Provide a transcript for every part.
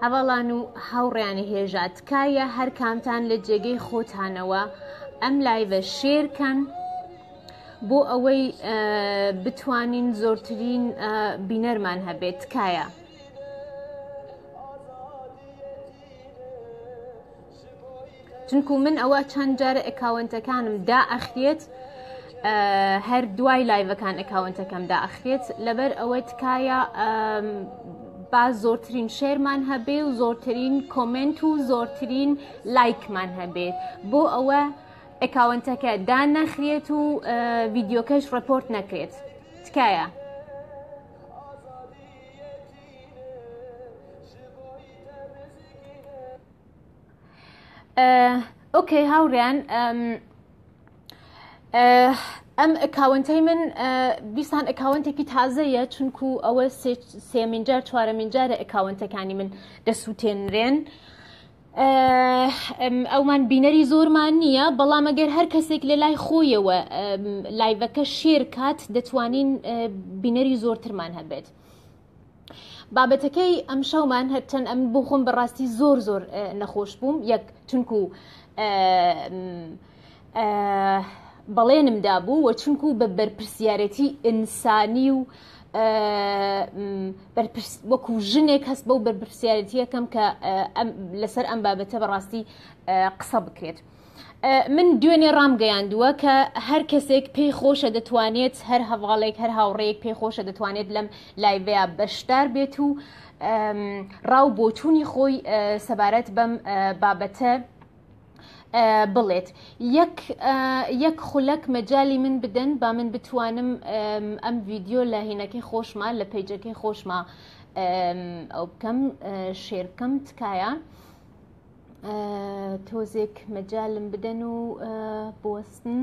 هەڤاڵان و هاوڕێیانی هێژا تکایە هەر کامتان لە جێگەی خۆتانەوە ئەم live ە share کەن بۆ ئەوەی بتوانین زۆرترین بینەرمان هەبێت تکایە. چونکو من ئەوە چەند جارە account ەکانم دا ئەخرێت هەر دوای live ەکان account ەکەم دا ئەخرێت لەبەر ئەوەی تکایە با زۆرترین share مان هەبێ و زۆرترین comment و زۆرترین لایکمان هەبێت بۆ ئەوە account ەکە دانەخرێت و ڤیدیۆکەش report نەکرێت تکایە. okay هاوڕیان ئەم account ەی من دیسان account ێکی تازەیە چونکو ئەوە سێمین جار چوارەمین جارە account ەکانی من دەسووتێنرێن ئەومان بینەری زۆرمان نییە بەڵام ئەگەر هەر کەسێک لە لای خۆیەوە live ەکە share کات دەتوانین بینەری زۆرترمان هەبێت. بابەتەکەی ئەمشەومان هەرچەند ئەم بۆ خۆم بەڕاستی زۆر زۆر نەخۆش بووم یەک چونکو بەڵێنم دابوو و چونکو بە بەرپرسیارەتی ئینسانی و وەکو ژنێک هەست بەو بەرپرسیارەتیەکەم کە لەسەر ئەم بابەتە بەڕاستی قسە بکرێت. من دوێنێ ڕامگەیاندووە کە هەر کەسێک پێی خۆشە دەتوانێت هەر هەڤاڵێک هەر هاوڕێیەک پێی خۆشە دەتوانێت لەم live ەیە بەشدار بێت و ڕاو بۆچوونی خۆی سەبارەت بەم بابەتە بڵێت یەک یەک خولەک مەجای من بدەن با من بتوانم ئەم ڤیدیۆ لە هینەکەی خۆشما لە page ەکەی خۆشما ئەو بکەم share بکەم تکایە. تۆزێک مەجالم بدەن و بوەستن.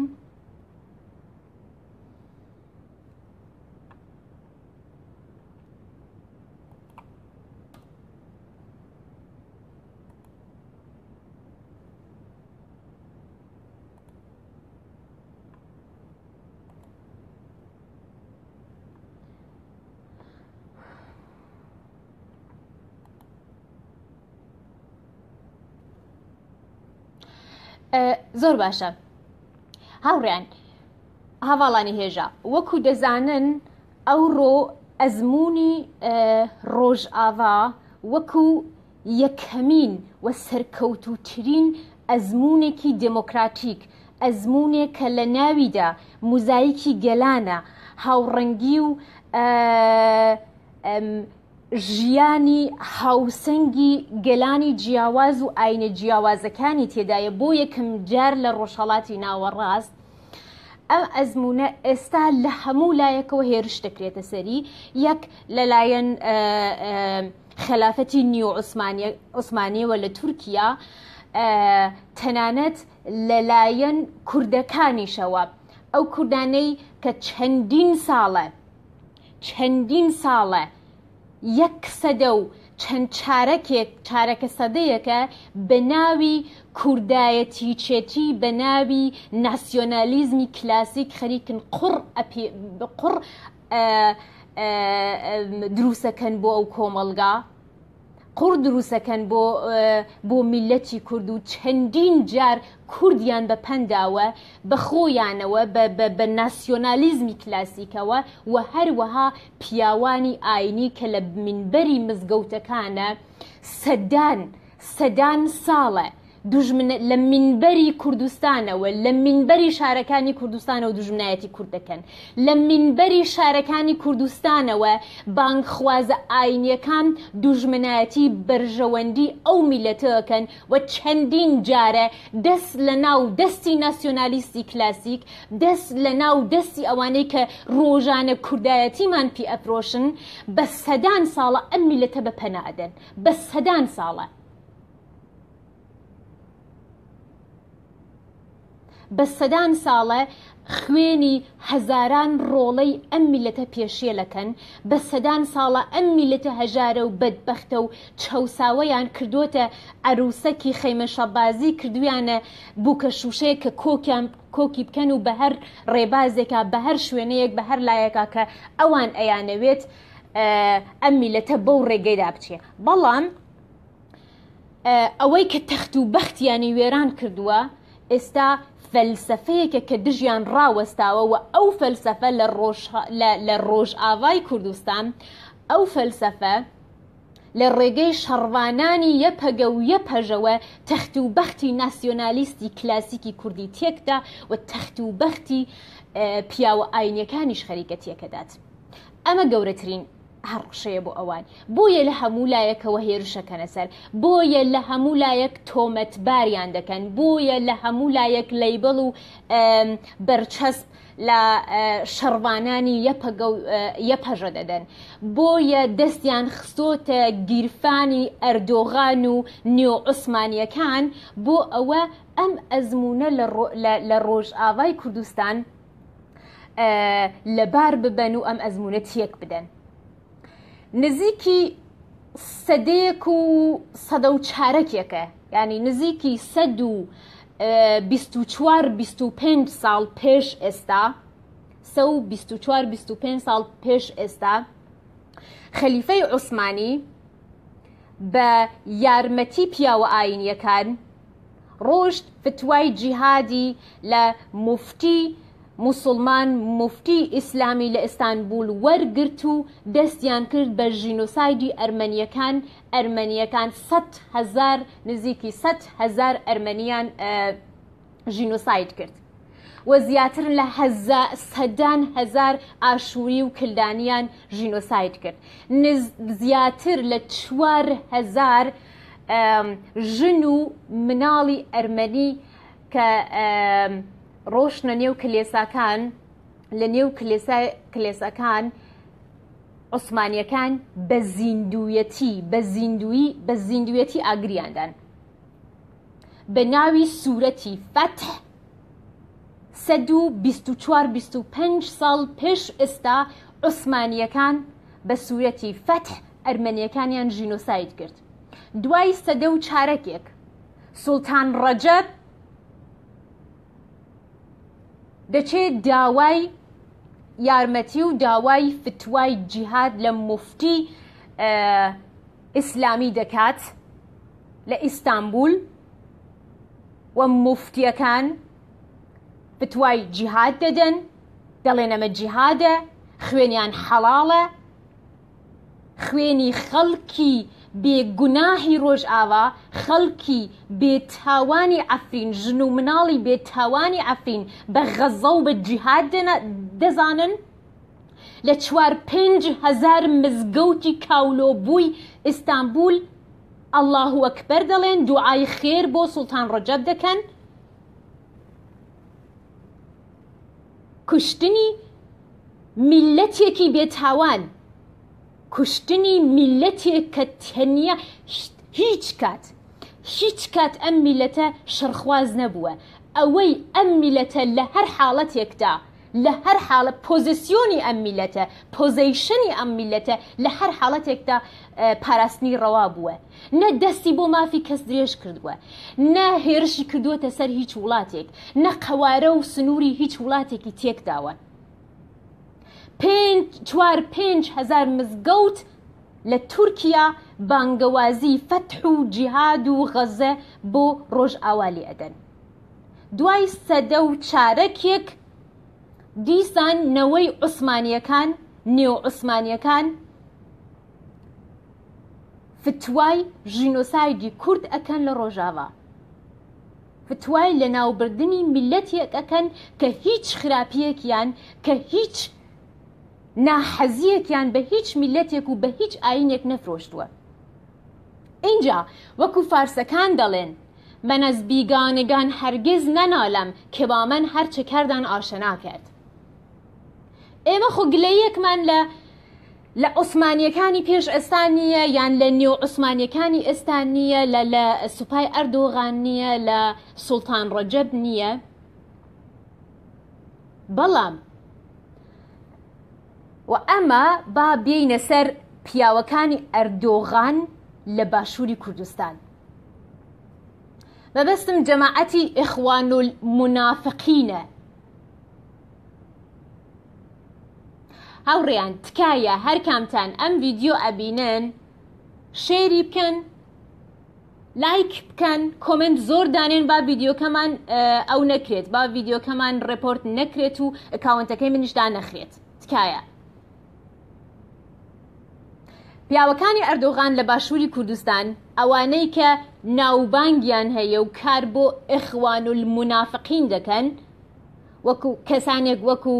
زۆر باشە هاوڕیان هەواڵانی هێژا وەکو دەزانن ئەوڕۆ ئەزمموی ڕۆژئاوا وەکو یەکەمین و سەرکەوتوترین ئەزمونێکی دێمۆکراتیک ئەزمونێک کە لە ناویدا موزایکی گەلانە هاوڕەنگی و ژیانی هاوسەنگی گەلانی جیاواز و ئاینە جیاوازەکانی تێدایە بۆ یەکەم جار لە ڕۆژهەڵاتی ناوەڕاست ئەم ئەزمونە ئێستا لە هەموو لایەکەوە هێرش دەکرێتە سەری یەک لەلایەن خەلافەتی نیو عوسمانیەوە لە تورکیا تەنانەت لەلایەن کوردەکانیشەوە ئەو کوردانەی کە چەندین ساڵە چەندین ساڵە یەک سەدە و چەند چارەکێک چارەکە سەدەیەکە بە ناوی کوردایەتیچێتی بە ناوی ناسیۆنالیزمی کلاسیک خەریکن قوڕ قوڕ دروسەکەن بۆ ئەو کۆمەڵگا. قوڕ دروسەکەن بۆ بۆ میلەتی کورد و چەندین جار کوردیان بە پەنداوە بە خۆیانەوە بە بە بە ناسیۆنالیزمی کلاسیکەوە و هەروەها پیاوانی ئاینی کە لە مینبەری مزگەوتەکانە سەدان سەدان ساڵە دوژمن لە مینبەری کوردستانەوە لە مینبەری شارەکانی کوردستانەوە دوژمنایەتی کورد دەکەن لە مینبەری شارەکانی کوردستانەوە بانگخوازە ئاینیەکان دوژمنایەتی بەرژەوەندی ئەو میلەتەکەن و چەندین جارە دەست لە ناو دەستی ناسیۆنالیستی کلاسیک دەست لە ناو دەستی ئەوانەی کە ڕۆژانە کوردایەتیمان پی ئەفرۆشن بە سەدان ساڵە ئەم میلەتە بە پەنا ئەدەن بە سەدان ساڵە بە سەدان ساڵە خوێنی هەزاران ڕۆڵەی ئەم میللەتە پێشێلەکەن، بە سەدان ساڵە ئەم میللەتە هەژارە و بەدبەختە و چەوساوەیان کردۆتە عەروسەکی خەیمە شەبازی کردویانە بوکە شوشەیەک کە کۆکیان کۆکی بکەن و بە هەر ڕێبازێکا بە هەر شوێنەیەک بە هەر لایەکا کە ئەوان ئەیانەوێت ئەم میللەتە بەو ڕێگەیدا بچێ بەڵام. ئەوەی کە تەخت و بەختیانی وێران کردووە ئێستا فەلسەفەیەکە کە دژیان ڕاوەستاوە و ئەو فەلسەفە لە ڕۆژ لە ڕۆژئاڤای کوردستان ئەو فەلسەفە لە ڕێگەی شەڕڤانانی یەپەگە و یەپەژەوە تەخت و بەختی ناسیۆنالیستی کلاسیکی کوردی تێکدا و تەخت و بەختی پیاوە ئاینیەکانیش خەریکە تێکەدات. ئەمە گەورەترین هەڕەشەیە بۆ ئەوان. بۆیە لە هەموو لایەکەوە هێرشەکەنە سەر. بۆیە لە هەموو لایەک تۆمەتباریان دەکەن. بۆیە لە هەموو لایەک لەیبڵ و بەرچەسپ لە شەڕڤانانی یەپەگە و یەپەژە دەدەن. بۆیە دەستیان خستۆتە گیرفانی ئەردۆغان و نیۆعوسمانیەکان بۆ ئەوە ئەم ئەزموونە لە ڕۆژئاڤای کوردستان لەبار ببەن و ئەم ئەزموونە تێک بدەن. نزیکی سەدەیەک و سەدە و چارەکێکە یعنی نزیکی 124 25 ساڵ پێش ئێستا 124 25 ساڵ پێش ئێستا خەلیفەی عوسمانی بە یارمەتی پیاوە ئاینیەکان ڕۆشت فتوای جیهادی لە موفتی موسوڵمان موفتی ئیسلامی لە ئیستانبول وەرگرت و دەستیان کرد بە ژینۆسایدی ئەرمەنیەکان، ئەرمەنیەکان 100,000 نزیکی 100,000 ئەرمەنیان ژینۆساید کرد و زیاتر لە سەدان هەزار ئاشووری و کلدانیان ژینۆساید کرد زیاتر لە 4000 ژن و مناڵی ئەرمەنی کە ڕۆشتنە نێو کلێساکان لە نێو کلێسەکان عوسمانیەکان بە زیندویەتی بە زیندویی بە زیندویەتی ئاگریاندان بە ناوی سوورەتی فەتح 124 25 ساڵ پێش ئێستا عوسمانیەکان بە سوورەتی فەتح ئەرمەنیەکانیان ژینۆساید کرد دوای سەدە و چارەکێک سوڵتان ڕەجەب دەچێت داوای یارمەتی و داوای فتوای جیهاد لە موفتی ئیسلامی دەکات لە ئیستانبول و موفتیەکان فتوای جیهاد دەدەن دەڵێن ئەمە جیهادە خوێنیان حەڵاڵە خوێنی خەڵکی بێ گوناهی ڕۆژئاوا، خەڵکی بێ تاوانی عەفرین، ژن و مناڵی بێ تاوانی عەفرین بە غەزە و بە جیهاد دەزانن؟ لە چوار 5000 مزگەوتی کاولۆبووی ئیستانبول ئەڵڵاهوئەکبەر دەڵێن، دوعای خێر بۆ سوڵتان ڕەجەب دەکەن؟ کوشتنی میللەتێکی بێ تاوان، کوشتنی میللەتێک کە تەنیا هیچ کات هیچ کات ئەم میللەتە شەڕخواز نەبووە، ئەوەی ئەم میللەتە لە هەر حاڵەتێکدا لە هەر حاڵە پۆزیسیۆنی ئەم میللەتە پۆزەیشنی ئەم میللەتە لە هەر حاڵەتێکدا پاراستنی ڕەوا بووە نە دەستی بۆ مافی کەس درێژ کردووە نە هێرشی کردووەتە سەر هیچ وڵاتێک نە قەوارە و سنووری هیچ وڵاتێکی تێکداوە پێنج چوار 5000 مزگەوت لە تورکیا بانگەوازی فەتح و جیهاد و غەزە بۆ ڕۆژئاوا لێ ئەدەن دوای سەدە و چارەکێک دیسان نەوەی عوسمانیەکان نێو عوسمانیەکان فتوای ژینۆسایدی کورد ئەکەن لە ڕۆژاڤا فتوای لەناوبردنی میللەتێک ئەکەن کە هیچ خراپیەکیان کە هیچ ناحەزیەکیان بە هیچ میللەتێک و بە هیچ ئاینێک نەفرۆشتووە ئینجا وەکو فارسەکان دەڵێن من از بیگانگان هرگز ننالم که با من هرچه کردن آشنا کرد ئێمە خۆ گلەیەکمان لە لە عوسمانیەکانی پێش ئێستا نییە یان لە نێو عوسمانیەکانی ئێستا نییە لە لە سوپای ئەردۆغان نییە لە سوڵتان ڕەجەب نییە بەڵام و ئەمە با بێینە سەر پیاوەکانی ئەردۆغان لە باشووری کوردستان مەبەستم جەماعەتی ئیخوانول مونافقینە هاوڕێیان تکایە هەر کامتان ئەم ڤیدیۆ ئەبینن شێری بکەن. لایک بکەن comment زۆر دانێن با ڤیدیۆکەمان ئەو نەکرێت با ڤیدیۆکەمان report نەکرێت و account ەکەی منیش دانەخرێت تکایە. پیاوەکانی ئەردۆغان لە باشووری کوردستان ئەوانەی کە ناوبانگیان هەیە و کار بۆ ئیخوان المونافقین دەکەن وەکو کەسانێک وەکو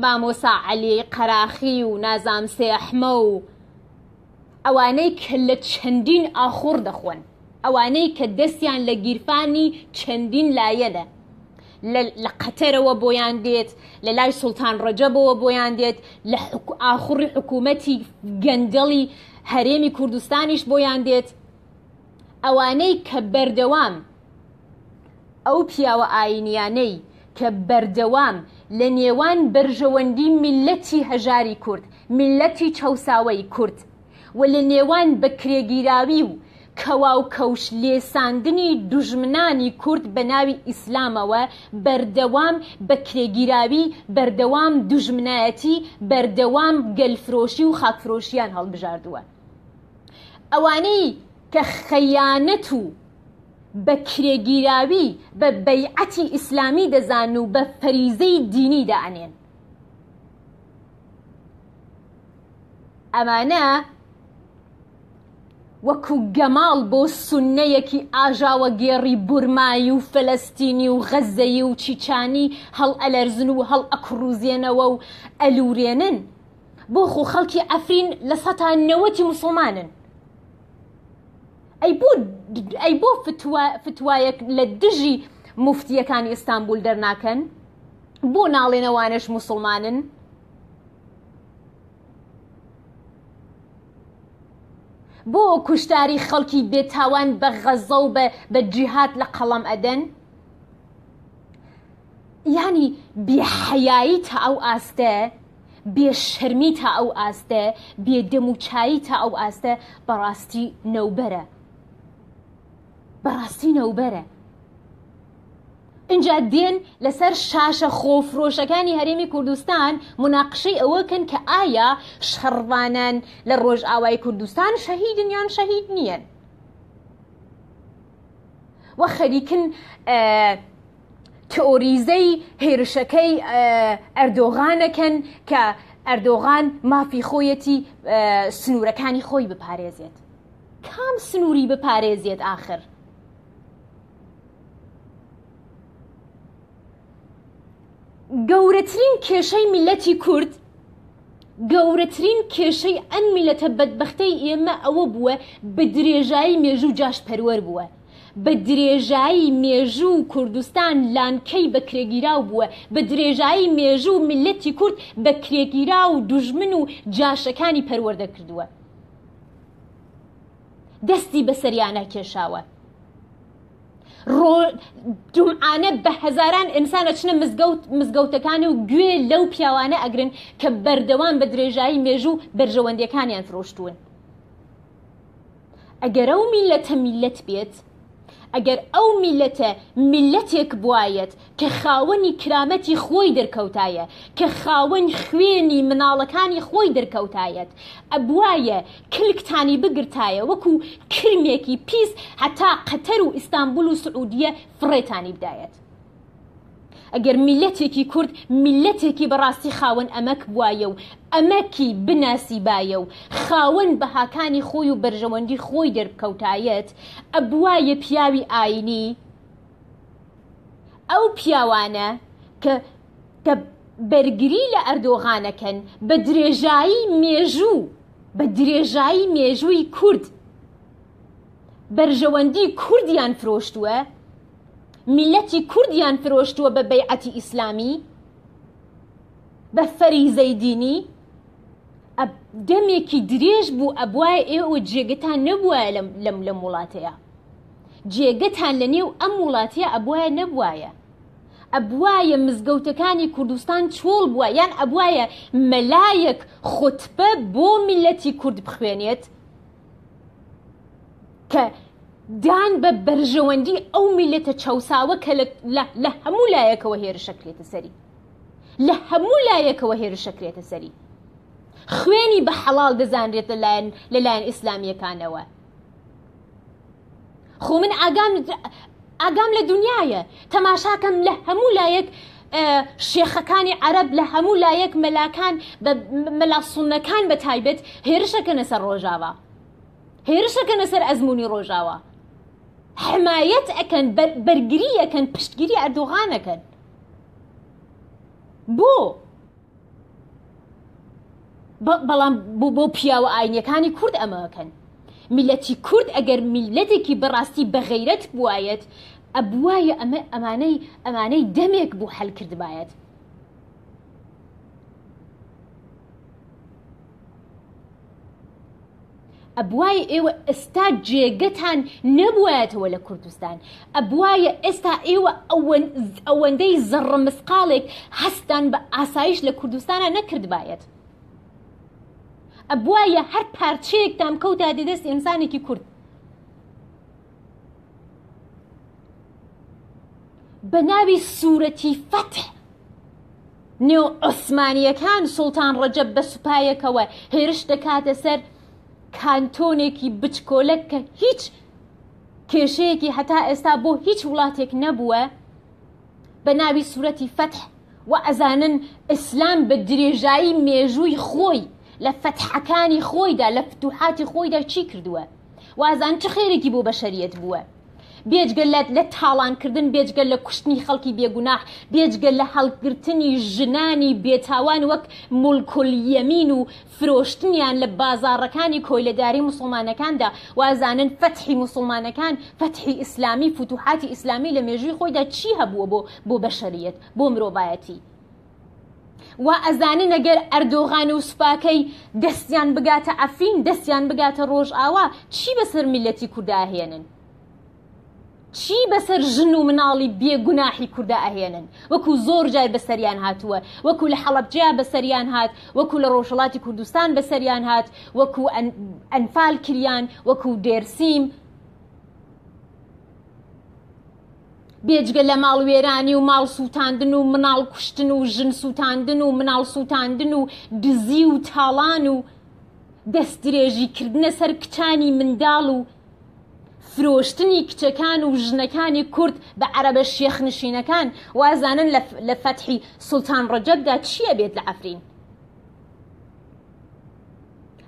مامۆسا عەلی قەراخی و نازام سێحمە و ئەوانەی کە لە چەندین ئاخوڕ دەخۆن، ئەوانەی کە دەستیان لە گیرفانی چەندین لایەنە، لە قەتەرەوە بۆیان دێت، لە لای سوڵتان ڕەجەبەوە بۆیان دێت، لە ئاخوڕی حکوومەتی گەندەڵی هەرێمی کوردستانیش بۆیان دێت، ئەوانەی کە بەردەوام ئەو پیاوە ئایینیانەی کە بەردەوام لە نێوان بەرژەوەندی میللەتی هەژاری کورد، میللەتی چەوساوەی کورد و لە نێوان بەکرێگیراوی و کەواوکەوش لێساندنی دوژمنانی کورد بە ناوی ئیسلامەوە بەردەوام بەکرێگیراوی، بەردەوام دوژمنایەتی، بەردەوام گەلفرۆشی و خاکفرۆشیان هەڵبژاردووە. ئەوانەی کە خەیانەت و بە کرێگیراوی بە بەیعەتی ئیسلامی دەزانن و بە فەریزەی دینی دائەنێن. ئەمانە وەکو گەماڵ بۆ سوننەیەکی ئاژاوەگێڕی بورمایی و فەلەستینی و غەززەیی و چیچانی هەڵئەلەرزن و هەڵئەکڕوزێنەوە و ئەلورێنن. بۆ خۆ خەڵکی عەفرین لە سەتا نەوەتی موسڵمانن. ئەی بۆ ئەی بۆ فتوا فتوایەک لە دژی موفتیەکانی ئیستانبول دەرناکەن؟ بۆ ناڵێن ئەوانەش موسڵمانن؟ بۆ کوشتاری خەڵکی بێتاوان بە غەزە و بە بە جیهاد لە قەڵەم ئەدەن؟ یانی بێحەیایی تا ئەو ئاستە بێ شەرمی تا ئەو ئاستە، بێ دەموچایی تا ئەو ئاستە بەڕاستی نەوبەرە. بەڕاستی نەوبەرە. ئینجا دێن لەسەر شاشە خۆفرۆشەکانی هەرێمی کوردستان مناقشەی ئەوە کەن کە ئایا شەڕڤانان لە ڕۆژئاوای کوردستان شەهیدن یان شەهید نییەن. وە خەریکن تئۆریزەی هێرشەکەی ئەردۆغانەکەن کە ئەردۆغان مافی خۆیەتی سنوورەکانی خۆی بپارێزێت. کام سنووری بپارێزێت ئاخر؟ گەورەترین کێشەی میلەتی کورد گەورەترین کێشەی ئەم میلەتە بەدبەختەی ئێمە ئەوە بووە بە درێژایی مێژوو جاش پەروەر بووە. بە درێژایی مێژوو کوردستان لانکەی بەکرێگیراو بووە، بە درێژایی مێژوو میللەتی کورد بەکرێگیراو و دوژمن و جاشەکانی پەروەردە کردووە. دەستی بەسەریانا کێشاوە. ڕۆ جومعانە بە هەزاران ئینسان ئەچنە مزگەوت مزگەوتەکان و گوێ لەو پیاوانە ئەگرن کە بەردەوام بە درێژایی مێژوو بەرژەوەندیەکانیان فرۆشتوون. ئەگەر ئەو میللەتە میللەت بێت، ئەگەر ئەو میللەتە میللەتێک بوایەت کە خاوەنی کرامەتی خۆی دەرکەوتایە، کە خاوەن خوێنی مناڵەکانی خۆی دەرکەوتایەت، ئەبوایە کلکتانی بگرتایە وەکو کرمێکی پیس هەتا قەتەر و ئیستانبول و سعودیە فڕێتانی بدایەت. ئەگەر میللەتێکی کورد میللەتێکی بەڕاستی خاوەن ئەمەک بوایە و ئەمەکی بناسیبایە و خاوەن بەهاکانی خۆی و بەرژەوەندی خۆی دەربکەوتایەت ئەبوایە پیاوی ئاینی ئەو پیاوانە کە کە بەرگری لە ئەردۆغانەکەن بە درێژایی مێژوو بە درێژایی مێژووی کورد بەرژەوەندی کوردیان فرۆشتووە میللەتی کوردیان فرۆشتووە بە بەیعەتی ئیسلامی بە فەریزەی دینی دەمێکی درێژ بوو ئەبوایە ئێوە جێگەتان نەبوایە لەم لەم لەم وڵاتەیە جێگەتان لە نێو ئەم وڵاتەیە ئەبوایە نەبوایە ئەبوایە مزگەوتەکانی کوردستان چۆڵ بووە یان ئەبوایە مەلایەک خوتبە بۆ میلەتی کورد بخوێنێت کە دان بە بەرژەوەندی ئەو میللەتە چەوساوە کە لە هەموو لایەکەوە هێرشەکرێتە سەری لە هەموو لایەکەوە هێرشەکرێتە سەری خوێنی بە حەڵال دەزانرێت لەلایەن لەلایەن ئیسلامیەکانەوە. خۆ من ئاگام ئاگام لە دنیایە تەماشاکەم لە هەموو لایەک شێخەکانی عەرەب لە هەموو لایەک مەلاکان بە مەلا سوننەکان بە تایبەت هێرشەکەنە سەر ڕۆژاوا هێرشەکەنە سەر ئەزمموی ڕۆژاوا حمایەت ئەکەن بەرگری ئەکەن پشتگیری ئەردۆغان ئەکەن بۆ بەڵام بۆ بۆ پیاوە ئاینیەکانی کورد ئەمە ئەکەن میلەتی کورد ئەگەر میلەتێکی بەڕاستی بەغیرەت بوایەت ئەبوایە ئەمە ئەمانەی ئەمانەی دەمێک بوو حەل کردبایەت ئەبوایە ئێوە ئێستا جێگەتان نەبوایەتەوە لە کوردستان ئەبوایە ئێستا ئێوە ئەوەندەی زەڕە مسقاڵێک هەستان بە ئاسایش لە کوردستانە نەکردبایەت ئەبوایە هەر پارچەیەکتان بکەوتایەتە دەست ئینسانێکی کورد بە ناوی سوورەتی فەتح نێو عوسمانییەکان سوڵتان ڕەجەب بە سوپایەکەوە هێرش دەکاتە سەر کانتۆنێکی بچکۆلە کە هیچ کێشەیەکی هەتا ئێستا بۆ هیچ وڵاتێک نەبووە بە ناوی سوورەتی فەتح و ئەزانن ئیسلام بە درێژایی مێژووی خۆی لە فەتحەکانی خۆیدا لە فتوحاتی خۆیدا چی کردووە وازان چ خێرێکی بۆ بەشەریەت بووە بێجگە لە لە تاڵانکردن، بێجگە لە کوشتنی خەڵکی بێگوناح، بێجگە لە هەڵگرتنی ژنانی بێتاوان وەک مولکولیەمین و فرۆشتنیان لە بازاڕەکانی کۆیلەداری موسڵمانەکاندا، وازانن فەتحی موسڵمانەکان، فەتحی ئیسلامی، فتوحاتی ئیسلامی لە مێژووی خۆیدا چی هەبووە بۆ بۆ بەشەریەت، بۆ مرۆڤایەتی. وا ئەزانن ئەگەر ئەردۆغان و سوپاکەی دەستیان بگاتە عەفرین، دەستیان بگاتە ڕۆژئاوا، چی بەسەر میللەتی کوردا ئەهێنن؟ چی بەسەر ژن و مناڵی بێ گوناحی کوردا ئەهێنن؟ وەکو زۆر جار بەسەریان هاتووە، وەکو لە حەڵەبجەیا بەسەریان هات، وەکو لە ڕۆژهەڵاتی کوردستان بەسەریان هات، وەکو ئەنفال کریان، وەکو دێرسیم. بێجگە لە ماڵ وێرانی و ماڵ سووتاندن و مناڵ کوشتن و ژن سووتاندن و مناڵ سووتاندن و دزی و تاڵان و دەستدرێژی کردنە سەر کچانی منداڵ و فرۆشتنی کچەکان و ژنەکانی کورد بە عەرەبە شێخنشینەکان وازانن لە فەتحی سوڵتان ڕەجەبدا چییە بێت لە عەفرین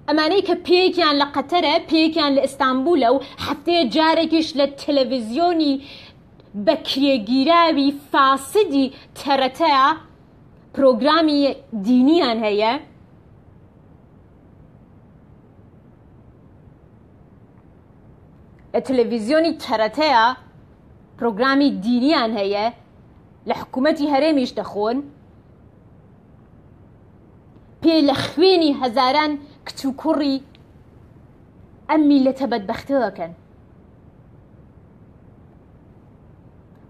ئەمانەی کە پێیەکیان لە قەتەرە پێیەکیان لە ئیستانبولە و هەفتەیە جارێکیش لە تەلەڤیزیۆنی بەکرێگیراوی فاسدی تەرەتەیە پرۆگرامی دینیان هەیە لە تەلەڤیزیۆنی تەرەتەیە پرۆگرامی دینیان هەیە لە حکوومەتی هەرێمیش دەخۆن پێ لە خوێنی هەزاران کچ و کوڕی ئەم میلەتە بەدبەختەکەن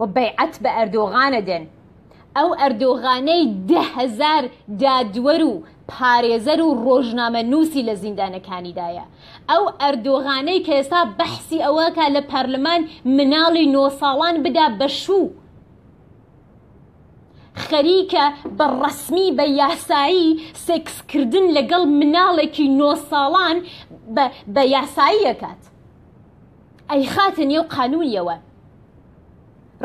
و بەیعەت بە ئەردۆغانە دێن ئەو ئەردۆغانەی 10هزار دادوەر و پارێزەر و ڕۆژنامە نووسی لە زیندانەکانیدایە ئەو ئەردۆغانەی کە ئێستا بەحسی ئەوەکە لە پەرلەمان مناڵی نۆ ساڵان بدا بە شوو خەریکە بە ڕەسمی بە یاسایی سێکس کردن لەگەڵ مناڵێکی نۆ ساڵان بە یاسایی ئەکات ئەیخاتە نێو قانونیەوە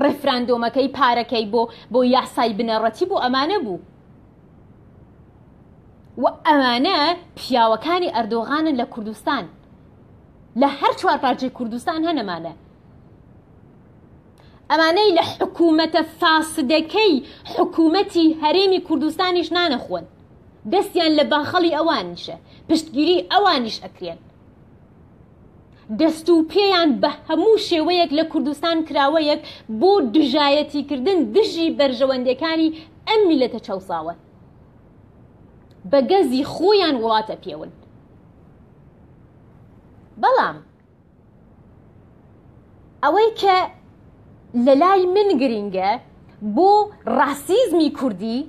ڕێفراندۆمەکەی پارەکەی بۆ بۆ یاسای بنەڕەتی بۆ ئەمانە بوو و ئەمانە پیاوەکانی ئەردۆغانن لە کوردستان لە هەر چوار پارچەی کوردستان هەنەمانە ئەمانەی لە حکوومەتە فاسدەکەی حکوومەتی هەرێمی کوردستانیش نانەخۆن دەستیان لە باخەڵی ئەوانیشە پشتگیری ئەوانیش ئەکرێن دەست و پێیان بە هەموو شێوەیەک لە کوردستان کراوەیەک بۆ دژایەتیکردن دژی بەرژەوەندەکانی ئەم میلەتە چەوساوە بە گەزی خۆیان وڵاتە پێون بەڵام ئەوەی کە لەلای من گرینگە بۆ ڕاسیزمی کوردی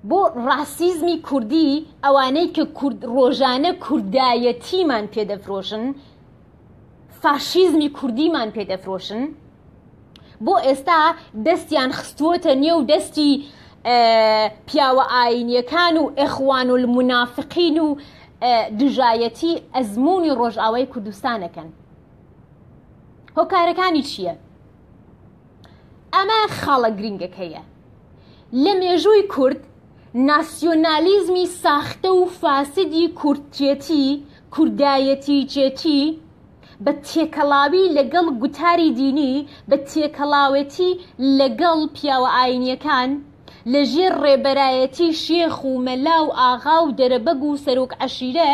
بۆ ڕاسیزمی کوردی ئەوانەی کە کورد ڕۆژانە کوردایەتیمان پێدەفرۆشن فاشیزمی کوردیمان پێدەفرۆشن بۆ ئێستا دەستیان خستووەتە نێو دەستی پیاوە ئاینیەکان و ئەخوان و منافقین و دژایەتی ئەزمموی ڕۆژئاوای کوردستانەکەن. هۆکارەکانی چییە؟ ئەمە خاڵە گرینگەکەیە. لە مێژووی کورد ناسیۆنالیزمی ساختە و فاسدی کوردچێتی، کوردایەتیچێتی، بە تێکەڵاوی لەگەڵ گوتاری دینی، بە تێکەڵاوێتی لەگەڵ پیاوە ئاینییەکان، لە ژێر ڕێبەرایەتی شێخ و مەلا و ئاغا و دەرەبەگ و سەرۆک عەشیرە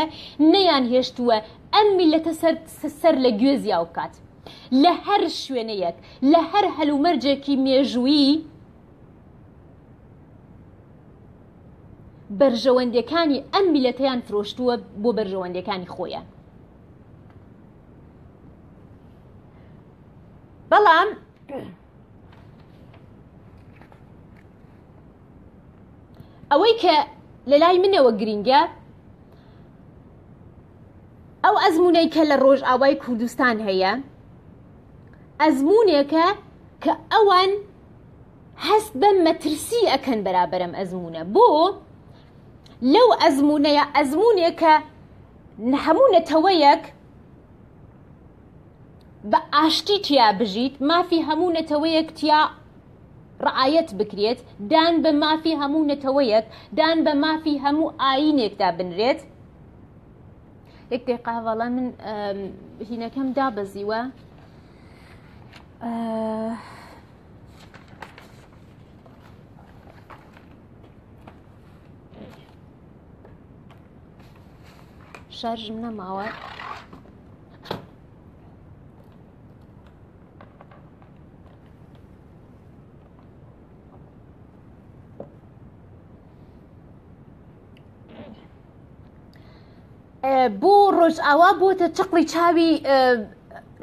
نەیانهێشتووە ئەم میللەتە سەر سەر لە گوێ زیاو بکات. لە هەر شوێنەیەک، لە هەر هەلومەرجێکی مێژوویی، بەرژەوەندیەکانی ئەم میلەتەیان فرۆشتووە بۆ بەرژەوەندیەکانی خۆیان. بەڵام ئەوەی کە لە لای منەوە گرینگە ئەو ئەزمونەی کە لە ڕۆژئاوای کوردستان هەیە ئەزمونێکە کە ئەوان هەست بە مەترسی ئەکەن بەرابەرم ئەزمونە بۆ لەو ئەزمونەیە ئەزمونێکە هەموو نەتەوەیەک بە ئاشتی تیا بژیت مافی هەموو نەتەوەیەک تیا ڕعایەت بکرێت دان بە مافی هەموو نەتەوەیەک دان بە مافی هەموو ئاینێکدا بنرێت یەک دقیقە هەواڵە من هینەکەم دابەزیوە شارژم نەماوە. بۆ ڕۆژئاوا بۆتە چقڵی چاوی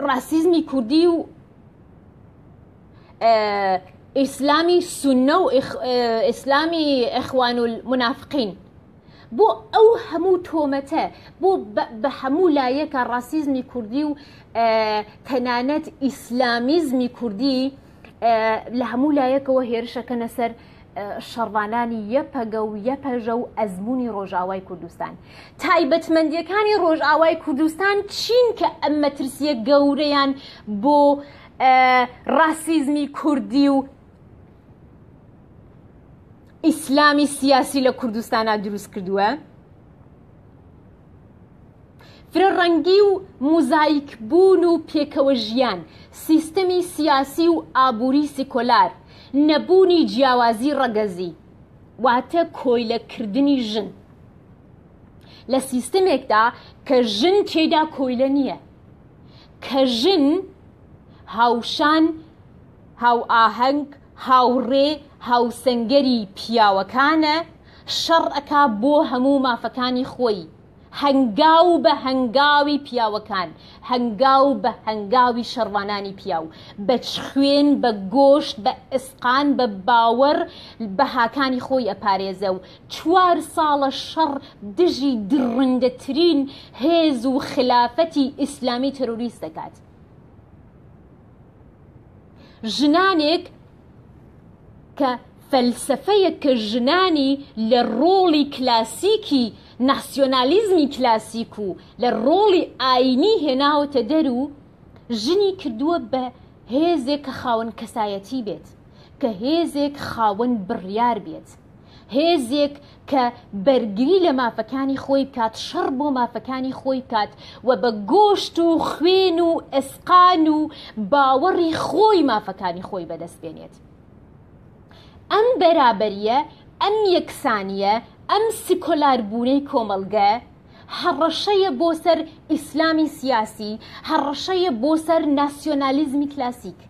ڕاسیزمی کوردی و ئیسلامی سونە و ئیسلامی ئەخوان و منافقین بۆ ئەو هەموو تۆمەتە بۆ بە هەموو لایەکە ڕاسیزمی کوردی و تەنانەت ئیسلامیزمی کوردی لە هەموو لایەکەوە هێرشەکەنە سەر شەڕڤانانی یەپەگە و یەپەژە و ئەزموونی ڕۆژاوای کوردستان. تایبەتمەندیەکانی ڕۆژاوای کوردستان چین کە ئەم مەترسیە گەورەیان بۆ ڕاسیزمی کوردی و ئیسلامی سیاسی لە کوردستانا دروست کردووە؟ فرە ڕەنگی و موزایک بوون و پێکەوە ژیان، سیستەمی سیاسی و ئابووری سیکۆلار، نەبوونی جیاوازی ڕەگەزی، واتە کۆیلە کردنی ژن. لە سیستمێکدا کە ژن تێیدا کۆیلە نییە، کە ژن هاوشان، هاوئاهەنگ، هاوڕێ، هاوسەنگەری پیاوەکانە، شەڕ ئەکا بۆ هەموو مافەکانی خۆی، هەنگاو بە هەنگاوی پیاوەکان، هەنگاو بە هەنگاوی شەڕڤانانی پیاو، بە خوێن، بە گۆشت، بە ئێسقان، بە باوەڕ بەهاکانی خۆی ئەپارێزێ و چوار ساڵە شەڕ دژی دڕندەترین هێز و خلافەتی ئیسلامی تێرۆریست دەکات. ژنانێک کە فەلسەفەیەک کە ژنانی لە ڕۆڵی کلاسیکی ناسیۆنالیزمی کلاسیک و لە ڕۆڵی ئاینی هێناوەتە دەر و ژنی کردووە بە هێزێک کە خاوەن کەسایەتی بێت، کە هێزێک خاوەن بڕیار بێت. هێزێک کە بەرگری لە مافەکانی خۆی بکات، شەڕ بۆ مافەکانی خۆی بکات و بە گۆشت و خوێن و ئێسقان و باوەڕی خۆی مافەکانی خۆی بەدەست بێنێت. ئەم بەرابەرییە، ئەم یەکسانییە، ئەم سیکۆلاربوونەی کۆمەڵگە، هەڕەشەیە بۆ سەر ئیسلامی سیاسی، هەڕەشەیە بۆ سەر ناسیۆنالیزمی کلاسیک.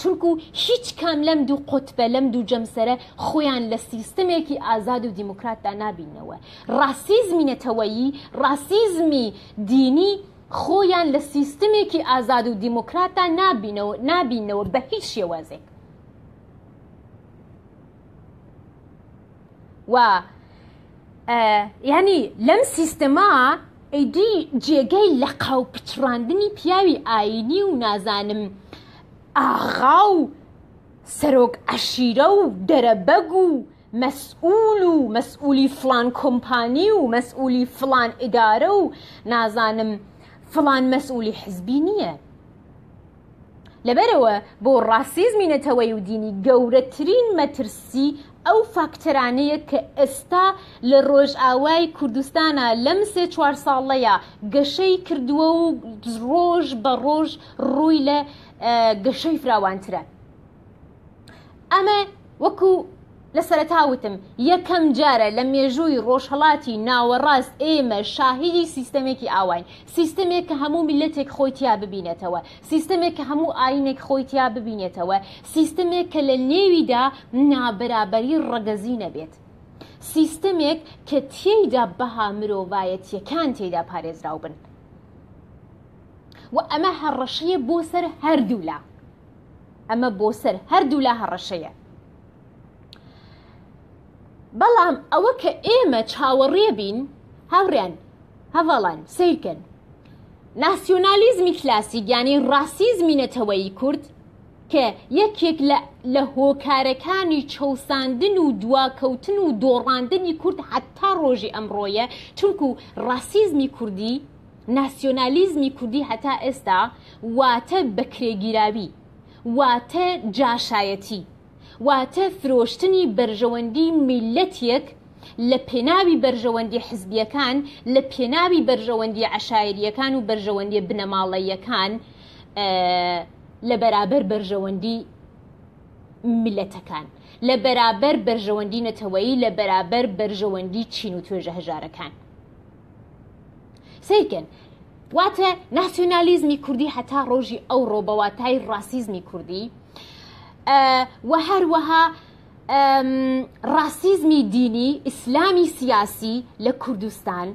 چونکو هیچ کام لەم دوو قوتبە، لەم دوو جەمسەرە خۆیان لە سیستمێکی ئازاد و دیموکراتدا نابیننەوە. ڕاسیزمی نەتەوەیی، ڕاسیزمی دینی خۆیان لە سیستمێکی ئازاد و دیموکراتدا نابینەوە، نابیننەوە بە هیچ شێوازێک. و یانی لەم سیستەما ئیدی جێگەی لەقاو پچڕاندنی پیاوی ئاینی و نازانم ئاغا و سەرۆک عەشیرە و دەرەبەگ و مەسئول و مەسئولی فڵان کۆمپانی و مەسئولی فڵان ئیدارە و نازانم فڵان مەسئولی حزبی نییە. لەبەرئەوە بۆ ڕاسیزمی نەتەوەیی و دینی گەورەترین مەترسی ئەو فاکتەرانەیە کە ئێستا لە ڕۆژئاوای کوردستانا لەم سێ چوار ساڵەیا گەشەی کردووە و ڕۆژ بە ڕۆژ ڕووی لە گەشەی فراوانترە. ئەمە وەکو لە سەرەتا وتم یەکەم جارە لە مێژووی ڕۆژهەڵاتی ناوەڕاست ئێمە شاهیدی سیستەمێکی ئاواین، سیستەمێک کە هەموو میللەتێک خۆی تیا ببینێتەوە، سیستەمێک کە هەموو ئایینێک خۆی تیا ببینێتەوە، سیستەمێک کە لە نێویدا نابەرابەری ڕەگەزی نەبێت، سیستەمێک کە تێیدا بەها مرۆڤایەتییەکان تێیدا پارێزراو بن. و ئەمە هەڕەشەیە بۆ سەر هەردوولا. ئەمە بۆ سەر هەردوولا هەڕەشەیە. بەڵام ئەوە کە ئێمە چاوەڕێ بین هاوڕێن هەڤاڵان سیرکەن ناسیۆنالیزمی کلاسیک یانی ڕاسیزمی نەتەوەیی کورد کە یەکێک لە لە هۆکارەکانی چەوساندن و دواکەوتن و دۆڕاندنی کورد هەتا ڕۆژی ئەمڕۆیە چونکو ڕاسیزمی کوردی ناسیۆنالیزمی کوردی هەتا ئێستا واتە بەکرێگیراوی واتە جاشایەتی واتە فرۆشتنی بەرژەوەندی میللەتێک لە پێناوی بەرژەوەندی حزبیەکان، لە پێناوی بەرژەوەندی عەشایریەکان و بەرژەوەندیە بنەماڵەییەکان لە بەرابەر بەرژەوەندی میللەتەکان، لە بەرابەر بەرژەوەندی نەتەوەیی، لە بەرابەر بەرژەوەندی چین و توێژە هەژارەکان. سەیرکەن واتە ناسیۆنالیزمی کوردی هەتا ڕۆژی ئەوڕۆ بە واتای ڕاسیزمی کوردی و هەروەها ڕاسیزمی دینی ئیسلامی سیاسی لە کوردستان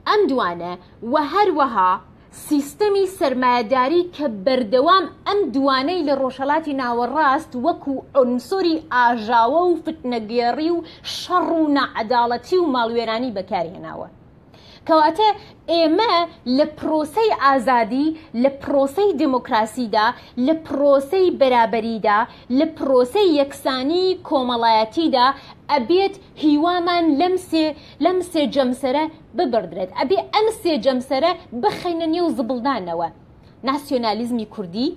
ئەم دوانە و هەروەها سیستەمی سەرمایەداری کە بەردەوام ئەم دوانەی لە ڕۆژهەڵاتی ناوەڕاست وەکو عونسوری ئاژاوە و فتنەگێڕی و شەڕ و ناعەداڵەتی و ماڵوێرانی بەکارهێناوە. کەواتە ئێمە لە پرۆسەی ئازادی، لە پرۆسەی دێمۆکراسیدا، لە پرۆسەی بەرابەریدا، لە پرۆسەی یەکسانی کۆمەڵایەتیدا ئەبێت هیوامان لەم سێ لەم سێ جەمسەرە ببڕدرێت، ئەبێ ئەم سێ جەمسەرە بخەینە نێو زبڵدانەوە، ناسیۆنالیزمی کوردی،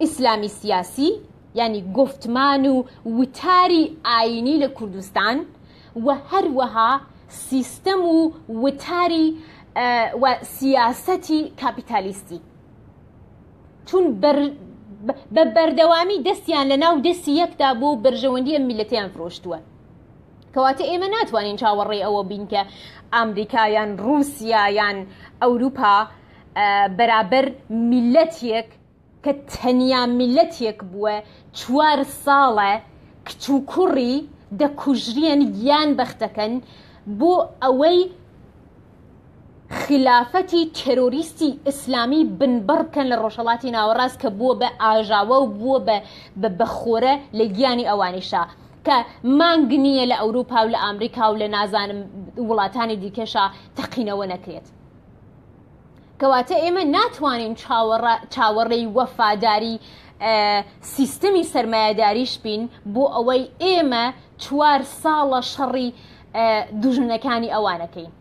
ئیسلامی سیاسی، یانی گوفتمان و وتاری ئایینی لە کوردستان و هەروەها سیستەم و وتاری و سیاسەتی کاپیتالیستی. چون بە بەردەوامی دەستیان لە ناو دەستی یەکدا بووە و بەرژەوەندی ئەم میللەتەیان فرۆشتووە. کەواتە ئێمە ناتوانین چاوەڕێی ئەوە بین کە ئامریکا یان ڕووسیا یان ئەوروپا بەرابەر میللەتێک کە تەنیا میللەتێک بووە چوار ساڵە کچ و کوڕی دەکوژرێن گیان بەختەکەن بۆ ئەوەی خیلافەتی تێرۆریستی ئیسلامی بنبڕ بکەن لە ڕۆژهەڵاتی ناوەڕاست کە بووە بە ئاژاوە و بووە بە بە خۆرە لە گیانی ئەوانیشا کە مانگ نییە لە ئەوروپا و لە ئامریکا و لە نازانم وڵاتانی دیکەشا تەقینەوە نەکرێت. کەواتە ئێمە ناتوانین چاوەڕێی وەفاداری سیستەمی سەرمایەداریش بین بۆ ئەوەی ئێمە چوار ساڵە شەڕی دوژمنەکانی ئەوانەکەین.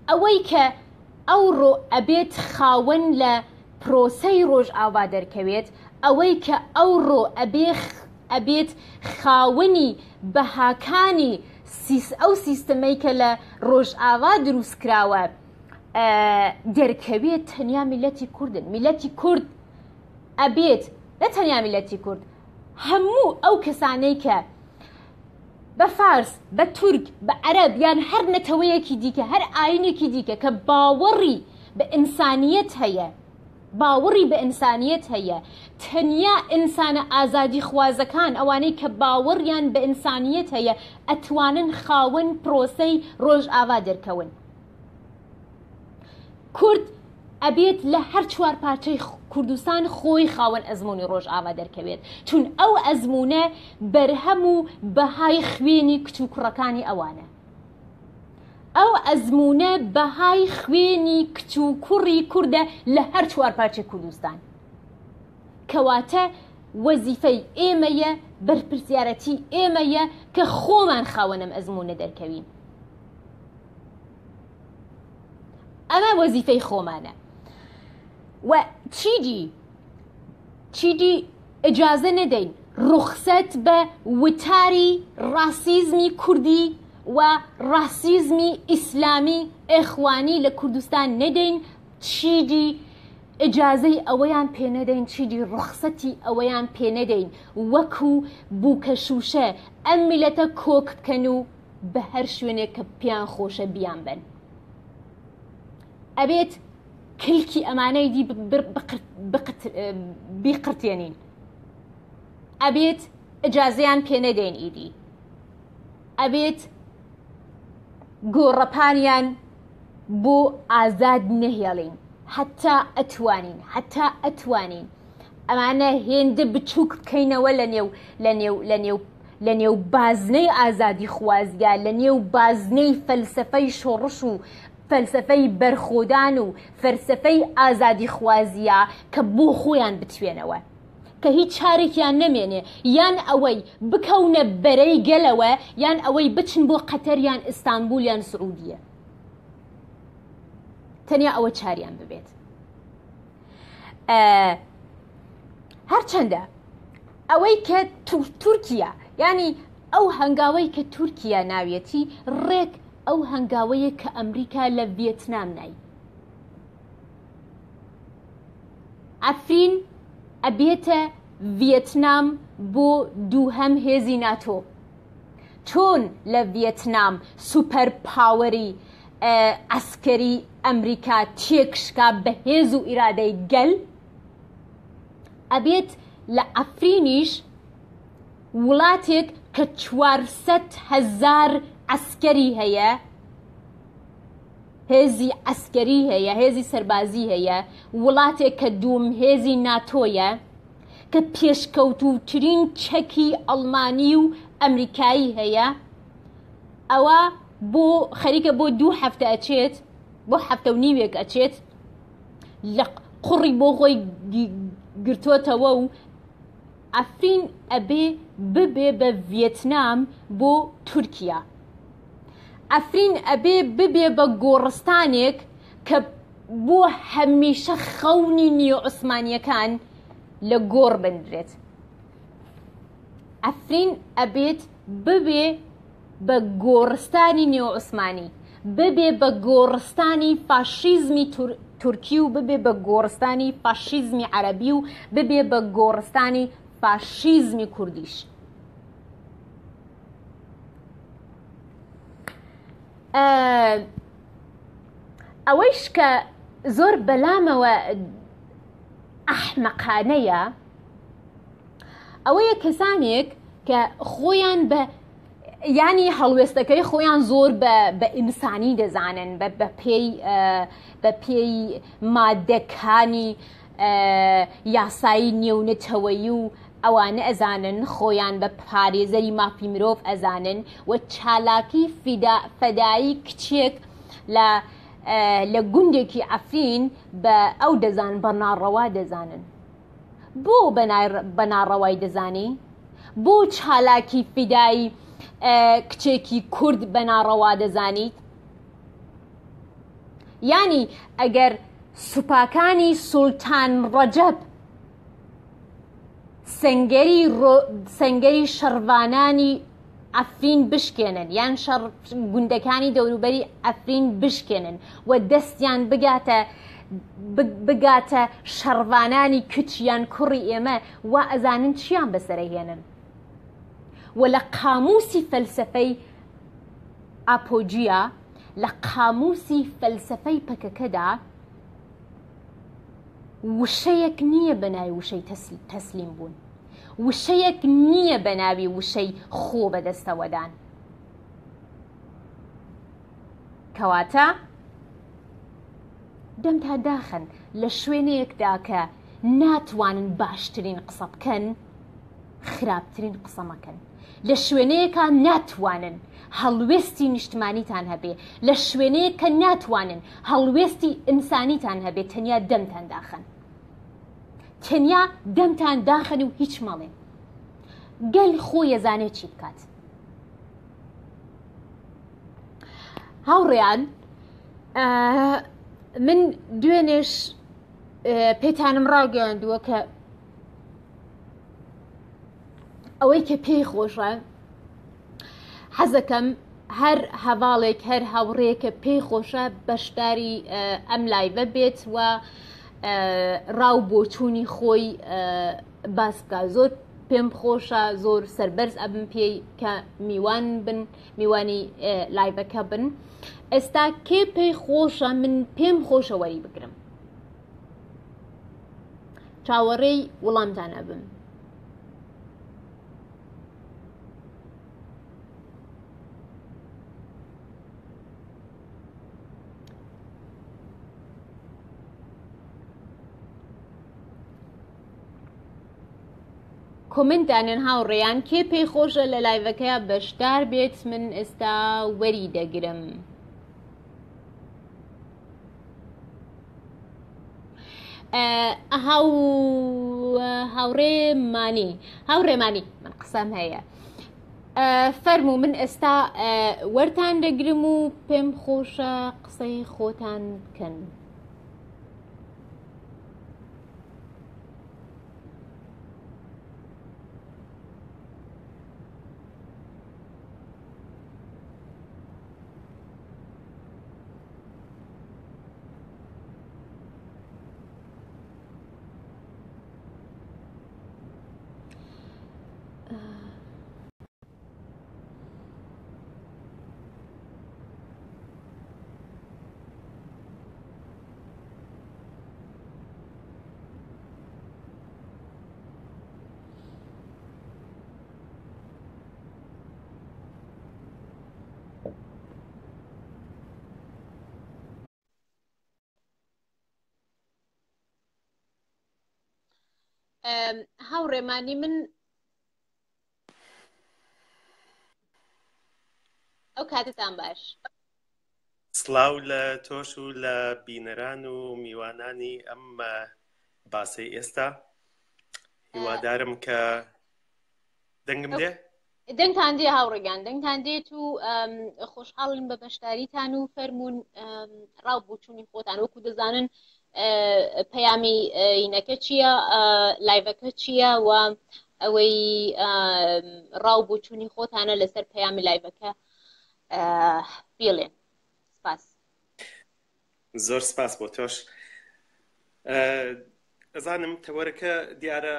ئەوەی کە ئەوڕۆ ئەبێت خاوەن لە پرۆسەی ڕۆژئاوا دەرکەوێت، ئەوەی کە ئەوڕۆ ئەبێ ئەبێت خاوەنی بەهاکانی ئەو سیستەمەی کە لە ڕۆژئاوا دروست کراوە دەرکەوێت تەنیا میلەتی کوردن. میلەتی کورد ئەبێت نە تەنیا میلەتی کورد هەموو ئەو کەسانەی کە بە فارس، بە تورک، بە عەرەب یان هەر نەتەوەیەکی دیکە، هەر ئاینێکی دیکە کە باوەڕی بە ئینسانیەت هەیە، باوەڕی بە ئینسانیەت هەیە، تەنیا ئینسانە ئازادیخوازەکان، ئەوانەی کە باوەڕیان بە ئینسانیەت هەیە، ئەتوانن خاوەن پرۆسەی ڕۆژئاڤا دەرکەون. کورد ئەبێت لە هەر چوار پارچەی کوردستان خۆی خاوەن ئەزموونی ڕۆژئاوا دەرکەوێت، چون ئەو ئەزموونە بەرهەم و بەهای خوێنی کچ و کوڕەکانی ئەوانە. ئەو ئەزموونە بەهای خوێنی کچ و کوڕی کوردە لە هەر چوار پارچەی کوردستان. کەواتە وەزیفەی ئێمەیە، بەرپرسیارەتی ئێمەیە کە خۆمان خاوەن ئەم ئەزموونە دەرکەوین. ئەمە وەزیفەی خۆمانە و چیدی چیدی ئیجازە نەدەین ڕوخسەت بە وتاری ڕاسیزمی کوردی و ڕاسیزمی ئیسلامی ئێخوانی لە کوردستان نەدەین چیدی ئیجازەی ئەوەیان پێ نەدەین چیدی ڕوخسەتی ئەوەیان پێ نەدەین وەکو بووکە شووشە ئەم میلەتە کۆک بکەن و بە هەر شوێنێک کە پێیان خۆشە بیان بەن ئەبێت کلکی ئەمانەی دی بیقرتێنین ئەبێت ئجازیان پێ نەدەین ئیدی ئەبێت گۆڕەپانیان بۆ ئازاد نەهێڵین حتا ئەتوانین حتا ئەتوانین ئەمانە هێندە بچووک بکەینەوە لە نێو لە نێو لە نێو لە نێو بازنەی ئازادی خوازیا لە نێو بازنەی فەلسفەی شۆڕش و فەلسەفەی بەرخۆدان و فەرسەفەی ئازادیخوازییە کە بۆ خۆیان بتوێنەوە کە هیچ چارێکیان نەمێنێ یان ئەوەی بکەونە بەرەی گەلەوە یان ئەوەی بچن بۆ قەتەر یان ئیستانبول یان سعودیە تەنیا ئەوە چاریان ببێت هەرچەندە ئەوەی کە تورکیا ینی ئەو هەنگاوەی کە تورکیا ناویەتی ڕێک ئەو هەنگاوەیە کە ئەمریکا لە ڤیێتنام نای. عەفرین ئەبێتە ڤیێتنام بۆ دووهەم هێزی ناتۆ. چۆن لە ڤیێتنام super power ی عەسکەری ئەمریکا تێکشکا بە هێز و ئیرادەی گەل، ئەبێت لە عەفرینیش وڵاتێک کە 400 هەزار عەسکەری هەیە، هێزی عەسکەری هەیە، هێزی سەربازی هەیە، وڵاتێک کە دووم هێزی ناتۆیە، کە پێشکەوتووترین چەکی ئەڵمانی و ئەمریکایی هەیە، ئەوە بۆ خەریکە بۆ دوو هەفتە ئەچێت، بۆ هەفتە و نیوێک ئەچێت، لە قوڕی بۆ خۆی گرتۆتەوە و عەفرین ئەبێ ببێ بە ڤیێتنام بۆ تورکیا. عەفرین ئەبێ ببێ بە گۆڕستانێک کە بۆ هەمیشە خەونی نیۆعوسمانیەکان لە گۆڕ بنرێت. عەفرین ئەبێت ببێ بە گۆڕستانی نیۆعوسمانی، ببێ بە گۆڕستانی فاشیزمی تورکی و ببێ بە گۆڕستانی فاشیزمی عەرەبی و ببێ بە گۆڕستانی فاشیزمی کوردیش. ئەوەیش کە زۆر بەلامەوە ئەحمەقانەیە ئەوەیە کەسانێک کە خۆیان بە ینی هەڵوێستەکەی خۆیان زۆر بە ئینسانی دەزانن بە پێی بە پێی مادەکانی یاسایی نێونەتەوەیی و ئەوانە ئەزانن خۆیان بە پارێزەری مافی مرۆڤ ئەزانن و چالاکی فیدا فەدایی کچێک لە لە گوندێکی عەفرین بە ئەو دەزان بە ناڕەوا دەزانن بۆ بە ناڕەوای دەزانی؟ بۆ چالاکی فیدایی کچێکی کورد بە ناڕەوا دەزانیت؟ یانی ئەگەر سوپاکانی سوڵتان ڕەجەب سەنگەری سەنگەری شەڕڤانانی عەفرین بشکێنن یان شەڕ گوندەکانی دەوروبەری عەفرین بشکێنن و دەستیان بگاتە بگاتە شەڕڤانانی کچ یان کوڕی ئێمە وا ئەزانن چیان بەسەرە هێنن و لە قاموسی فەلسەفەی ئاپۆجیە لە قاموسی فەلسەفەی پەکەکەدا وشەیەک نییە بە ناوی وشەی تەسلیم بوون. وشەیەک نییە بە ناوی وشەی خۆ بەدەستەوەدان. کەواتە دەمتان داخەن لە شوێنێکدا کە ناتوانن باشترین قسە بکەن خراپترین قسە مەکەن. لە شوێنەیەکا ناتوانن هەڵوێستی نیشتمانیتان هەبێ، لە شوێنەیەک کە ناتوانن هەڵوێستی ئینسانیتان هەبێ تەنیا دەمتان داخەن. تەنیا دەمتان داخەن و هیچ مەڵێن. گەل خۆی ئەزانێ چی بکات. هاوڕێیان. من دوێنێش پێتانم ڕاگەیاندووە کە ئەوەی کە پێی خۆشە حەزەکەم هەر هەواڵێک هەر هاوڕێکە پێی خۆشە بەشداری ئەم لایڤە بێت و ڕاو بۆچوونی خۆی باس بکە زۆر پێم خۆشە زۆر سەربەرز ئەبم پێی کە میوان بن میوانی لایڤەکە بن ئێستا کێ پێی خۆشە من پێم خۆشە وەری بگرم چاوەڕێی وڵامتان ئەبم. کۆمنت دانێن هاوڕێیان کێ پێی خۆشە لە لایڤەکەیا بەشدار بێت من ئێستا وەری دەگرم. هاو هاوڕێ مانی هاوڕێمانی من قسەم هەیە فەرموو من ئێستا وەرتان دەگرم و پێم خۆشە قسەی خۆتان بکەن. هاوڕێمانی من ئەو کاتتان باش. سڵاو لە تۆش و لە بینەران و میوانانی ئەم باسەی ئێستا هیوادارم کە دەنگم دێ؟ دەنگتان دێ هاوڕێگان دەنگتان دێت و خۆشحاڵین بە بەشداریتان و فەرمونون ڕاو بۆچوونی خۆتان وەکو دەزانن پەیامی ینەکە چییە لایڤەکە چییە و ئەوەی ڕاو بۆچوونی خۆتانە لەسەر پەیامی لایڤەکە بیڵێن سپاس. زۆر سپاس بۆ تۆش ئەزانم تەوەرەکە دیارە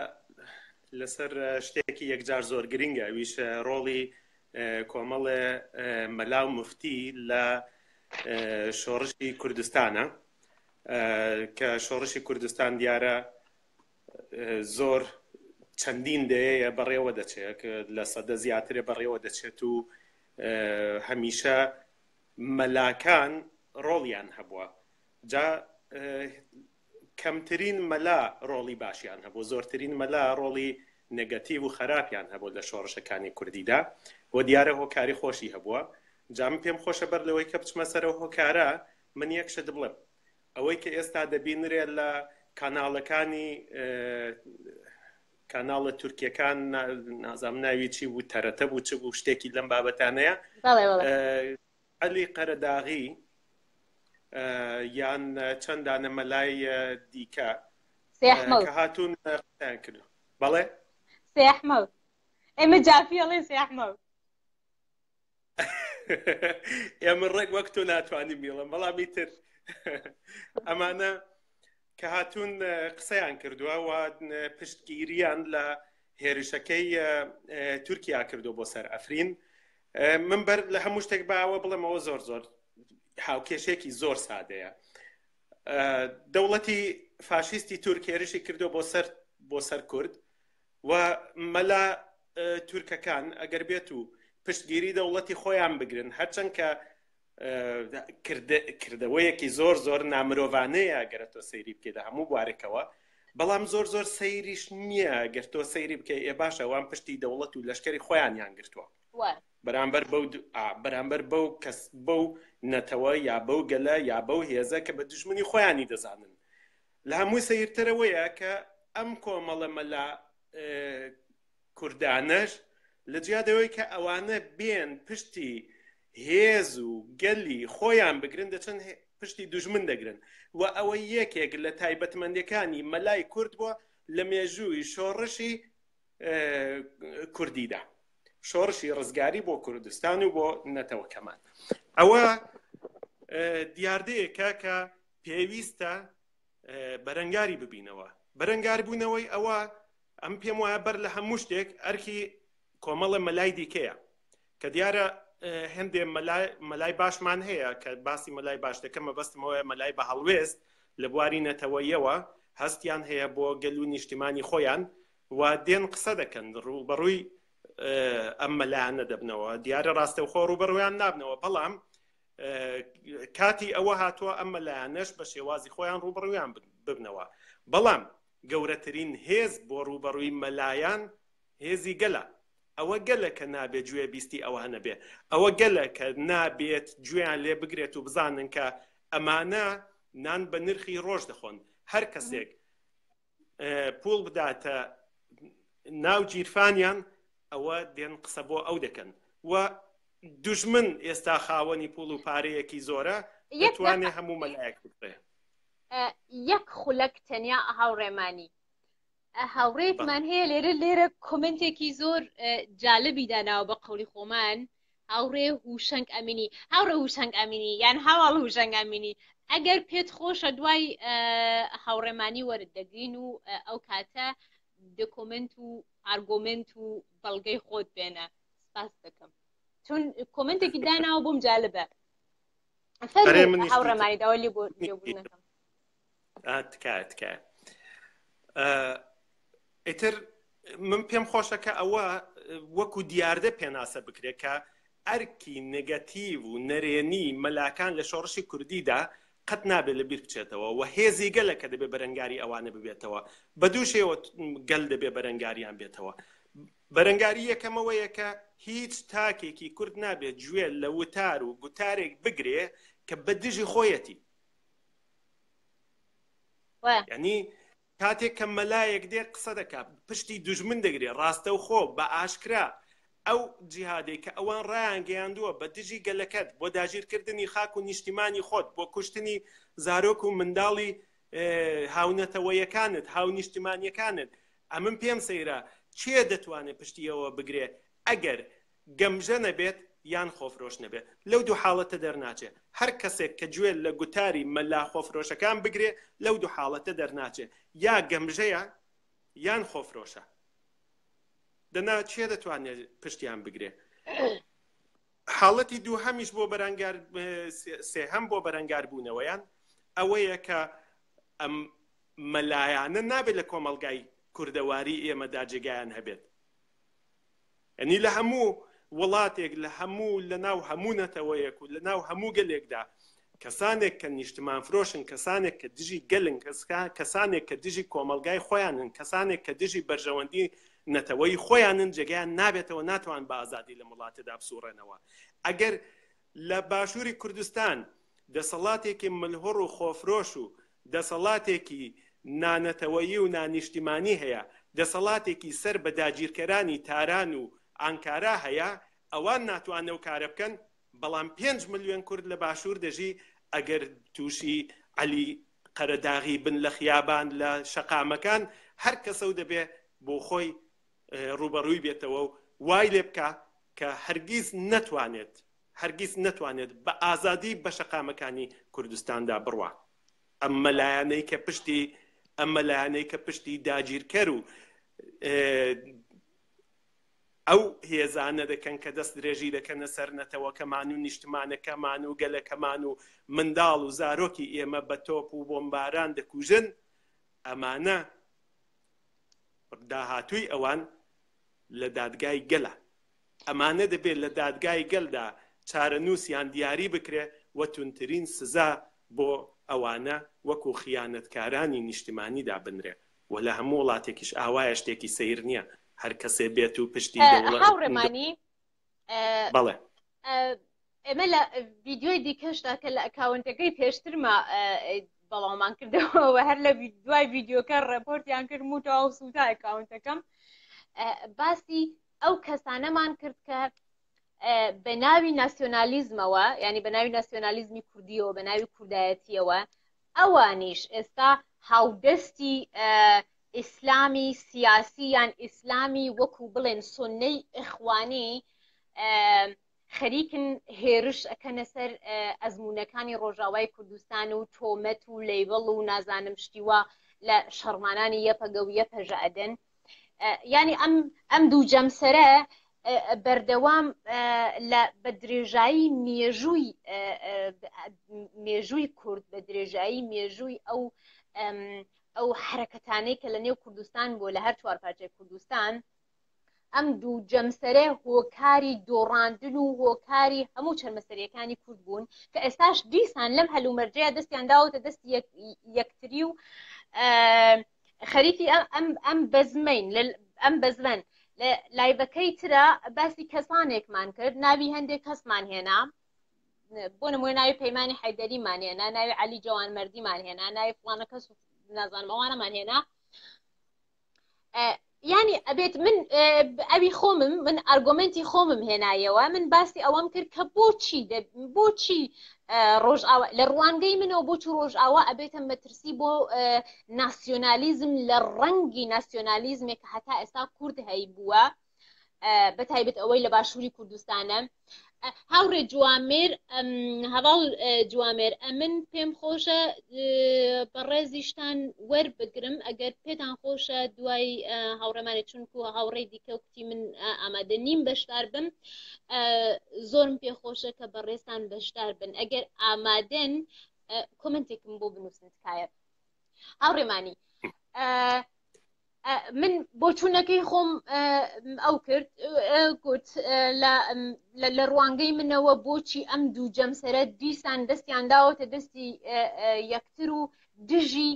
لەسەر شتێکی یەکجار زۆر گرنگە ئەویش ڕۆڵی کۆمەڵێ مەلا و مفتی لە شۆڕشی کوردستانە کە شۆڕشی کوردستان دیارە زۆر چەندین دەیەیە بەڕێوە دەچێت لە سەدە زیاترە بەڕێوە دەچێت و هەمیشە مەلاکان ڕۆڵیان هەبووە جا کەمترین مەلا ڕۆڵی باشیان هەبوو زۆرترین مەلا ڕۆڵی نگەتیو و خراپیان هەبوو لە شۆڕشەکانی کوردیدا و دیارە هۆکاری خۆشی هەبووە جا من پێم خۆشە بەر لەوەی کە بچمە سەرەوە هۆکارە من یەک شت بڵێم ئەوەی کە ئێستا دەبینرێ لە کاناڵەکانی کاناڵە تورکیەکان نازام ناوی چی بوو تەرەتە بوو چ بوو شتێکی لەم بابەتانەیە عەلی قەرەداغی یان چەند دانە مەلای دیکە کە هاتوون قسەیان کردو بەڵێ سێحمە ئێمە جافی ئەڵێ سێحمە ئێمە ڕێک وەک تۆ ناتوانین بیڵم بەڵام ئیتر ئەمانە کە هاتوون قسەیان کردووە و پشتگیریان لە هێرشەکەی تورکیا کردو بۆ سەر ئەفرین من بەر لە هەموو شتێک باوە بڵێمەوە زۆر زۆر هاوکێشێکی زۆر سادەیە دەوڵەتی فاشیستی تورک هێرشی کردو بۆ سەر بۆ سەر کورد و مەلا تورکەکان ئەگەر بێت و پشتگیری دەوڵەتی خۆیان بگرن هەرچەند کە کردەوەیەکی زۆر زۆر نامرۆڤانەیە گەر تۆ سەیری بکەیت لە هەموو بوارێکەوە بەڵام زۆر زۆر سەیریش نییە گەر تۆ سەیری بکەی ئێ باشە وان پشتی دەوڵەت و لەشکری خۆیانیان گرتووە بەرامبەر بەو بەرامبەر بەو کەس بەو نەتەوە یا بەو گەلە یا بەو هێزە کە بە دژمنی خۆیانی دەزانن لە هەمووی سەیرترەوەیە کە ئەم کۆمەڵە مەلا کوردانەش لە جیادەوەی کە ئەوانە بێن پشتی هێز و گەلی خۆیان بگرن دەچن. پشتی دوژمن دەگرن و ئەوە یەکێک لە تایبەتمەندەکانی مەلای کورد بووە لە مێژووی شۆڕشی کوردیدا شۆڕشی ڕزگاری بۆ کوردستان و بۆ نەتەوەکەمان ئەوە دیاردەیەکە کە پێویستە بەرەنگاری ببینەوە بەرەنگاربوونەوەی ئەوە ئەم پێم وایە بەر لە هەموو شتێک ئەرکی کۆمەڵە مەلای دیکەیە کە دیارە هەندێ مەلای باشمان هەیە کە باسی مەلای باش دەکەم مەبەستمەوەیە مەلای بە هەڵوێست لە بواری نەتەوەیەوە هەستیان هەیە بۆ گەل و نیشتیمانی خۆیان و دێن قسە دەکەن ڕووبەڕووی ئەم مەلایانە دەبنەوە دیارە ڕاستەوخۆ ڕووبەڕویان نابنەوە بەڵام کاتی ئەوە هاتووە ئەم مەلایانەش بە شێوازی خۆیان ڕووبەڕویان ببنەوە بەڵام گەورەترین هێز بۆ ڕووبەڕووی مەلایان هێزی گەلە ئەوە گەلە کە نابێت گوێ بیستی ئەوانە بێ ئەوە گەلە کە نابێت گوێیان لێ بگرێت و بزانن کە ئەمانە نان بە نرخی ڕۆژ دەخۆن هەر کەسێک پوڵ بداتە ناو گیرفانیان ئەوە دێن قسە بۆ ئەو دەکەن و دوژمن ئێستا خاوەنی پوڵ و پارەیەکی زۆرە دەتوانێت هەموو مەلایەک بکڕێ. یەک خولەک تەنیا هاوڕێمانی هاوڕێکمان هەیە لێرە لێرە کۆمنتێکی زۆر جالبی داناوە بە قەولی خۆمان هاوڕێ هوشەنگ ئەمینی هاوڕێ هوشەنگ ئەمینی یان هاواڵ هوشەنگ ئەمینی ئەگەر پێت خۆشە دوای هاوڕێمانی وەرت دەگرین و ئەو کاتە دۆکۆمنت و ئارگۆمنت و بەڵگەی خۆت بێنە سپاس دەکەم چون کۆمنتێکی داناوە بۆم جالبە هاوڕێمانی داوا لێ بۆ لێبوردنەکەم تکایە تکایە ئیتر من پێم خۆشە کە ئەوە وەکو دیاردە پێناسە بکرێت کە ئەرکی نگەتیڤ و نەرێنی مەلاکان لە شۆڕشی کوردیدا قەت نابێت لە بیر بچێتەوە و هێزی گەلە کە دەبێت بەرەنگاری ئەوانە ببێتەوە بە دوو شێوە گەل دەبێت بەرەنگاریان بێتەوە بەرەنگاری یەکەمەوەیە کە هیچ تاکێکی کورد نابێت گوێ لە وتار و گوتارێک بگرێ کە بە دژی خۆیەتی یعنی کاتێک کە مەلایەک دێ قسە دەکات پشتی دوژمن دەگرێ ڕاستەوخۆ بە ئاشکرا ئەو جیهادێک کە ئەوان ڕایان گەیاندووە بە دژی گەلەکەت بۆ داگیرکردنی خاک و نیشتیمانی خۆت بۆ کوشتنی زارۆک و منداڵی هاونەتەوەیەکانت هاونیشتیمانیەکانت ئەمن پێم سەیرە کێ دەتوانێت پشتیەوە بگرێ ئەگەر گەمژە نەبێت یان خۆفرۆش نەبێت لەو دوو حاڵەتە دەرناچێ هەر کەسێک کە گوێ لە گوتاری مەلا خۆفرۆشەکان بگرێ لەو دوو حاڵەتە دەرناچێ یا گەمژەیە یان خۆفرۆشە دەنا کێ دەتوانێت پشتیان بگرێ حاڵەتی دووهەمیش بۆ بەرەنگار سێهەم بۆ بەرەنگاربوونەوەیان ئەوەیە کە ئەم مەلایانە نابێت لە کۆمەڵگای کوردەواری ئێمەدا جێگایان هەبێت یعنی لە هەموو وڵاتێک لە هەموو لە ناو هەموو نەتەوەیەک و لە ناو هەموو گەلێکدا کەسانێک کە نیشتمان فرۆشن کەسانێک کە دژی گەلن کەسانێک کە دژی کۆمەڵگای خۆیانن کەسانێک کە دژی بەرژەوەندی نەتەوەی خۆیانن جێگەیان نابێتەوە ناتوان بە ئازادی لەم وڵاتەدا بسوڕێنەوە ئەگەر لە باشووری کوردستان دەسەڵاتێکی ملهوڕ و خۆفرۆش و دەسەڵاتێکی نانەتەوەیی و نانیشتیمانی هەیە، دەسەڵاتێکی سەر بە داگیرکەرانی تاران و ئانکارا هەیە، ئەوان ناتوان ئەو کارە بکەن، بەڵام پێنج ملیۆن کورد لە باشوور دەژی، ئەگەر تووشی عەلی قەرەداغی بن لە خیابان لە شەقامەکان، هەر کەسە و دەبێ بۆ خۆی ڕووبەڕووی بێتەوە و وای لێ بکا کە هەرگیز نەتوانێت هەرگیز نەتوانێت بە ئازادی بە شەقامەکانی کوردستاندا بڕوا. ئەم مەلایانەی کە پشتی ئەم مەلایانەی کە پشتی داگیرکەر و ئەو هێزانە دەکەن کە دەست درێژی دەکەنە سەر نەتەوەکەمان و نیشتمانەکەمان و گەلەکەمان و منداڵ و زارۆکی ئێمە بە تۆپ و بۆمباران دەکوژن ئەمانە داهاتووی ئەوان لە دادگای گەلە ئەمانە دەبێت لە دادگای گەلدا چارەنووسیان دیاری بکرێ و توندترین سزا بۆ ئەوانە وەکو خیانەتکارانی نیشتمانی دابنرێ و لە هەموو وڵاتێکیش ئاوایە شتێکی سەیر نییە هەر کەسێ بێت و پشتی دەوڵەت هاوڕێمانی بەڵێ ئێمە لە ڤیدیۆی دیکەشدا کە لە ئەکاونتەکەی پێشترما بەڵاومان کردەوە هەر لە دوای ڤیدیۆکە ڕێپۆرتیان کرد موتەوە سووتا ئەکاونتەکەم باسی ئەو کەسانەمان کرد کە بە ناوی ناسیۆنالیزمەوە ینی بە ناوی ناسیۆنالیزمی کوردیەوە بە ناوی کوردایەتیەوە ئەوانیش ئێستا هاودەستی ئیسلامی سیاسی یان ئیسلامی وەکو بڵێن سنەی ئیخوانی خەریکن هێرش ئەکەنە سەر ئەزموونەکانی ڕۆژاوای کوردستان و تۆمەت و لەیبڵ و نازانم شتیوا لە شەڕمانانی یەپەگە و یەپەژە ئەدەن ینی ئەم ئەم دوو جەمسەرە بەردەوام لە بە درێژایی مێژووی مێژووی کورد بە درێژایی مێژووی ئەو ئەو حرەکەتانەی کە لە نێو کوردستان بووە لە هەر چوار پارچەی کوردستان ئەم دوو جەمسەرە هۆکاری دۆڕاندن و هۆکاری هەموو چەرمەسەریەکانی کورد بوون کە ئێستاش دیسان لەم هەلومەرجەیە دەستیان داوەتە دەستی یەکتری و خەریکی ئەم ئەم بەزمین ئەم بەزمەن لە لایڤەکەی ترە باسی کەسانێکمان کرد ناوی هەندێک کەسمان هێنا بۆ نمونە ناوی پەیمانی حیدەریمان هێنا ناوی علی جوان مەردیمان هێنا ناوی فلانە کەس نازانم ئەوانەمان هێنا ینی ئەبێت من ئەوی خۆمم من ئەرگۆمنتی خۆمم هێنایەوە من باسی ئەوەم کرد کە بۆچی بۆچی ڕۆژئاوا لە ڕوانگەی منەوە بۆچی ڕۆژئاوا ئەبێتە مەترسی بۆ ناسیۆنالیزم لە ڕەنگی ناسیۆنالیزمێک کە هەتا ئێستا کورد هەیبووە بە تایبەت ئەوەی لە باشووری کوردستانە هاوڕێ جوامێر هەواڵ جوامێر ئەمن پێم خۆشە بەڕێزیشتان وەربگرم ئەگەر پێتان خۆشە دوای هاوڕێمانی چونکو هاوڕێی دیکە کوتی من ئامادە نیم بەشدار بم زۆرم پێخۆشە کە بەڕێزتان بەشدار بن ئەگەر ئامادەن کۆمنتێکم بۆ بنووسن تکایە هاوڕێمانی من بۆچوونەکەی خۆم ئەو کرد گوت لە ڕوانگەی منەوە بۆچی ئەم دوو جەمسەرە دیسان دەستیان داوەتە دەستی یەکتر و دژی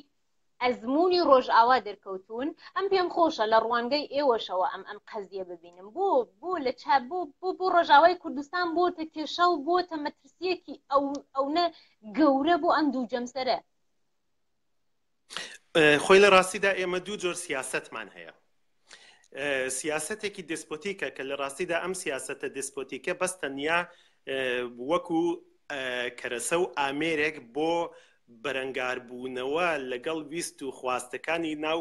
ئەزمموی ڕۆژئاوا دەرکەوتون ئەم پێم خۆشە لە ڕوانگەی ئێوەشەوە ئەم ئەم قەزیە ببینم بۆ بۆ لە چا بۆ بۆ بۆ ڕۆژاوای کوردستان بۆتە کێشە و بۆتە مەترسیەکی ئەو ئەونە گەورە بۆ ئەم دوو جەمسەرە خۆی لە ڕاستیدا ئێمە دوو جۆر سیاستمان هەیە سیاستێکی دسپۆتیکە کە لە ڕاستیدا ئەم سیاستە دسپۆتیکە بەس تەنیا وەکو کەرەسە و ئامێرێک بۆ بەرەنگاربوونەوە لەگەڵ ویست و خواستەکانی ناو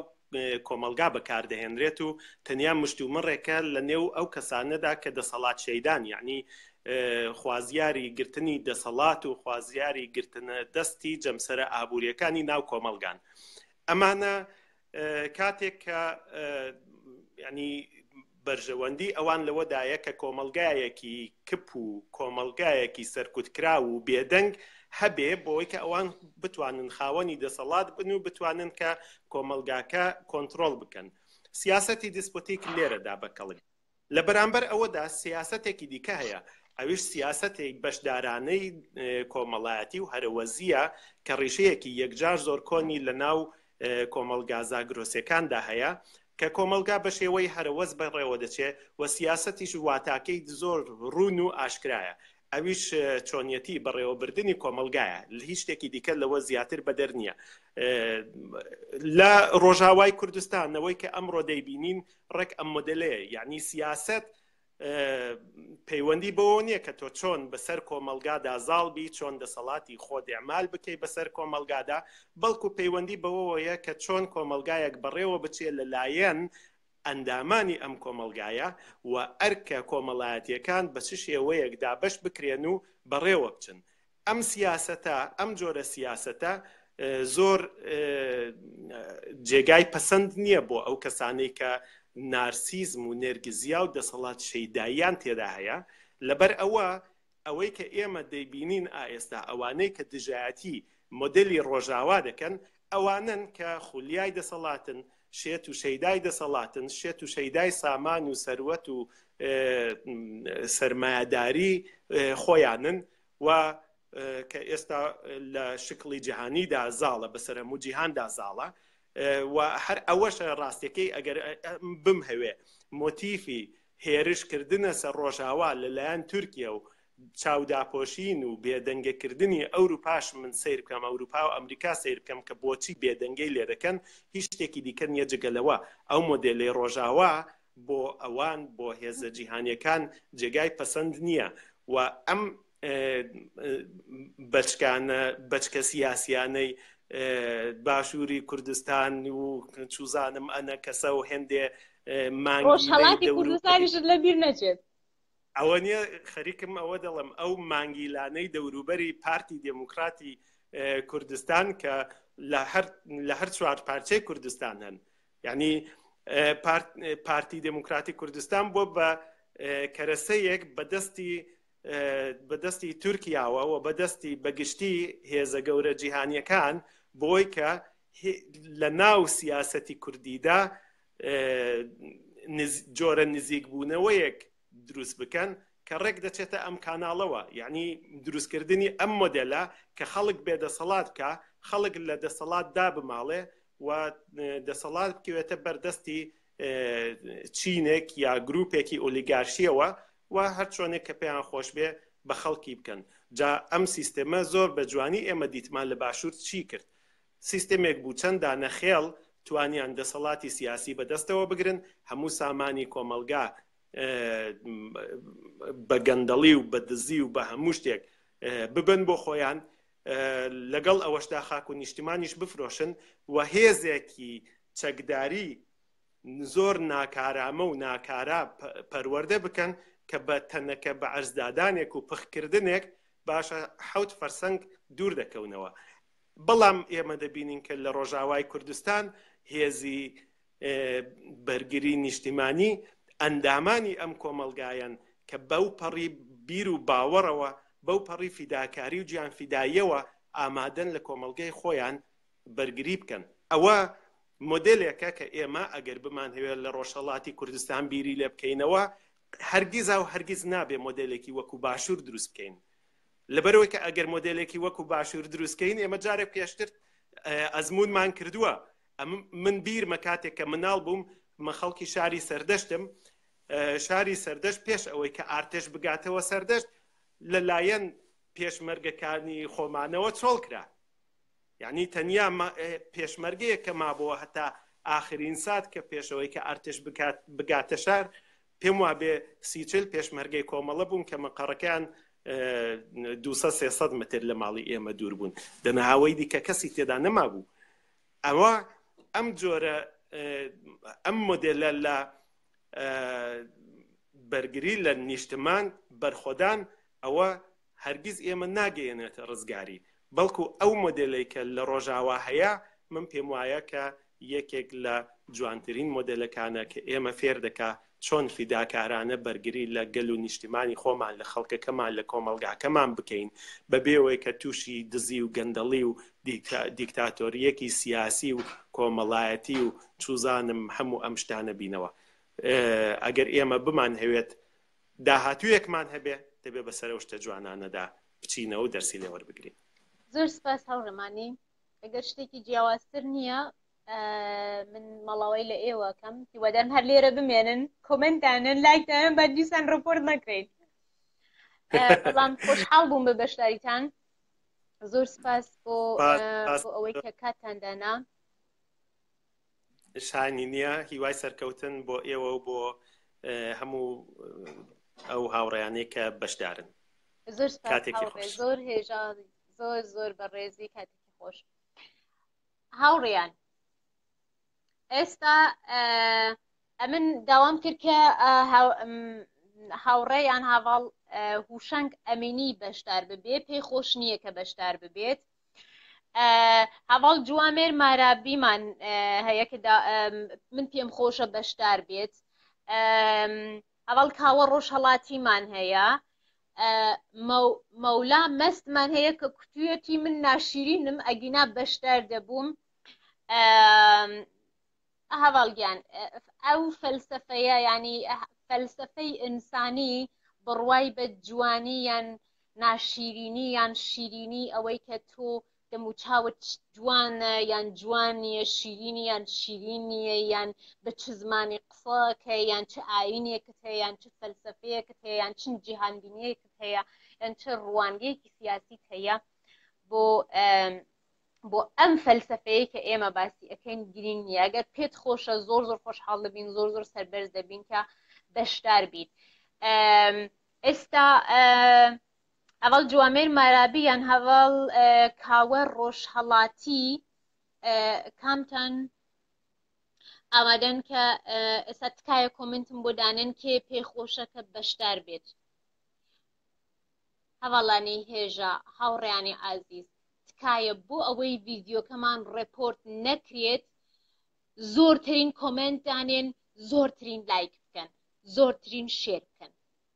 کۆمەڵگا بەکاردەهێنرێت و تەنیا مشتومڕێکە لە نێو ئەو کەسانەدا کە دەسەڵات شەیدان یعنی خوازیاری گرتنی دەسەڵات و خوازیاری گرتنە دەستی جەمسەرە ئابووریەکانی ناو کۆمەڵگان ئەمانە کاتێک کە ینی بەرژەوەندی ئەوان لەوەدایە کە کۆمەڵگایەکی کپ و کۆمەڵگایەکی سەرکوتکراو و بێدەنگ هەبێ بۆی کە ئەوان بتوانن خاوەنی دەسەڵات بن و بتوانن کە کۆمەڵگاکە کۆنتترۆل بکەن سیاستی دیسپۆتیک لێرەدا بەکەڵک لە بەرامبەر ئەوەدا سیاسەتێکی دیکە هەیە، ئەویش سیاسەتێک بەشدارانەی کۆمەڵایەتی و هەرەوەزییە کە ڕیشەیەکی یەکجار زۆر کۆنی لە ناو کۆمەڵگا زاگرۆسیەکاندا هەیە کە کۆمەڵگا بە شێوەی هەرەوەز بەڕێوە دەچێ و سیاسەتیش واتاکەی زۆر ڕوون و ئاشکرایە ئەویش چۆنیەتی بەڕێوەبردنی کۆمەڵگایە هیچ شتێکی دیکە لەوە زیاتر بەدەر نییە لە ڕۆژاوای کوردستانەوەی کە ئەمڕۆ دەیبینین ڕێک ئەم مۆدلەیە یعنی سیاست پەیوەندی بەوە نییە کە تۆ چۆن بەسەر کۆمەلگادا زاڵبی چۆن دەسەڵاتی خۆت ئەعمال بکەی بەسەر کۆمەلگادا بەڵکو پەیوەندی بەوەیە کە چۆن کۆمەلگایەک بەڕێوە بچێت لەلایەن ئەندامانی ئەم کۆمەڵگایە و ئەرکە کۆمەڵایەتیەکان بە چ شێوەیەک دابەش بکرێن و بەڕێوە بچن. ئەم سیاسەتە، ئەم جۆرە سیاسەتە زۆر جێگای پەسەند نییە بۆ ئەو کەسانەی کە نارسیزم و نێرگزیا و دەسەڵات شەیداییان تێدا هەیە، لەبەر ئەوە ئەوەی کە ئێمە دەیبینین ئائێستا ئەوانەی کە دژایەتی مۆدێلی ڕۆژاوا دەکەن ئەوانەن کە خولیای دەسەڵاتن، شێت و شەیدای دەسەڵاتن، شێت و شەیدای سامان و سەروەت و سەرمایەداری خۆیانن و کە ئێستا لە شکڵی جیهانیدا زاڵە بەسەر هەموو جیهاندا زاڵە و هەر ئەوەشە ڕاستەکەی ئەگەر بمهەوێ مۆتیفی هێرش کردنە سەر ڕۆژاوا لە لایەن تورکیە و چاوداپۆشین و بێدەنگەکردنی ئەوروپاش من سەیر بکەم ئەوروپا و ئەمریکا سەیر بکەم کە بۆچی بێدەنگەی لێ دەکەن هیچ شتێکی دیکە نییە جگە لەوە ئەو مۆدێلەی ڕۆژاوا بۆ ئەوان بۆ هێزە جیهانیەکان جێگای پەسەند نییە و ئەم بەچکانە بەچکە سیاسیانەی باشووری کوردستان و چوزانم ئەنە کەسە و هێندێ مانگی کوردستانیشت لە بیر نەچێت. ئەوە نییە خەریکم ئەوە دەڵم ئەو مانگیلانەی دەوروبەری پارتی دێموکراتی کوردستان کە لە هەر چوار پارچەی کوردستان هەن یعنی پارتی دێموکراتی کوردستان بۆ بە کەرەسەیەک بەدەستی بەدەستی تورکیاوە و بەدەستی بەگشتی هێزە گەورە جیهانیەکان بۆی کە لە ناو سیاسەتی کوردیدا جۆرە نزیکبوونەوەیەک دروست بکەن کە ڕێک دەچێتە ئەم کاناڵەوە یعنی دروستکردنی ئەم مۆدێلە کە خەڵک بێ دەسەڵات بکە خەڵک لە دەسەڵات دابماڵێ و دەسەڵات بکەوێتە بەردەستی چینێک یا گروپێکی ئۆلیگارشیەوە و هەر چۆنێک کە پێیان خۆش بێ بە خەڵکی بکەن جا ئەم سیستەمە زۆر بە جوانی ئێمە دیتمان لە باشوور چی کرد سیستمێک بوو چەند دانە خێڵ توانیان دەسەڵاتی سیاسی بەدەستەوە بگرن، هەموو سامانی کۆمەڵگا بە گەندەڵی و بە دزی و بە هەموو شتێک ببن بۆ خۆیان، لەگەڵ ئەوەشدا خاک و نیشتیمانیش بفرۆشن و هێزێکی چەکداری زۆر ناکارامە و ناکارا پەروەردە بکەن کە بە تەنەکە بە عەرزدادانێک و پخکردنێک باشە حەوت فەرسەنگ دوور دەکەونەوە. بەڵام ئێمە دەبینین کە لە ڕۆژاوای کوردستان هێزی بەرگری نیشتیمانی ئەندامانی ئەم کۆمەڵگایەن کە بەو پەڕی بیر و باوەڕەوە بەو پەڕی فیداکاری و گیانفیداییەوە ئامادەن لە کۆمەڵگای خۆیان بەرگری بکەن. ئەوە مۆدێلێکە کە ئێمە ئەگەر بمانهەوێت لە ڕۆژهەڵاتی کوردستان بیری لێ بکەینەوە هەرگیزا و هەرگیز نابێ مۆدێلێکی وەکو باشوور دروست بکەین. لەبەرئەوەی کە ئەگەر مۆدێلێکی وەکو باشوور دروستکەین ئێمە جارێک پێشتر ئەزمونمان کردووە من بیرمە کاتێک کە مناڵ بووم من خەڵکی شاری سەردەشتم شاری سەردەشت پێش ئەوەی کە ئارتێش بگاتەوە سەردەشت لەلایەن پێشمەرگەکانی خۆمانەوە چۆڵ کرا یعنی تەنیا پێشمەرگەیەک کە مابەوە هەتا ئاخرین سات کە پێشەوەی کە ئارتش بکات بگاتە شار پێم وابێ سیچل پێشمەرگەی کۆمەڵە بوون کە مەقەڕەکەیان 200 300 متر لە ماڵی ئێمە دوور بوون دەنەهاوەی دیکە کەسی تێدا نەمابوو ئەوە ئەم جۆرە ئەم مۆدێلە لە بەرگری لە نیشتمان بەرخۆدان ئەوە هەرگیز ئێمە ناگەیەنێتە ڕزگاری، بەڵکو ئەو مۆدێلەی کە لە ڕۆژاوا هەیە من پێم وایە کە یەکێک لە جوانترین مۆدێلەکانە کە ئێمە فێر دەکا چۆن فیداکارانە بەرگری لە گەل و نیشتیمانی خۆمان لە خەڵکەکەمان لە کۆمەڵگاکەمان بکەین بەبێ ئەوەی کە تووشی دزی و گەندەڵی و دیکتاتۆرییەکی سیاسی و کۆمەڵایەتی و چوزانم هەموو ئەم شتانە بینەوە. ئەگەر ئێمە بمانهەوێت داهاتوویەکمان هەبێ دەبێ بەسەر ئەو شتە جوانانەدا بچینەوە و دەرسی لێ وەربگرین. زۆر سپاس هاوڕێمانی ئەگەر شتێکی جیاوازتر نییە من مەڵاوەی لە ئێوە کەم هیوادارم هەر لێرە بمێنن کۆمنتانن لایکتانن بە دیسان ڕپۆرت نەکرێن بەڵام خۆشحاڵ بووم بە بەشداریتان زۆر سپاس بۆ بۆ ئەوەی کە کاتتان دانا شانی نییە هیوای سەرکەوتن بۆ ئێوە و بۆ هەموو ئەو هاوڕێیانەی کە بەشدارن زۆر کاتێکی خۆش زۆر هێژا زۆر زۆر بەڕێزی کاتێکی خۆش هاوڕێیان ئێستا ئەمن داوام کرد کە هاوڕێ یان هاڤڵ هوشەنگ ئەمینی بەشدار ببێ پێی خۆش نییە کە بەشدار ببێت هەڤاڵ جوامێر مارابیمان هەیە کە من پێم خۆشە بەشدار بێت هەڤاڵ کاوە ڕۆژهەڵاتیمان هەیە مەولا مەستمان هەیە کە کوتویەتی من ناشیرینم ئەگینا بەشدار دەبووم هەڤاڵ گیان ئەو فەلسەفەیە ینی فەلسەفەی ئینسانی بڕوای بە جوانی یان ناشیرینی یان شیرینی ئەوەی کە تۆ دەموچاوت جوانە یان جوان نییە شیرینی یان شیرین نییە یان بە چ زمانی قسەکە یان چ ئاینێکت هەیە یان چ فەلسەفەیەکت هەیە یان چ جیهانبینیەکت هەیە یان چ ڕوانگەیەکی سیاسیت هەیە بۆ بۆ ئەم فەلسفەیە کە ئێمە باسی ئەەکەین گرنگ نییە ئەگەر پێت خۆشە زۆر زۆر خۆشحاڵ دەبین زۆر زۆر سەربەرز دەبین کە بەشدار بیت ئێستا هەڤاڵ جوامێر مارابی یان هەڤاڵ کاوە ڕۆژهەڵاتی کامتان ئامادەن کە ئێستا تکایە کۆمنتم بۆ دانێن کێ پێی خۆشە کە بەشدار بێت هەڤاڵانی هێژا هاوڕێیانی ئازیز تکایە بۆ ئەوەی ڤیدیۆکەمان ڕێپۆرت نەکرێت زۆرترین کۆمنت دانێن زۆرترین لایک بکەن زۆرترین شێر بکەن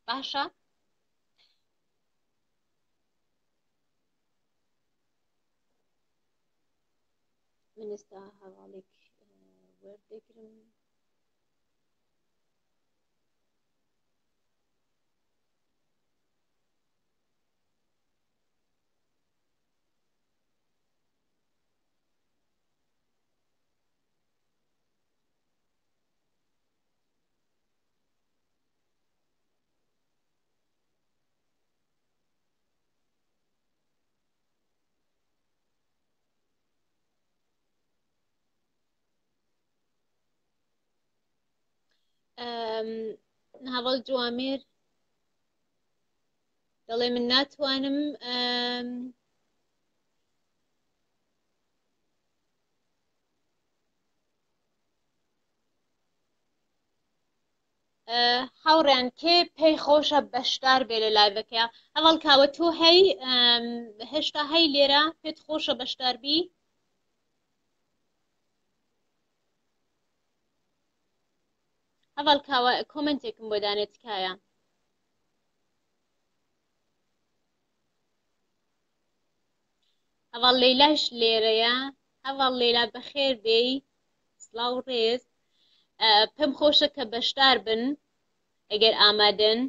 باشە من ئێستا هەواڵێک وەردەگرم هەڤاڵ جوامێر دەڵێ من ناتوانم هاوڕێیان کێ پێی خۆشە بەشدار بێ لە لایڤەکەیا هەڤاڵ کاوە تۆ هەی هێشتا هەی لێرە پێت خۆشە بەشدار بی هەڤاڵ کاوە کۆمنتێکم بۆ دانێ تکایە هەڤاڵ لەیلاش لێرەیە هەڤاڵ لەیلا بەخێر بێی سڵاو ڕێز پێم خۆشە کە بەشدار بن ئەگەر ئامادەن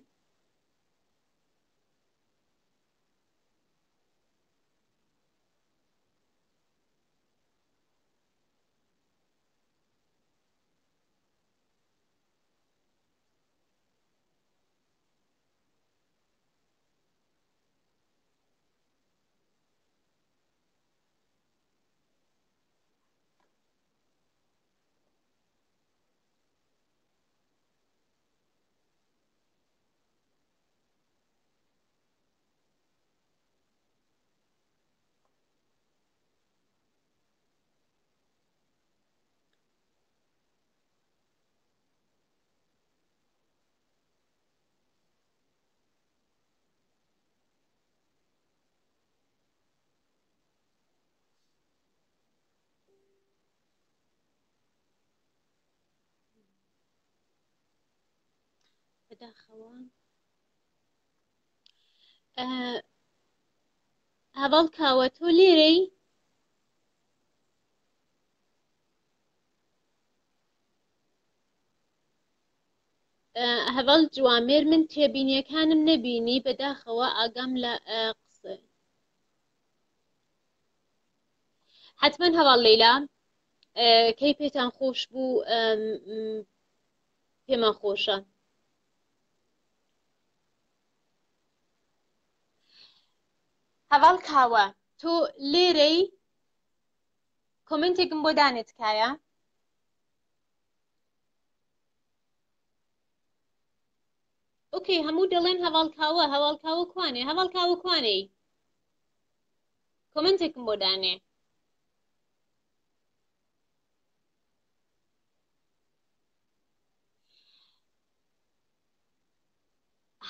بەداخەوە هەڤاڵ کاوە تۆ لێرەی هەڤاڵ جوامێر من تێبینیەکانم نەبینی بەداخەوە ئاگام لە قسە حتمما هەواڵ لەیلا کەی پێتان خۆش بوو پێمان خۆشە هەواڵ کاوە تۆ لێرەی کۆمنتێکم بۆ دانێت تکایە ئۆکەی هەموو دەڵێن هەواڵ کاوە هەواڵ کاوە کوانێ هەواڵ کاوە کوانێی کۆمنتێکم بۆ دانێ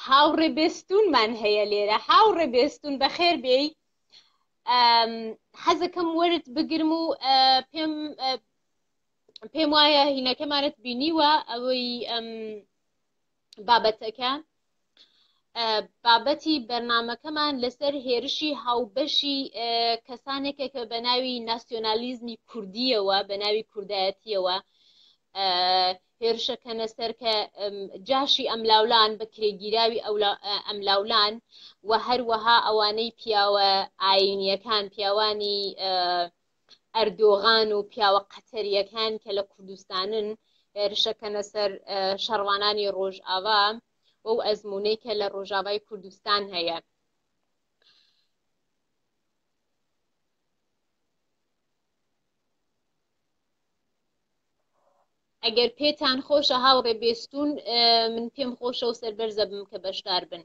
هاوڕێ بێستونمان هەیە لێرە هاوڕێ بێستون بەخێر بێی حەزەکەم وەرت بگرم و پێم پێم وایە هینەکەمانت بینیوە ئەوەی بابەتەکە بابەتی بەرنمەکەمان لەسەر هێرشی هاوبەشی کەسانێکە کە بە ناوی ناسیۆنالیزمی کوردیەوە بە ناوی کوردایەتیەوە هێرشەکەنە سەر کە جاشی ئەملاولان بە کرێگیراوی ئەملاولان و هەروەها ئەوانەی پیاوە ئاینیەکان پیاوانی ئەردۆغان و پیاوە قەتەریەکان کە لە کوردستانن هێرشەکەنە سەر شەڕوانانی ڕۆژئاوا و ئەزمونەی کە لە ڕۆژاوای کوردستان هەیە. ئەگەر پێتان خۆشە هاوڕێ بێستون من پێم خۆشە و سەربەرزە بم کە بەشدار بن.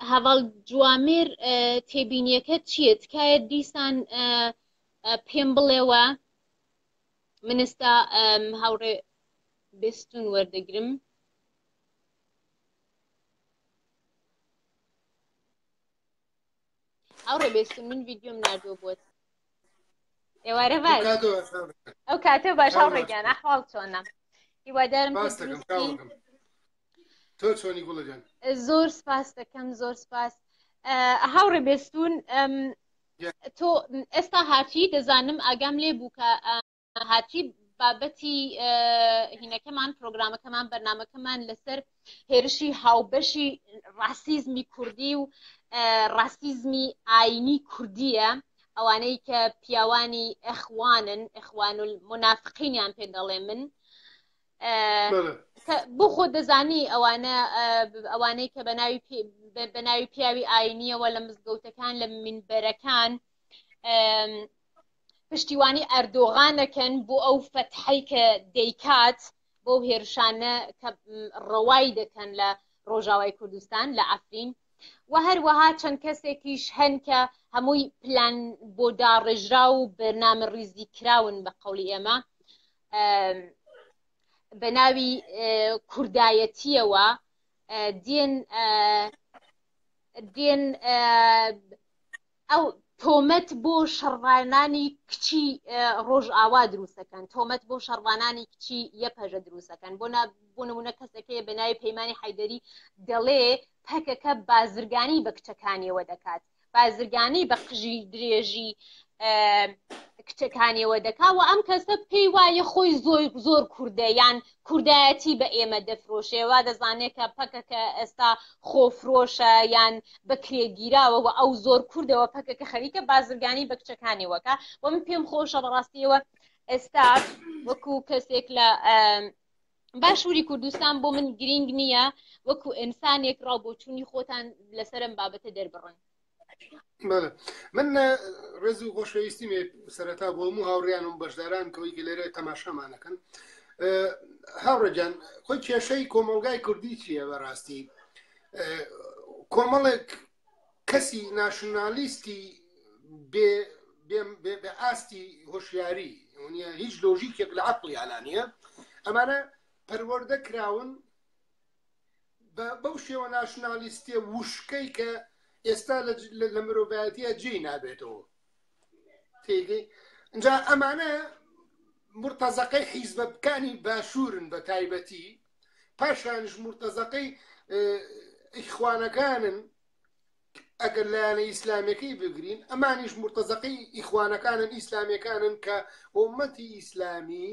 هەڤاڵ جوامێر تێبینیەکە چییە؟ تکایە دیسان پێم بڵێوە من ئێستا هاوڕێ بێستون وەردەگرم. هاوڕێ بێستون من ڤیدیۆم ناردووە بۆت. ئێوارە باش. ئەو کاتە باش هاوڕێگیان ئەحواڵ چۆنە؟ هیوادارم تۆ چۆنی گوڵەجان؟ زۆر سپاس دەکەم زۆر سپاس هاوڕێ بێستون تۆ ئێستا هاتی دەزانم ئاگام لێ بوو کە هاتی بابەتی هینەکەمان پرۆگرامەکەمان بەرنمەکەمان لەسەر هێرشی هاوبەشی ڕاسیزمی کوردی و ڕاسیزمی ئاینی کوردیە ئەوانەی کە پیاوانی ئەخوانن ئەخوان و منافقینیان پێ دەڵێ من بۆ خۆ دەزانی ئەوانە ئەوانەی کە بەناوی بەناوی پیاوی ئاینیەوە لە مزگەوتەکان لە منبەرەکان پشتیوانی ئەردۆغانەکەن بۆ ئەو فەتحەی کە دەیکات بۆ هێرشانە کە ڕەوای دەکەن لە ڕۆژاوای کوردستان لە عەفرین و هەروەها چەند کەسێکیش هەن کە هەمووی پلان بۆ داڕێژرا و بەرنامە ڕیزی کراون بە قەولی ئێمە بە ناوی کوردایەتیەوە دێن دێن ئەو تۆمەت بۆ شەڕڤانانی کچی ڕۆژئاوا دروستەکەن تۆمەت بۆ شەڕڤانانی کچی یەپەژە دروستەکەن بۆ بۆ نمونە کەسێکەیە بە ناوی پەیمانی حیدەری دەڵێ پەکەکە بازرگانی بە کچەکانیەوە دەکات بازرگانی بە قژی درێژی کچەکانیەوە دەکا و ئەم کەسە پێی وایە خۆی زۆر زۆر کوردە یان کوردایەتی بە ئێمە دەفرۆشێ وا دەزانێت کە پەکەکە ئێستا خۆفرۆشە یان بەکرێگیراوە و ئەو زۆر کوردەوە پەکەکە خەریکە بازرگانی بە کچەکانیەوەکە و من پێم خۆشە بەڕاستیەوە ئێستا وەکو کەسێک لە باشووری کوردستان بۆ من گرینگ نییە وەکو ئینسانێک ڕاو بۆچوونی خۆتان لەسەرم بابەتە دەربڕن. بەڵێ من ڕێز و خۆشەویستی مێ سەرەتا بۆ هەموو هاوڕیان و بەشداران کەوەی کە لێرە تەماشامانەکەن هاوڕێجان خۆی کێشەی کۆمەڵگای کوردی چییە بەڕاستی کۆمەڵێک کەسی ناشنالیستی بێ بێ ئاستی هۆشیاری هیچ لۆژیکێک لە عقلیانە نییە ئەمانە پەروەردە کراون بەو شێوە ناشنالیستیە وشکەی کە ئێستا لە مرۆڤایەتە جێی نابێتەوە تێگەی اینجا ئەمانە مرتەزەقەی حیزبەکانی باشوورن بە تایبەتی پاشانش مرتەزەقەی ئیخوانەکانن ئەگەر لایەنە ئیسلامیەکەی بگرین ئەمانیش مرتەزەقەی ئیخوانەکانن ئیسلامیەکانن کە ئومەتی ئیسلامی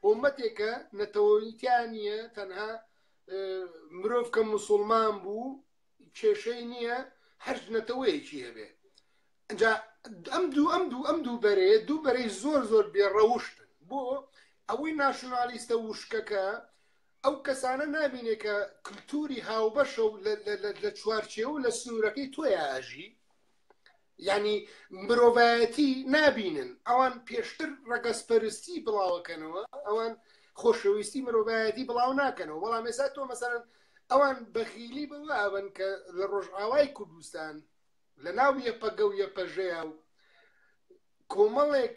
ئومەتێکە نەتەوەیی تیا نییە تەنها مرۆڤ کە مسلمان بوو کێشەی نییە هەر نەتەوەیەکی هەبێ جا ئەم دوو ئەم دوو ئەم دوو بەرەیە دوو بەرەی زۆر زۆر بێڕەوشتن بۆ ئەوەی ناشنالیستە وشکەکە ئەو کەسانە نابینێ کە کللتوری هاوبەشە و لە چوارچێوە و لە سنوورەکەی تۆیا ئەژی یعنی مرۆڤایەتی نابینن ئەوان پێشتر ڕەگەزپەرستی بڵاوەکەنەوە ئەوان خۆشەویستی مرۆڤایەتی بڵاو ناکەنەوە بەڵام ئێستا تۆ مەسەرەن ئەوان بەخیلی بەوە ئەبن کە لە ڕۆژئاوای کوردستان لە ناو یەپەگە و یەپەژەیە و کۆمەڵێک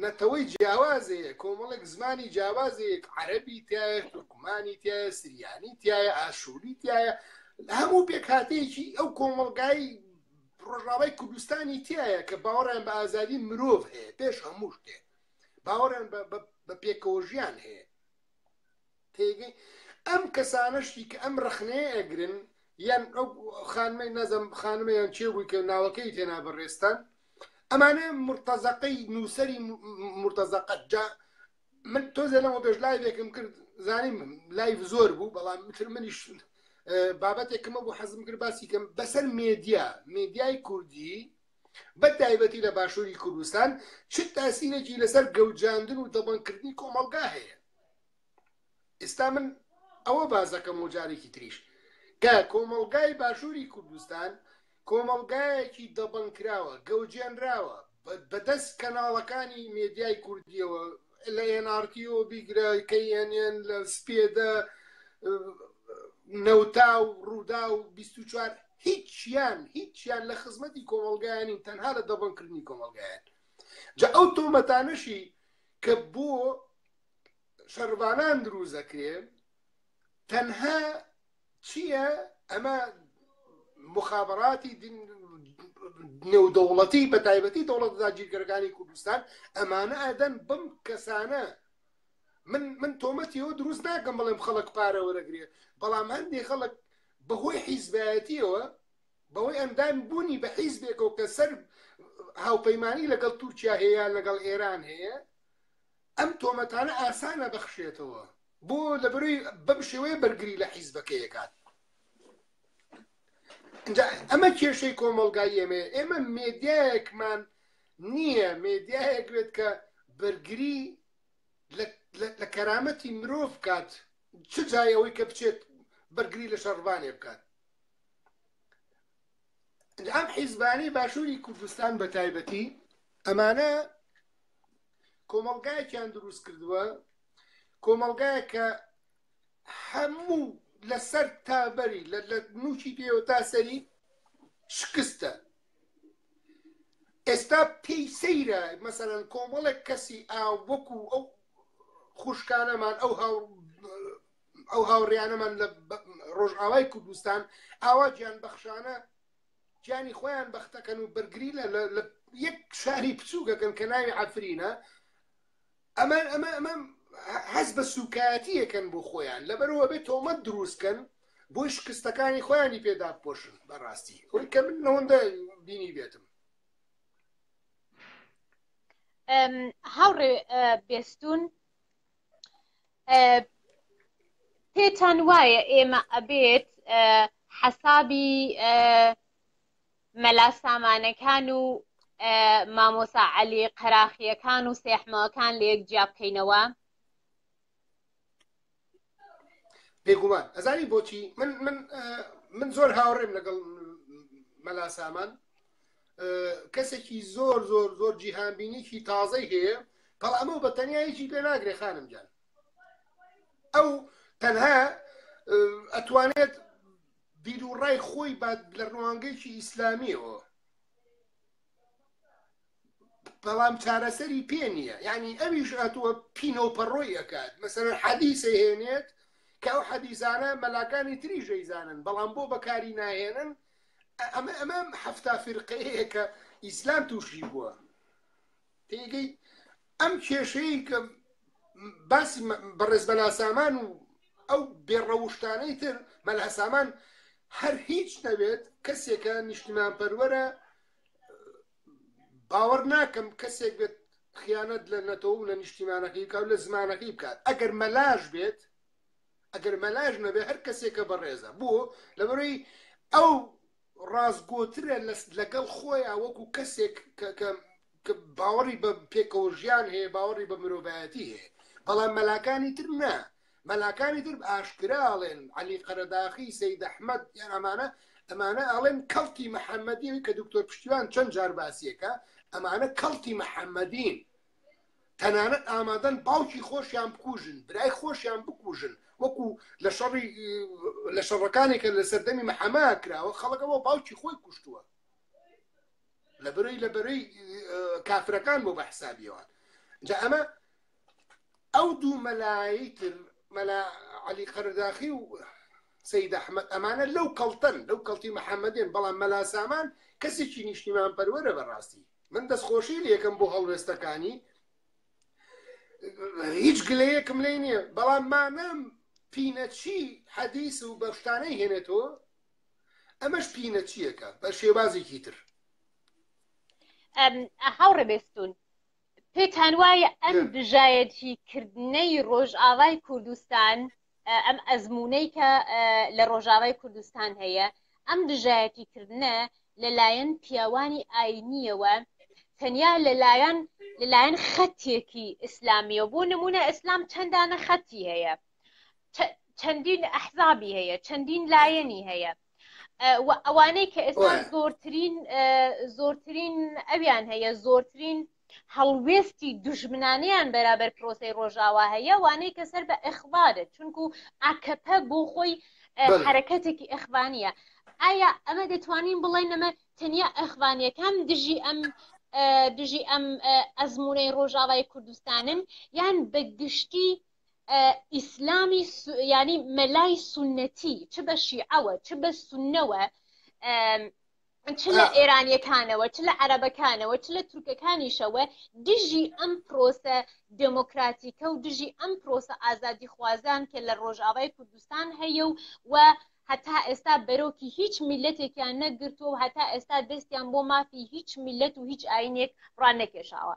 نەتەوەی جیاواز هەیە کۆمەڵێک زمانی جیاواز هەیە عەرەبی تایە تورکمانی تایە سریانی تایە ئاشووری تایە هەموو پێکهاتەیەکی ئەو کۆمەڵگای ڕۆژاوای کوردستانی تایە کە باوەڕیان بە ئازادی مرۆڤ هەیە پێش هەموو شتێک باوەڕیان بە پێکەوە ژیان هەیە تێگەی ئەم کەسانەشی کە ئەم ڕەخنەیە ئەگرن یان ئەو خانمەی نازم خانمە یان چێ بووی کە ناوەکەی تێنا بەڕێزتان ئەمانە مرتەزەقەی نووسەری مرتەزەقە جا من تۆزێ لەمە پێش لایڤێکم کرد زانیم لایڤ زۆر بوو بەڵام تر منیش بابەتێکمە بوو حەزم کرد باسی کەم بەسەر مێدیا مێدیای کوردی بە تایبەتی لە باشووری کوردستان چ تاسیرێکی لەسەر گەوجاندن و دەبەنکردنی کۆمەڵگا هەیە ئێستا من ئەوە بازەکەم و جارێکی تریش کە کۆمەڵگای باشووری کوردستان کۆمەڵگایەکی دەبەنکراوە گەوجێنراوە بەدەست کەناڵەکانی مێدیای کوردیەوە. لە NRT-ەوە بیگرە KNN لە سپێدە نەوتا و ڕوودا و 24 هیچیان هیچیان لە خزمەتی کۆمەڵگایانین تەنها لە دەبەنکردنی کۆمەڵگایان جا ئەو تۆمەتانەشی کە بۆ شەڕڤانان دروست دەکرێ تەنها چییە ئەمە مخابراتی نێودەوڵەتی بە تایبەتی دەوڵەت داگیرکەرەکانی کوردستان ئەمانە ئەدەن بم کەسانە من من تۆمەتیەوە دروست ناکەم بڵێم خەڵک پارە وەرەگرێ بەڵام هەندێک خەڵک بەهۆی حیزبایەتیەوە بەهۆی ئەندام بوونی بە حیزبێکەوە کە سەر هاوپەیمانی لەگەڵ تورکیا هەیە لەگەڵ ئێران هەیە ئەم تۆمەتانە ئاسانە بەخشێتەوە بۆ لەبەرەی بەم شێوەیە بەرگری لە حیزبەکەی ئەکات ئینجا ئەمە کێشەی کۆمەڵگای ئێمەیە ئێمە مێدیایەکمان نییە مێدیایەک بێت کە بەرگری لە کەرامەتی مرۆڤ بکات چ جای ئەوەی کە بچێت بەرگری لە شەڕڤانێ بکات ئەم حیزبانەی باشووری کوردستان بە تایبەتی ئەمانە کۆمەڵگایەکیان دروست کردووە کۆمەڵگایە کە هەموو لەسەر تابەری لە نوکی پێوە تا سەری شکستە ئێستا پێی سەیرە مەسەرەن کۆمەڵێک کەسی ئاو وەکو ئەو خوشکانەمان ئەو هاو ئەو هاوڕیانەمان لە ڕۆژئاوای کوردستان ئاوا گیان بەخشانە گیانی خۆیان بەختەکەن و بەرگری لە لە یەک شاری بچووکەکەن کە ناوی عەفرینە ئەمە ئەمە ئەمە هەست بە سوکایەتیەکەن بۆ خۆیان لەبەرەوە بێت تۆمەت دروستکەن بۆی شکستەکانی خۆیانی پێدا بپۆشن بەڕاستی ئەوەی کە من نەوەندە بینی بێتم هاوڕێ بێستون پێتان وایە ئێمە ئەبێت حەسابی مەلا سامانەکان و مامۆسا عەلی قەراخیەکان و سێحمەکان لە یەک جیا بکەینەوە؟ بێگومان ئەزانی بۆچی من من من زۆر هاوڕێم لەگەڵ مەلا سامان کەسێکی زۆر زۆر زۆر جیهانبینیکی تازەی هەیە بەڵام ئەو بە تەنیا هیچی پێ ناگرێ خانم گیان ئەو تەنها ئەتوانێت بیروڕای خۆی بات لە ڕوانگەیەکی ئیسلامیەوە بەڵام چارەسەری پێ نییە یعنی ئەویش ئەتووە پینە و پەڕۆی ئەکات مەسەرەن حەدیسە هێنێت کە ئەو حەدیسانە مەلاکانی تریش ئەیزانن بەڵام بۆ بەکاری ناهێنن ئەمە ئەمە حەفتا فیرقەیە کە ئیسلام تووشی بووە تێگەی ئەم کێشەیە کە باسی بەڕێز مەلاسامان و ئەو بێڕەوشتانەی تر مەلاسامان هەر هیچ نەبێت کەسێکە نیشتیمان پەروەرە باوەڕ ناکەم کەسێک بێت خیانەت لە نەتەوە و لە نیشتیمانەکەی بکات و لە زمانەکەی بکات ئەگەر مەلاش بێت ئەگەر مەلاش نەبێ هەر کەسێکە بەڕێزە بۆ لەبەرەی ئەو ڕاستگۆترە لەگەڵ خۆیان وەکو کەسێک کە باوەڕی بە پێکەوە ژیان هەیە باوەڕی بە مرۆڤایەتی هەیە بەڵام مەلاکانی تر نا مەلاکانی تر ئاشکرا ئەڵێن عەلی قەرەداخی سید ئەحمەد یان ئەمانە ئەمانە ئەڵێن کەڵتی محەممەدی کە دکتۆر پشتیوان چەند جار باسیەکە ئەمانە کەڵتی محەممەدین تەنانەت ئامادەن باوکی خۆشیان بکوژن برای خۆشیان بکوژن وەکو لە شەڕی لە شەڕەکانی کە لە سەردەمی محەمە کراوە خەڵکەوە باوکی خۆی کوشتووە لەبەرەی لەبەرەی کافرەکان بۆ بە حسابیەوە جا ئەمە ئەو دوو مەلایەی تر مەلا عەلی قەرەداخی و سید ئەحمەد ئەمانە لەو کەڵتەن لەو کەڵتی محەممەدێن بەڵام مەلا سامان کەسێکی نیشتیمان پەروەرە بەڕاستی من دەستخۆشی لەکەم بۆ هەڵوێستەکانی هیچ گلەیەکم لێ نییە بەڵام مانەم پینەچی حەدیس و بە شتانەی هێنێتەوە ئەمەش پینەچیەکە بە شێوازێکی تر هاوڕێ بێستون پێتان وایە ئەم دژایەتی کردنەی ڕۆژئاوای کوردستان ئەم ئەزمونەی کە لە ڕۆژاوای کوردستان هەیە ئەم دژایەتی کردنە لەلایەن پیاوانی ئاینیەوە تەنیا لەلایەن لەلایەن خەتێکی ئیسلامیەوە بۆ نمونە ئیسلام چەندانە خەتی هەیە چەندین ئەحزابی هەیە چەندین لایەنی هەیە ئەوانەی کە ئێستا زۆرترین زۆرترین ئەویان هەیە زۆرترین هەڵوێستی دوژمنانەیان بەرابەر پرۆسەی ڕۆژاوا هەیە وانەی کە سەر بە ئەخبارە چونکو ئاکەپە بۆ خۆی حرەکەتێکی ئەخبانیە ئایا ئەمە دەتوانین بڵێن ئەمە تەنیا ئەخبانیەکان دژی ئەم دژی ئەم ئەزمونەی ڕۆژاوای کوردستانن یان بە گشتی ئیسلامی ینی مەلای سونەتی چ بە شیعەوە چ بە سونەوە چ لە ئێرانیەکانەوە چ لە عەرەبەکانەوە چ لە تورکەکانیشەوە دژی ئەم پرۆسە دێمۆکراتیکە و دژی ئەم پرۆسە ئازادیخوازان کە لە ڕۆژاوای کوردستان هەیە و و هەتا ئێستا بەرۆکی هیچ میلەتێکیان نەگرتووە و هەتا ئێستا دەستیان بۆ مافی هیچ میلەت و هیچ ئاینێک ڕانەکێشاوە.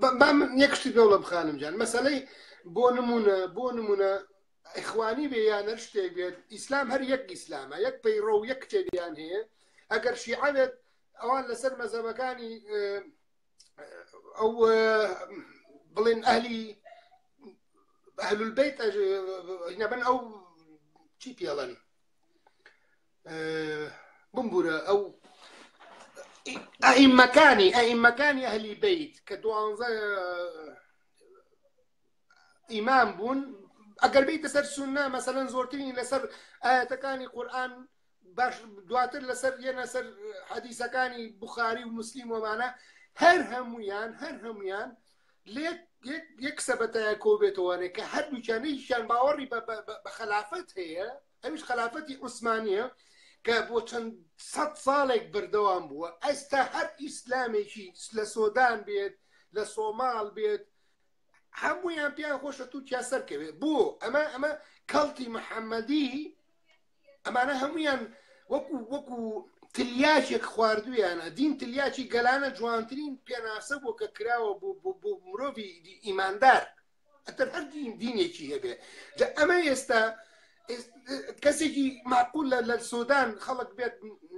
با من یەک شتی پێ بڵێم خانم جان مەسەلەی بۆ نمونە بۆ نمونە ئیخوانی بێ یان هەر شتێک بێت ئیسلام هەر یەک ئیسلامە یەک پەیڕە و یەک کتێبیان هەیە ئەگەر شیعە بێت ئەوان لەسەر مەزەبەکانی ئەو بڵێن ئەهلی ئەهل البيت نەبن ئەو چی پێڵن بمبورە ئەو ئەئیمەکانی ئەئیمەکانی ئەهلی بەیت کە دوانزە ئیمام بوون ئەگەر بیتە سەر سوننا مەسەلەن زۆرترین لەسەر ئاەتەکانی قورئان باش دواتر لەسەر یەنە سەر حەدیسەکانی بخاری و مسلیم ومانە هەر هەمویان هەر هەمویان لێک یەک سەبەتایە کۆ بێتەوەێ کە هەردووکیان یەکیان باوەڕی بە خەلافەت هەیە ئەویش خەلافەتی عوسمانیە کە بۆ چەند سەد ساڵێک بەردەوام بووە ئێستا هەر ئیسلامێکی لە سۆدان بێت لە سۆماڵ بێت هەمویان پێیان خۆشە تورکیا سەرکەوێت بۆ ئەمە ئەمە کەڵتی محەممەدی ئەمانە هەمویان وەکو وەکو تلیاکێک خواردویانە دین تلیاکی گەلانە جوانترین پێناسە بۆ کە کراوە بۆ بۆ مرۆڤی ئیماندار ئەتر هەر دین دینێکی هەبێ جا ئەمە ئێستا کەسێکی معقول لە لە سۆدان خەڵک بێت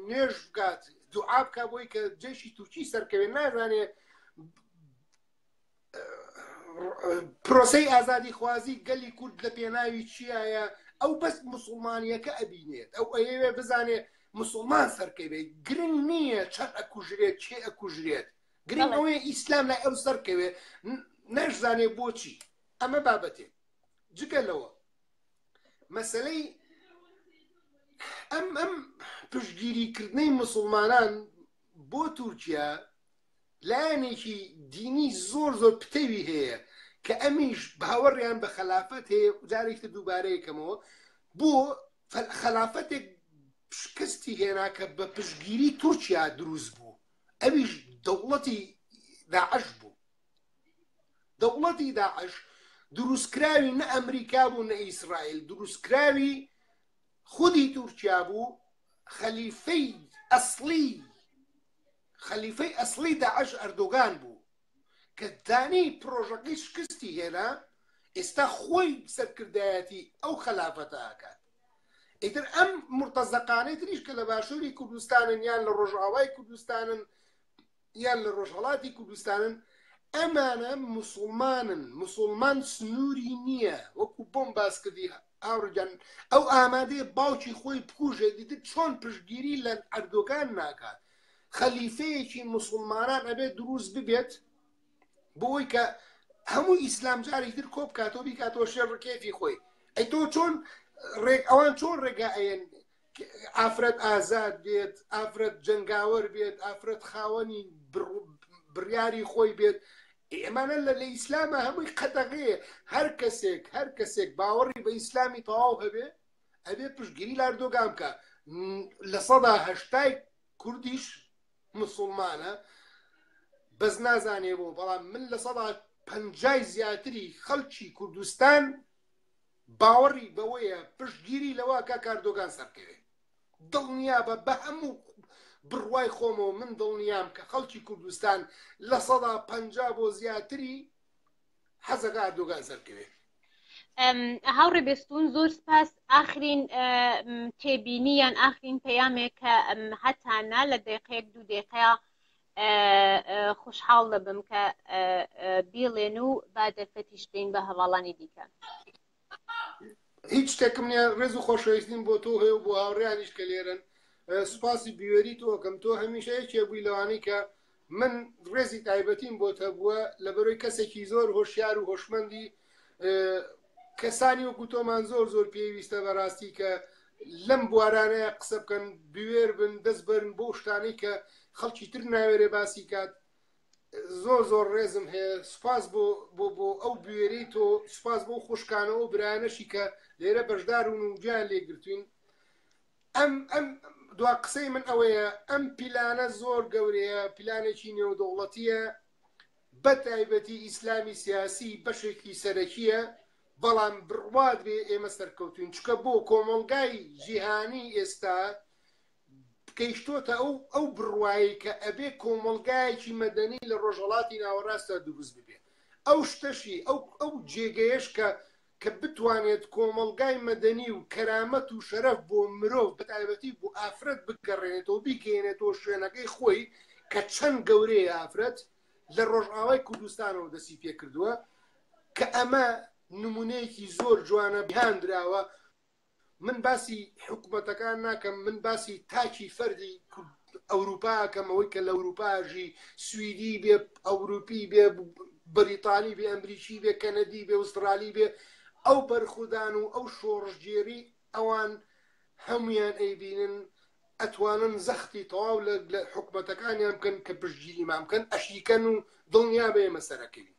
نوێژ بکات دوعا بکە بۆی کە جێشی تورکی سەرکەوێت نازانێ پرۆسەی ئازادی خوازی گەلی کورد لە پێناوی چیایە ئەو بەس مسلمانیەکە ئەبینێت ئەو ئەیەوێ بزانێ مسلمان سەرکەوێت گرنگ نییە چەند ئەکوژرێت چێ ئەکوژرێت گرنگ ئەوەیە ئیسلام لای ئەو سەرکەوێ نەشزانێ بۆچی ئەمە بابەتێک جگە لەوە مەسلەی ئەم ئەم پشتگیریکردنەی مسلمانان بۆ تورکیا لایەنێکی دینی زۆر زۆر پتەوی هەیە کە ئەمیش باوەڕیان بە خەلافەت هەیە جارێکی دووبارەیەکەمەوە بۆ خەلافەتێک شکستی هێنا کە بە پشتگیری تورکیا دروست بوو ئەویش دەوڵەتی داعش بوو دەوڵەتی داعش دروستکراوی نە ئەمریکا بوو نە ئیسرائیل دروستکراوی خودی تورکیا بوو خەلیفەی ئەسلی خەلیفەی ئەسلی داعش ئەردۆگان بوو کە دانی پرۆژەکەی شکستی هێنا ئێستا خۆی سەرکردایەتی ئەو خەلافەتە ئەکات ئیتر ئەم مرتەزەقانەی تریش کە لە باشووری کوردستانن یان لە ڕۆژئاوای کوردستانن یان لە ڕۆژهڵاتی کوردستانن ئەمانە مسلمانن مسلمان سنووری نییە وەکو بۆم باس کردی ئاڕجان ئەو ئامادەیە باوکی خۆی بکوژێت دیتر چۆن پشتگیری لە ئەردۆگان ناکات خەلیفەیەکی مسلمانان ئەبێت دروست ببێت بۆی کە هەموو ئیسلام جارێکی تر کۆ بکاتەوە بیکاتەوە شێر ڕکێفی خۆی ئەی تۆ چۆن ڕێک ئەوان چۆن ڕێگا ئەیەن ئافرەت ئازاد بێت ئافرەت جەنگاوەر بێت ئافرەت خاوەنی بڕیاری خۆی بێت ئێمانە لە لە ئیسلامە هەمووی قەدەغەیە هەر کەسێک هەر کەسێک باوەڕی بە ئیسلامی تەواو هەبێ ئەبێ پشتگیری لاردۆگان بکە 80% کوردیش مسوڵمانە بەس نازانێ بۆ بەڵام من 50% زیاتری خەڵکی کوردستان باوەڕی بەوەیە پشتگیری لەوە کە کاردۆگان سەرکەوێ دڵنیا بە بە هەموو بڕوای خۆمەوە من دڵنیام کە خەڵکی کوردستان 50% بۆ زیاتری حەزەکە ئەردۆگان سەرکەوێ. هاوڕێ بێستون زۆر سپاس ئاخرین تێبینی یان ئاخرین پەیامێک کە هەتانە لە دقەیەک دوو دقەیە خوشحاڵ دەبم کە بیڵێن و با دەرفەتیش بدەین بە هەواڵانی دیکە. هیچ شتێکم نییە ڕێز و خۆشەویستیم بۆ تۆ هەیە و بۆ هاوڕیانیش کە لێرن سوپاسی بوێری تۆکەم تۆ هەمیشە یەکێ بووی لەوانەی کە من ڕێزی تایبەتیم بۆت هەبووە لەبەرەوەی کەسێکی زۆر هۆشیار و هۆشمەندی کەسانی وەکو تۆمان زۆر زۆر پێویستە بەڕاستی کە لەم بوارانەیە قسە بکەن بوێر بن دەست بەرن بۆ شتانەی کە خەڵکی تر ناوێرێ باسی کات زۆر زۆر ڕێزم هەیە سوپاس بۆ بۆ بۆ ئەو بوێری تۆ سوپاس بۆ خوشکانەوە و برایانەشی کە لێرە بەشدارون و گیان لێگرتوین ئەم ئەم دوا قسەی من ئەوەیە ئەم پیلانە زۆر گەورەیە پیلانێکی نێودەوڵەتیە بە تایبەتی ئیسلامی سیاسی بەشێکی سەرەکیە بەڵام بڕوات بێ ئێمە سەرکەوتوین چکە بۆ کۆمەڵگای جیهانی ئێستا گەیشتۆتە ئەو ئەو بڕوایەی کە ئەبێ کۆمەڵگایەکی مەدەنی لە ڕۆژهەڵاتی ناوەڕاستدا دروست ببێ ئەو شتەشی ئەو ئەو جێگەیەش کە کە بتوانێت کۆمەڵگای مەدەنی و کەرامەت و شەرەف بۆ مرۆڤ بەتایبەتی بۆ ئافرەت بگەڕێنێتەوە بیگەیەنێتەوە شوێنەکەی خۆی کە چەند گەورەیە ئافرەت لە ڕۆژئاوای کوردستانەوە دەستی پێکردووە کە ئەمە نمونەیەکی زۆر جوانە بیاندراوە من باسی حکومەتەکان ناکەم من باسی تاکی فەردی ئەوروپا ئەکەم ئەوەی کە لە ئەوروپا ژی سویدی بێ ئەوروپی بێ بەریتانی بێ ئەمریکی بێ کەنەدی بێ ئوسترالی بێ ئەو بەرخودان و ئەو شۆڕشگێری ئەوان هەمویان ئەیبینن ئەتوانن زەختی تەواو لە حکومەتەکانیان بکەن کە پشتگیریمان بکەن ئەشیکەن و دڵنیا بە ئێمە سەرەکەوین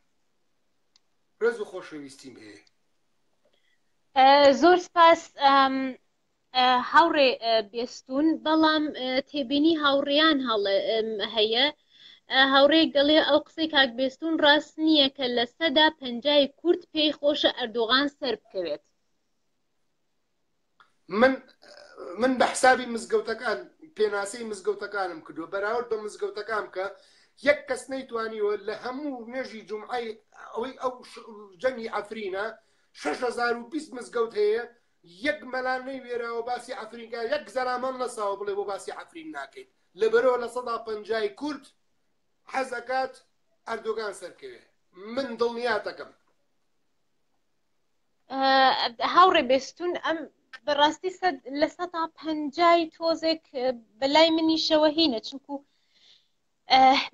ڕێز و خۆشەویستیم هەیە زۆر سپاس هاوڕێ بێستون بەڵام تێبینی هاوڕێیان هەیە هاوڕێک دەڵێ ئەو قسەی کاک بێستون ڕاست نییە کە لە سەدا پەنجای کورد پێی خۆشە ئەردۆغان سەر بکەوێت من من بە حسابی مزگەوتەکان پێناسەی مزگەوتەکانم کردووە بەراورد بە مزگەوتەکان بکە یەک کەس نەیتوانیوە لە هەموو نوێژی جومعەی ئەوەی ئەو جەنگی عەفرینە 6020 مزگەوت هەیە یەک مەلا نەیوێراوە باسی عەفرین کە یەک زەلامان نەساوە بڵێ بۆ باسی عەفرین ناکەیت لەبەرەوە لە سەدا پەنجای کورد حەزەکات ئەردۆگان سەرکەوێ من دڵنیاتەکەم هاوڕێ بێستون ئەم بەڕاستی لە سەدا پەنجای تۆزێک بەلای منیشەوە هینە چونکو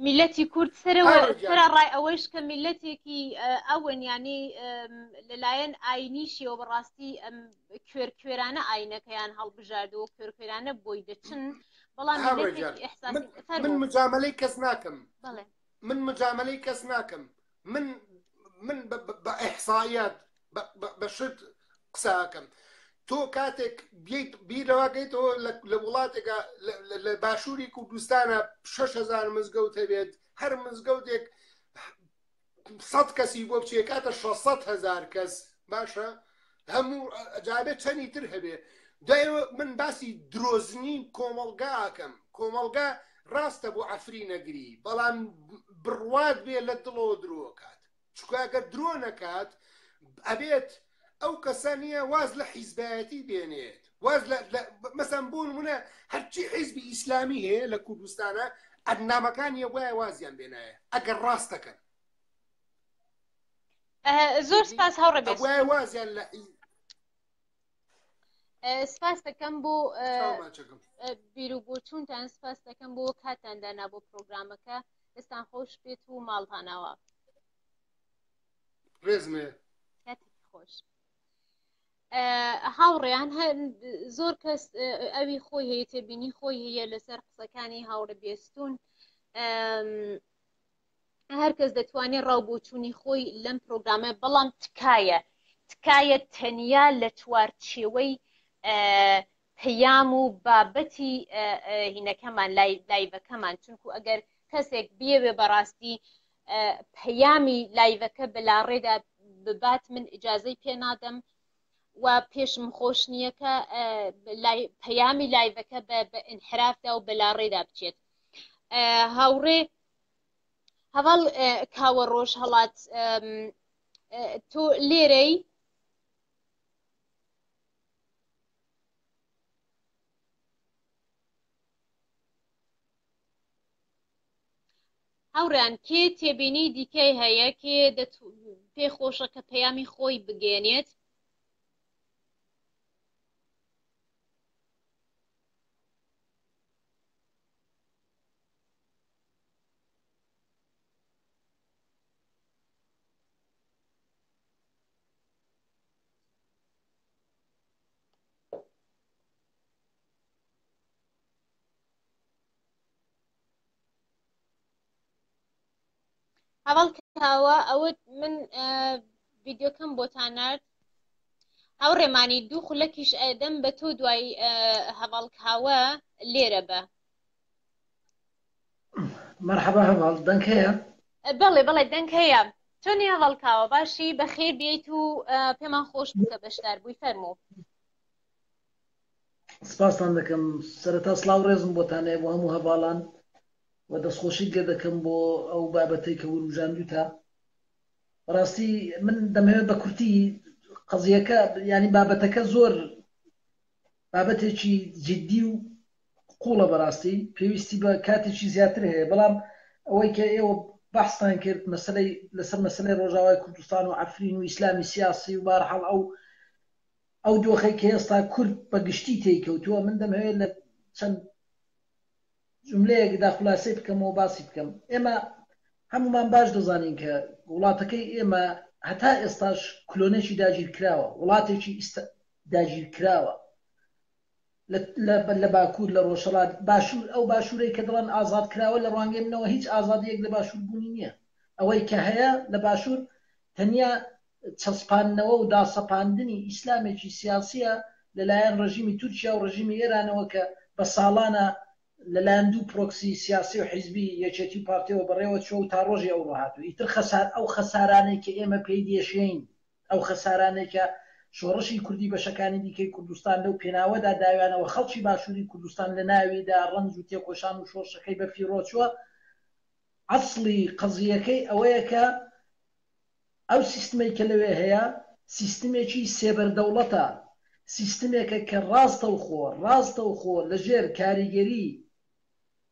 میلەتی کورد سەرەوە سەرا ڕای ئەوەیش کە میلەتێکی ئەوەن ینی لەلایەن ئاینیشیەوە بەڕاستی ئەم کوێر کوێرانە ئاینەکەیان هەڵبژاردەوە کوێرکوێرانە بۆی دەچن بەڵام من مجاملەی کەس ناکەم من مجاملەی کەس ناکەم من من بە ئیحسائیات بە شت قسەکەم تۆ کاتێک بیر لەواکەیتەوە لە وڵاتێکە لە باشووری کوردستانە 6هزار مزگەوت هەبێت هەر مزگەوتێک سە کەسی بۆ بچێ کاتە 600 هزار کەس باشە هەموو جابێت چەنی تر هەبێ دوایەوە من باسی درۆزنی کۆمەڵگاکەم کۆمەڵگا ڕاستە بۆ عەفرین ئەگری بەڵام بڕوات بێ لە دڵەوە درۆ ئەکات چونکە ئەگەر درۆ نەکات ئەبێت ئەو کەسە نییە واز لە حیزبایەتی بێنێت واز لە مەسەن بۆ نمونە هەرچی حیزبی ئیسلامی هەیە لە کوردستانە ئەندامەکانی وایە وازیان بێنایە ئەگەر ڕاست دەکەن زۆر سپاس هاوڕێ وایە وازیان لە سپاس دەکەم بۆ بیر و بۆچوونتان سپاس دەکەم بۆ کاتان دانا بۆ پرۆگرامەکە دەستان خۆش بێت و ماڵتانەوە ڕێزمێ کاتێکی خۆش هاوڕێیان زۆر کەس ئەوی خۆی هەیە تێبینی خۆی هەیە لەسەر قسەکانی هاوڕێ بێستون هەر کەس دەتوانێت ڕاو بۆچوونی خۆی لەم پرۆگرامە بەڵام تکایە تکایە تەنیا لە چوارچێوەی پەیام و بابەتی هینەکەمان لایڤەکەمان چونکو ئەگەر کەسێک بیەوێ بەڕاستی پەیامی لایڤەکە بەلاڕێدا ببات من ئیجازەی پێ نادەم و پێشم خۆش نییە کە پەیامی لایڤەکە بە ئینحرافدا و بەلاڕێدا بچێت هاوڕێ هەڤاڵ کاوە ڕۆژهەڵات تۆ لێرەی؟ هاوڕێیان کێ تێبینی دیکەی هەیە کێ پێ خۆشە کە پەیامی خۆی بگەێنێت؟ هەڤاڵ کاوە ئەوە من ڤیدیۆکەم بۆتان نارد هاوڕێمانی دوو خولەکیش ئەدەم بە تۆ دوای هەڤاڵ کاوە لێرە بە. مەرحەبا هەڤاڵ دەنگ هەیە؟ بەڵێ بەڵێ دەنگ هەیە چۆنی هەڤاڵ کاوە باشی بەخێر بێیت و پێمان خۆش بوو کە بەشدار بووی فەرموو. سپاستان دەکەم سەرەتا سڵاو ڕێزم بۆتان هەیە بۆ هەموو هەڤاڵان و دەستخۆشیت لێ دەکەم بۆ ئەو بابەتەی کە وروژاندوتە بەڕاستی من دەمەوێت بە کورتی قەزیەکە ینی بابەتەکە زۆر بابەتێکی جددی و قوڵە بەڕاستی پێویستی بە کاتێکی زیاتر هەیە بەڵام ئەوەی کە ئێوە بەحستان کرد مەسلەی لەسەر مەسلەی ڕۆژاوای کوردستان و عەفرین و ئیسلامی سیاسی و بارحاڵ ئەو ئەو دۆخەی کە ئێستا کورد بە گشتی تێی کەوتووە من دەمهەوێت لە چەند جوملەیەکدا خولاسەی بکەمەوە باسی بکەم ئێمە هەمومان باش دەزانین کە وڵاتەکەی ئێمە هەتا ئێستاش کلۆنێکی داگیرکراوە وڵاتێکی داگیرکراوە لە باکوور لە ڕۆژهەڵات باشوور ئەو باشوورەی کە دەڵێن ئازاد کراوە لە ڕوانگەی منەوە هیچ ئازادیەک لە باشوور بوونی نییە ئەوەی کە هەیە لە باشوور تەنیا چەسپاندنەوە و داسەپاندنی ئیسلامێکی سیاسییە لەلایەن ڕژیمی تورکیا و ڕژیمی ئێرانەوە کە بە ساڵانە لەلایەن دوو پرۆکسی سیاسی و حیزبی یەکێتی و پارتیەوە بەڕێوە چووە و تا ڕۆژی ئەوڕۆ هاتوو ئیتر خەسار ئەو خەسارانەی کە ئێمە پێی دێشێین ئەو خەسارانەی کە شۆڕشی کوردی بەشەکانی دیکەی کوردستان لەو پێناوەدا داویانەوە خەڵکی باشووری کوردستان لە ناویدا ڕەنج و تێکۆشان و شۆڕشەکەی بە فیڕۆ چووە ئەسڵی قەزییەکەی ئەوەیە کە ئەو سیستمەی کە لەوێ هەیە سیستمێکی سێبەر دەوڵەتە، سیستمێکە کە ڕاستەوخۆ ڕاستەوخۆ لەژێر کاریگەری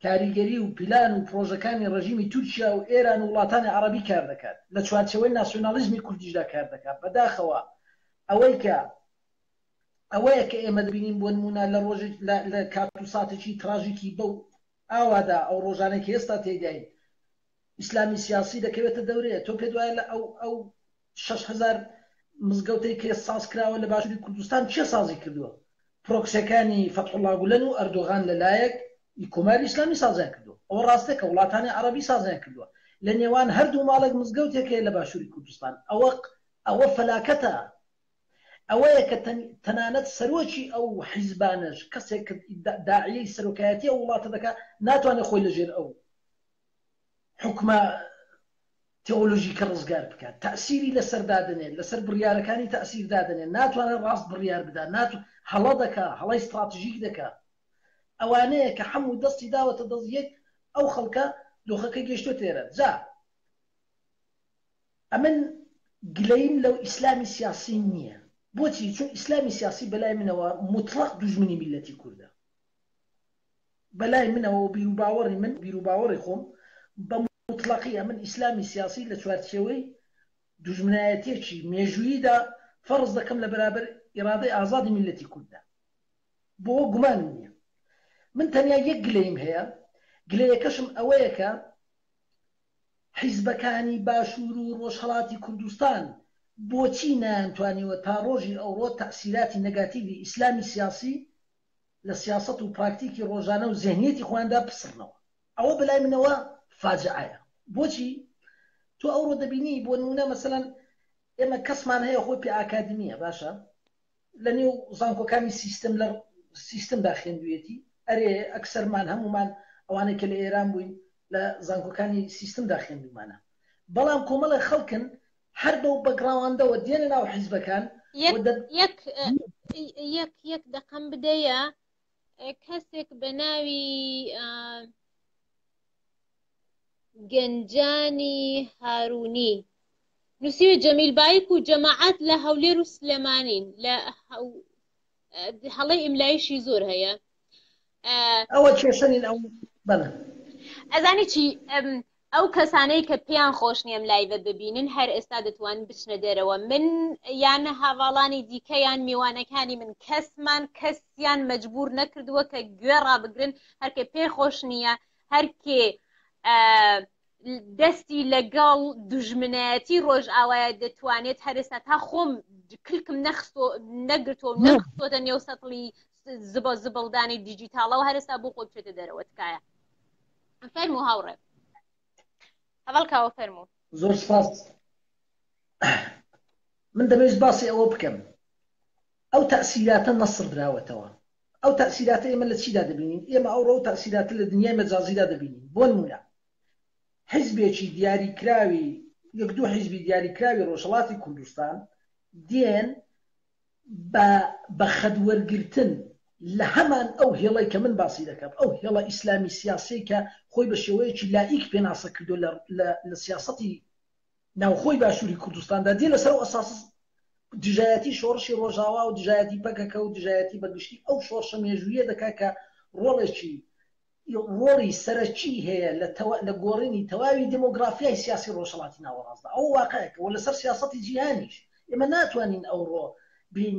کاریگەری و پلان و پڕۆژەکانی ڕژیمی تورکیا و ئێران و وڵاتانی عەڕەبی کار دەکات، لە چوارچێوەی ناسیۆناڵیزمی کوردیشدا کار دەکات. بەداخەوە ئەوەی کە ئەوەیە کە ئێمە دەبینین بۆ نموونە لە ڕۆژێک لە لە کات و ساتێکی تراژیکی بەو ئاوادا ئەو ڕۆژانەی کە ئێستا تێیداین ئیسلامی سیاسی دەکەوێتە دەورێ تۆ پێت وایە لە ئەو ئەو 6000 مزگەوتەی کە ساز کراوە لە باشووری کوردستان کێ سازی کردووە پرۆکسەکانی فەتحوڵا گولەن و ئەردۆغان لە لایەک ی کۆماری ئیسلامی سازیان کردووە ئەوە ڕاستە کە وڵاتانی عەڕەبی سازیان کردووە لە نێوان هەردوو ماڵێک مزگەوتێک هەیە لە باشووری کوردستان ئەوە ئەوە فەلاکەتە ئەوەیە کە تەنانەت سەرۆکی ئەو حیزبانەش کەسێک کە داعیەی سەرۆکایەتی ئەو وڵاتە دەکات ناتوانێت خۆی لەژێر ئەو حوکمە تئۆلۆژیکە ڕزگار بکات تەئسیری لەسەر دادەنێت لەسەر بڕیارەکانی تەئسیر دادەنێت ناتوانێت ڕاست بڕیار بدا نات هەڵە دەکا هەڵەی ستراتژیک دەکا ئەوانەیە کە حەموو دەستی داوەتە دەست یەک ئەو خەڵکە دۆخەکە گەیشتۆتە ئێرە جا ئەمن گلەییم لەو ئیسلامی سیاسی نییە بۆچی چون ئیسلامی سیاسی بەلای منەوە موتڵەق دوژمنی میللەتی کوردە بەلای منەوە و بیروباوەڕی من، بیروباوەڕی خۆم، بە موتڵەقی ئەمن ئیسلامی سیاسی لە چوارچێوەی دوژمنایەتیەکی مێژووییدا فەرز دەکەم لە بەرابەر ئیرادەی ئازادی میللەتی کورددا. بۆوە گومانم نیە. من تەنیا یەک گلەییم هەیە، گلەیەکەشم ئەوەیە کە حیزبەکانی باشوور و ڕۆژهەڵاتی کوردستان بۆچی نەیانتوانیوە تا ڕۆژی ئەوڕۆ تەئسیراتی نەگاتیڤی ئیسلامی سیاسی لە سیاسەت و پراکتیکی ڕۆژانە و زهنیەتی خۆیاندا بسڕنەوە. ئەوە بەلای منەوە فاجعەیە. بۆچی؟ تۆ ئەوڕۆ دەبینی بۆ نمونە مەسەلەن ئێمە کەسمان هەیە خۆی پێ ئاکادمیە باشە لە نێو زانکۆکانی سیستم لە سیستمدا خوێندویەتی ئەرێ ئەکسەرمان هەمومان ئەوانەی کە لە ئێران بووین لە زانکۆکانی سیستمدا خوێندومانە بەڵام کۆمەڵێک خەڵکن هەر بەو بەگڕاواندەوە دێنە ناو حیزبەکان یەک یەک یەک یەک دەقەم بدەیە کەسێک بە ناوی گەنجانی هارونی نووسیوی جەمیل بایک و جەماعەت لە هەولێر و سلێمانین لە هەڵەی ئیملایشی زۆر هەیە ئەوە کێشە نین ئەو بەڵێ. ئەزانی چی ئەو کەسانەی کە پێیان خۆش نییە ئەم لایڤە ببینن هەر ئێستا دەتوانن بچنە دەرەوە من یان هاڤاڵانی دیکە یان میوانەکانی من کەسمان کەسیان مەجبور نەکردووە کە گوێ ڕابگرن هەرکێ پێ خۆش نییە هەرکێ دەستی لەگەڵ دوژمنایەتی ڕۆژئاوایە دەتوانێت هەرێستا تا خۆم کلکم نەخستۆ نەگرتۆ نەخستۆتە نێو سەتڵی زبە زبڵدانی دیجیتاڵەوە هەرێستا بۆ خۆی بچێتە دەرەوە تکایە فەرموو هاوڕێ هەڤاڵ کاوە فەرموو. زۆر سپاس. من دەمەویست باسی ئەوە بکەم ئەو تەئسیراتە نەسڕدراوەتەوە. ئەو تەئسیراتە ئێمە لە چیدا دەبینین؟ ئێمە ئەوڕۆ ئەو تەئسیراتە لە دنیای مەجازیدا دەبینین. بۆ نموونە حیزبێکی دیاریکراوی یەک دوو حیزبی دیاریکراوی ڕۆژهەڵاتی کوردستان دێن بە بە خەت وەرگرتن لە هەمان ئەو هێڵەی کە من باسی دەکەم، ئەو هێڵە ئیسلامی سیاسیەی کە خۆی بە شێوەیەکی لائیک پێناسە کردووە لە لە لە سیاسەتی ناوخۆی باشووری کوردستاندا دێ لەسەر ئەو ئەساسە دژایەتی شۆڕشی ڕۆژاوا و دژایەتی پەکەکە و دژایەتی بە گشتی ئەو شۆڕشە مێژوویە دەکا کە ڕۆڵێکی ڕۆڵی سەرەکی هەیە لە لە گۆڕینی تەواوی دێمۆگرافیای سیاسی ڕۆژهەڵاتی ناوەڕاستدا. ئەوە واقعێکە و لەسەر سیاسەتی جیهانیش ئێمە ناتوانین ئەوڕۆ بین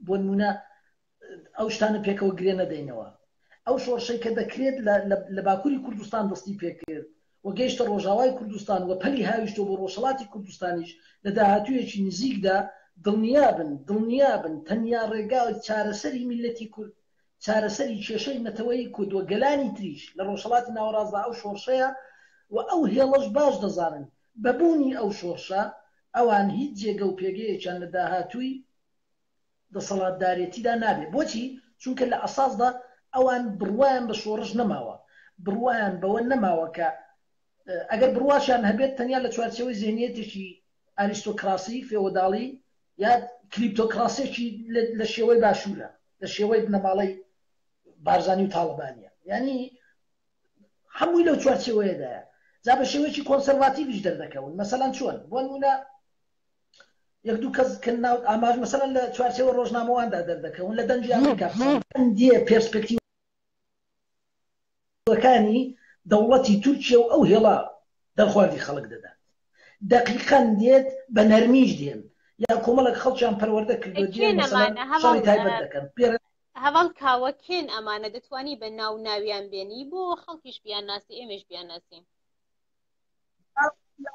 بۆ نموونە ئەو شتانە پێکەوە گرێ نەدەینەوە. ئەو شۆڕشەی کە دەکرێت لە باکووری کوردستان دەستی پێکرد و گەیشتە ڕۆژاوای کوردستان و پەلی هاویشتووە بۆ ڕۆژهەڵاتی کوردستانیش لە داهاتوویەکی نزیکدا دڵنیابن دڵنیابن تەنیا ڕێگا چارەسەری میللەتی کورد چارەسەری کێشەی نەتەوەیی کورد و گەلانی تریش لە ڕۆژهەڵاتی ناوەڕاستدا ئەو شۆڕشەیە و ئەو هێڵەش باش دەزانن بە بوونی ئەو شۆڕشە ئەوان هیچ جێگە و پێگەیەکیان لە داهاتووی دەسەڵاتدارێتیدا نابێ. بۆچی؟ چونکە لە ئەساسدا ئەوان بڕوایان بە شۆڕش نەماوە، بڕوایان بەوە نەماوە کە ئەگەر بڕواشیان هەبێت تەنیا لە چوارچێوەی زهنیەتێکی ئاریستۆکراسی، فێۆداڵی یا کلیپتۆکراسێکی لە شێوەی باشوورە، لە شێوەی بنەماڵەی بارزانی و تاڵەبانیە. یانی هەمووی لەو چوارچێوەیەدایە. جا بە شێوەیەکی کۆنسەرڤاتیڤیش دەردەکەون. مەسەلەن چۆن؟ بۆ نموونە یەک دوو کەس کە ناو ئاماژ مەسەلەن لە چوارچێوە ڕۆژنامەواندا دەردەکەون لە دەنگی ئەمریکا قسە دێ پێرسپێکتیوەکانی دەوڵەتی تورکیە و ئەو هێڵە دەرخواردی خەڵک دەدات دەقیقەن دێت بە نەرمیش دێن یا کۆمەڵێک خەڵکیان پەروەردە کردووە دێن کێن مەسەلەن ئەمانە هەڤاڵ شەڕی تایبەت دەکەن پێ هەڤاڵ کاوە کێن ئەمانە دەتوانی بە ناو ناویان بێنی بۆ خەڵکیش بیان ناسی ئێمەش بیان ناسین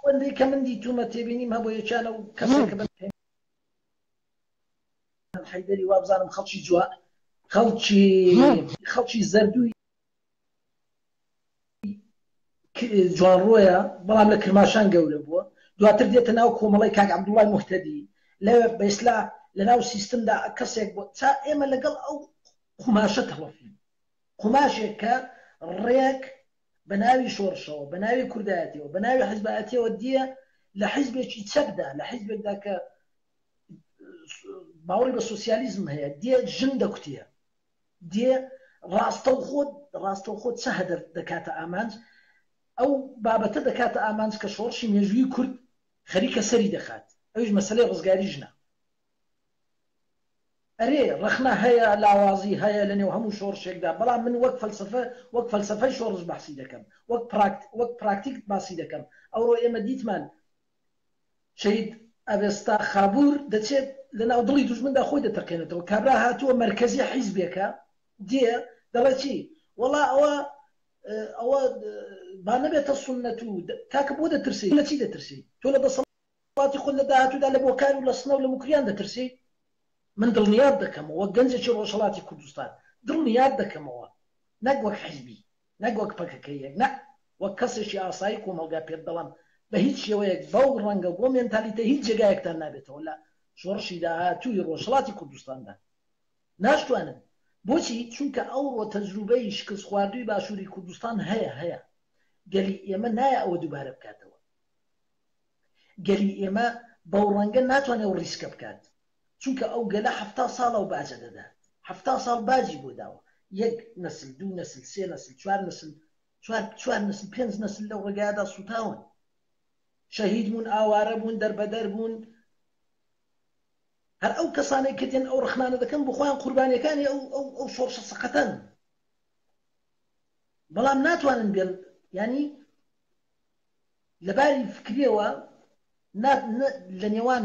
ئەوەندەی کە من دیتوومە تێبینیم هەبوو یەکیانە و کەسێک کە بە حەیدەری وابزانم خەڵکی جوان خەڵکی خەڵکی زەردووی جوانڕۆیە بەڵام لە کرماشان گەورە بووە دواتر دێتە ناو کۆمەڵی کاک عەبدوڵای موهتەدی لە بەیسلا لە ناو سیستمدا کەسێک بۆ چا ئێمە لەگەڵ ئەو قوماشە تەڵەفین قوماشێک کە ڕێک بە ناوی شۆڕشەوە، بە ناوی کوردایەتیەوە، بە ناوی حیزبایەتیەوە دیە لە حیزبێکی چەپدا، لە حیزبێکدا کە باوەڕی بە سۆسیالیزم هەیە، دیە ژن دەکوتێ، دیە ڕاستەوخۆ ڕاستەوخۆ چ هەدەف دەکاتە ئامانج؟ ئەو بابەتە دەکاتە ئامانج کە شۆڕشی مێژووی کورد خەریکە سەری دەخات، ئەویش مەسەلەی ڕزگاری ژنە. ئەرێ ڕەخنە هەیە، لاوازی هەیە لە نێو هەموو شۆڕشێکدا، بەڵام من وەک فەلسەفە، وەک فەلسەفەی شۆڕش بەحسی دەکەم، وەک پراکت، وەک پراکتیک باسی دەکەم. ئەوڕۆ ئێمە دیتمان شەهید ئاڤێستا خابوور دەچێت لە ناو دڵی دوژمندا خۆی دەتەقێنێتەوە. کابرا هاتووە مەرکەزی حیزبێکە، دێ دەڵێ چی؟ وەڵا ئەوە ئەوە با نەبێتە سوننەت و کاکە بۆ دەترسی؟ لە چی دەترسی؟ تۆ لە دەسەڵات وڵاتی خۆت لە داهاتوودا لە بۆکان و لە سنە و لە موکریان دەترسی؟ من دڵنیات دەکەمەوە وەک گەنجێکی ڕۆژهەڵاتی کوردستان دڵنیات دەکەمەوە نەک وەک حیزبی نەک وەک پەکەکەییەک نا وەک کەسێکی ئاسایی کۆمەڵگا پێت دەڵێم بە هیچ شێوەیەک بەو ڕەنگە و بەو مێنتالیتە هیچ جێگایەکتان نابێتەوە لە شۆڕشی داهاتووی ڕۆژهەڵاتی کوردستاندا ناشتوانن بۆچی؟ چونکە ئەوڕۆ تەجروبەی شکستخواردووی باشووری کوردستان هەیە هەیە گەلی ئێمە نایە ئەوە دووبارە بکاتەوە گەلی ئێمە بەو ڕەنگە ناتوانێت ئەو ڕیسکە بکات چونکە ئەو گەلە حەفتا ساڵە و باجە دەدات حەفتا ساڵ باجی بۆ داوە یەک نەسل دوو نەسل سێ نەسل چوار نەسل چوار چوار نەسل پێنج نەسل لەو ڕێگایەدا سوتاون شەهید بوون ئاوارە بوون دەربەدەر بوون هەر ئەو کەسانەی کە دێن ئەو ڕخنانە دەکەن بۆ خۆیان قوربانیەکانی ئەو ئەو ئەو شۆڕشە سەقەتەن بەڵام ناتوانن بێن ینی لە باری فکریەوە نا لە نێوان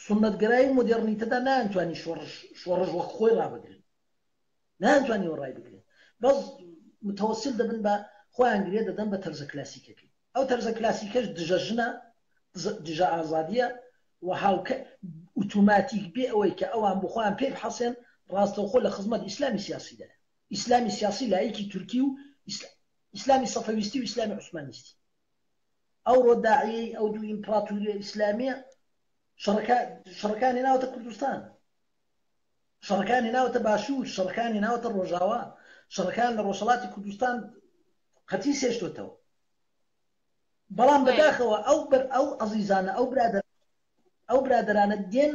سوننەتگەرایی و مۆدێڕنیتەدا نایانتوانی شۆڕش شۆڕش وەک خۆی ڕابگرن نایانتوانیوە ڕای بگرن بەس متەوەسیل دەبن بە خۆیان گرێ دەدەن بە تەرزە کلاسیکەکەی ئەو تەرزە کلاسیکەش دژە ژنە دژە ئازادیە و هاوکە ئوتوماتیک بێ ئەوەی کە ئەوان بۆ خۆیان پێی بحەسێن ڕاستەوخۆ لە خزمەت ئیسلامی سیاسیدایە ئیسلامی سیاسی لایکی تورکی و ئیسلامی سەفەویستی و ئیسلامی عوسمانیستی. ئەوڕۆ داعیەی ئەو دوو ئیمپڕاتوریە ئیسلامیە شەڕەکە شەڕەکانی ناوەتە کوردستان شەڕەکانی ناوەتە باشوور شەڕەکانی ناوەتە ڕۆژاوا شەڕەکان لە ڕۆژهەڵاتی کوردستان قەتی سێشتۆتەوە بەڵام بەداخەوە ئەو بەر ئەو ئەزیزانە ئەو برادەر ئەو برادەرانە دێن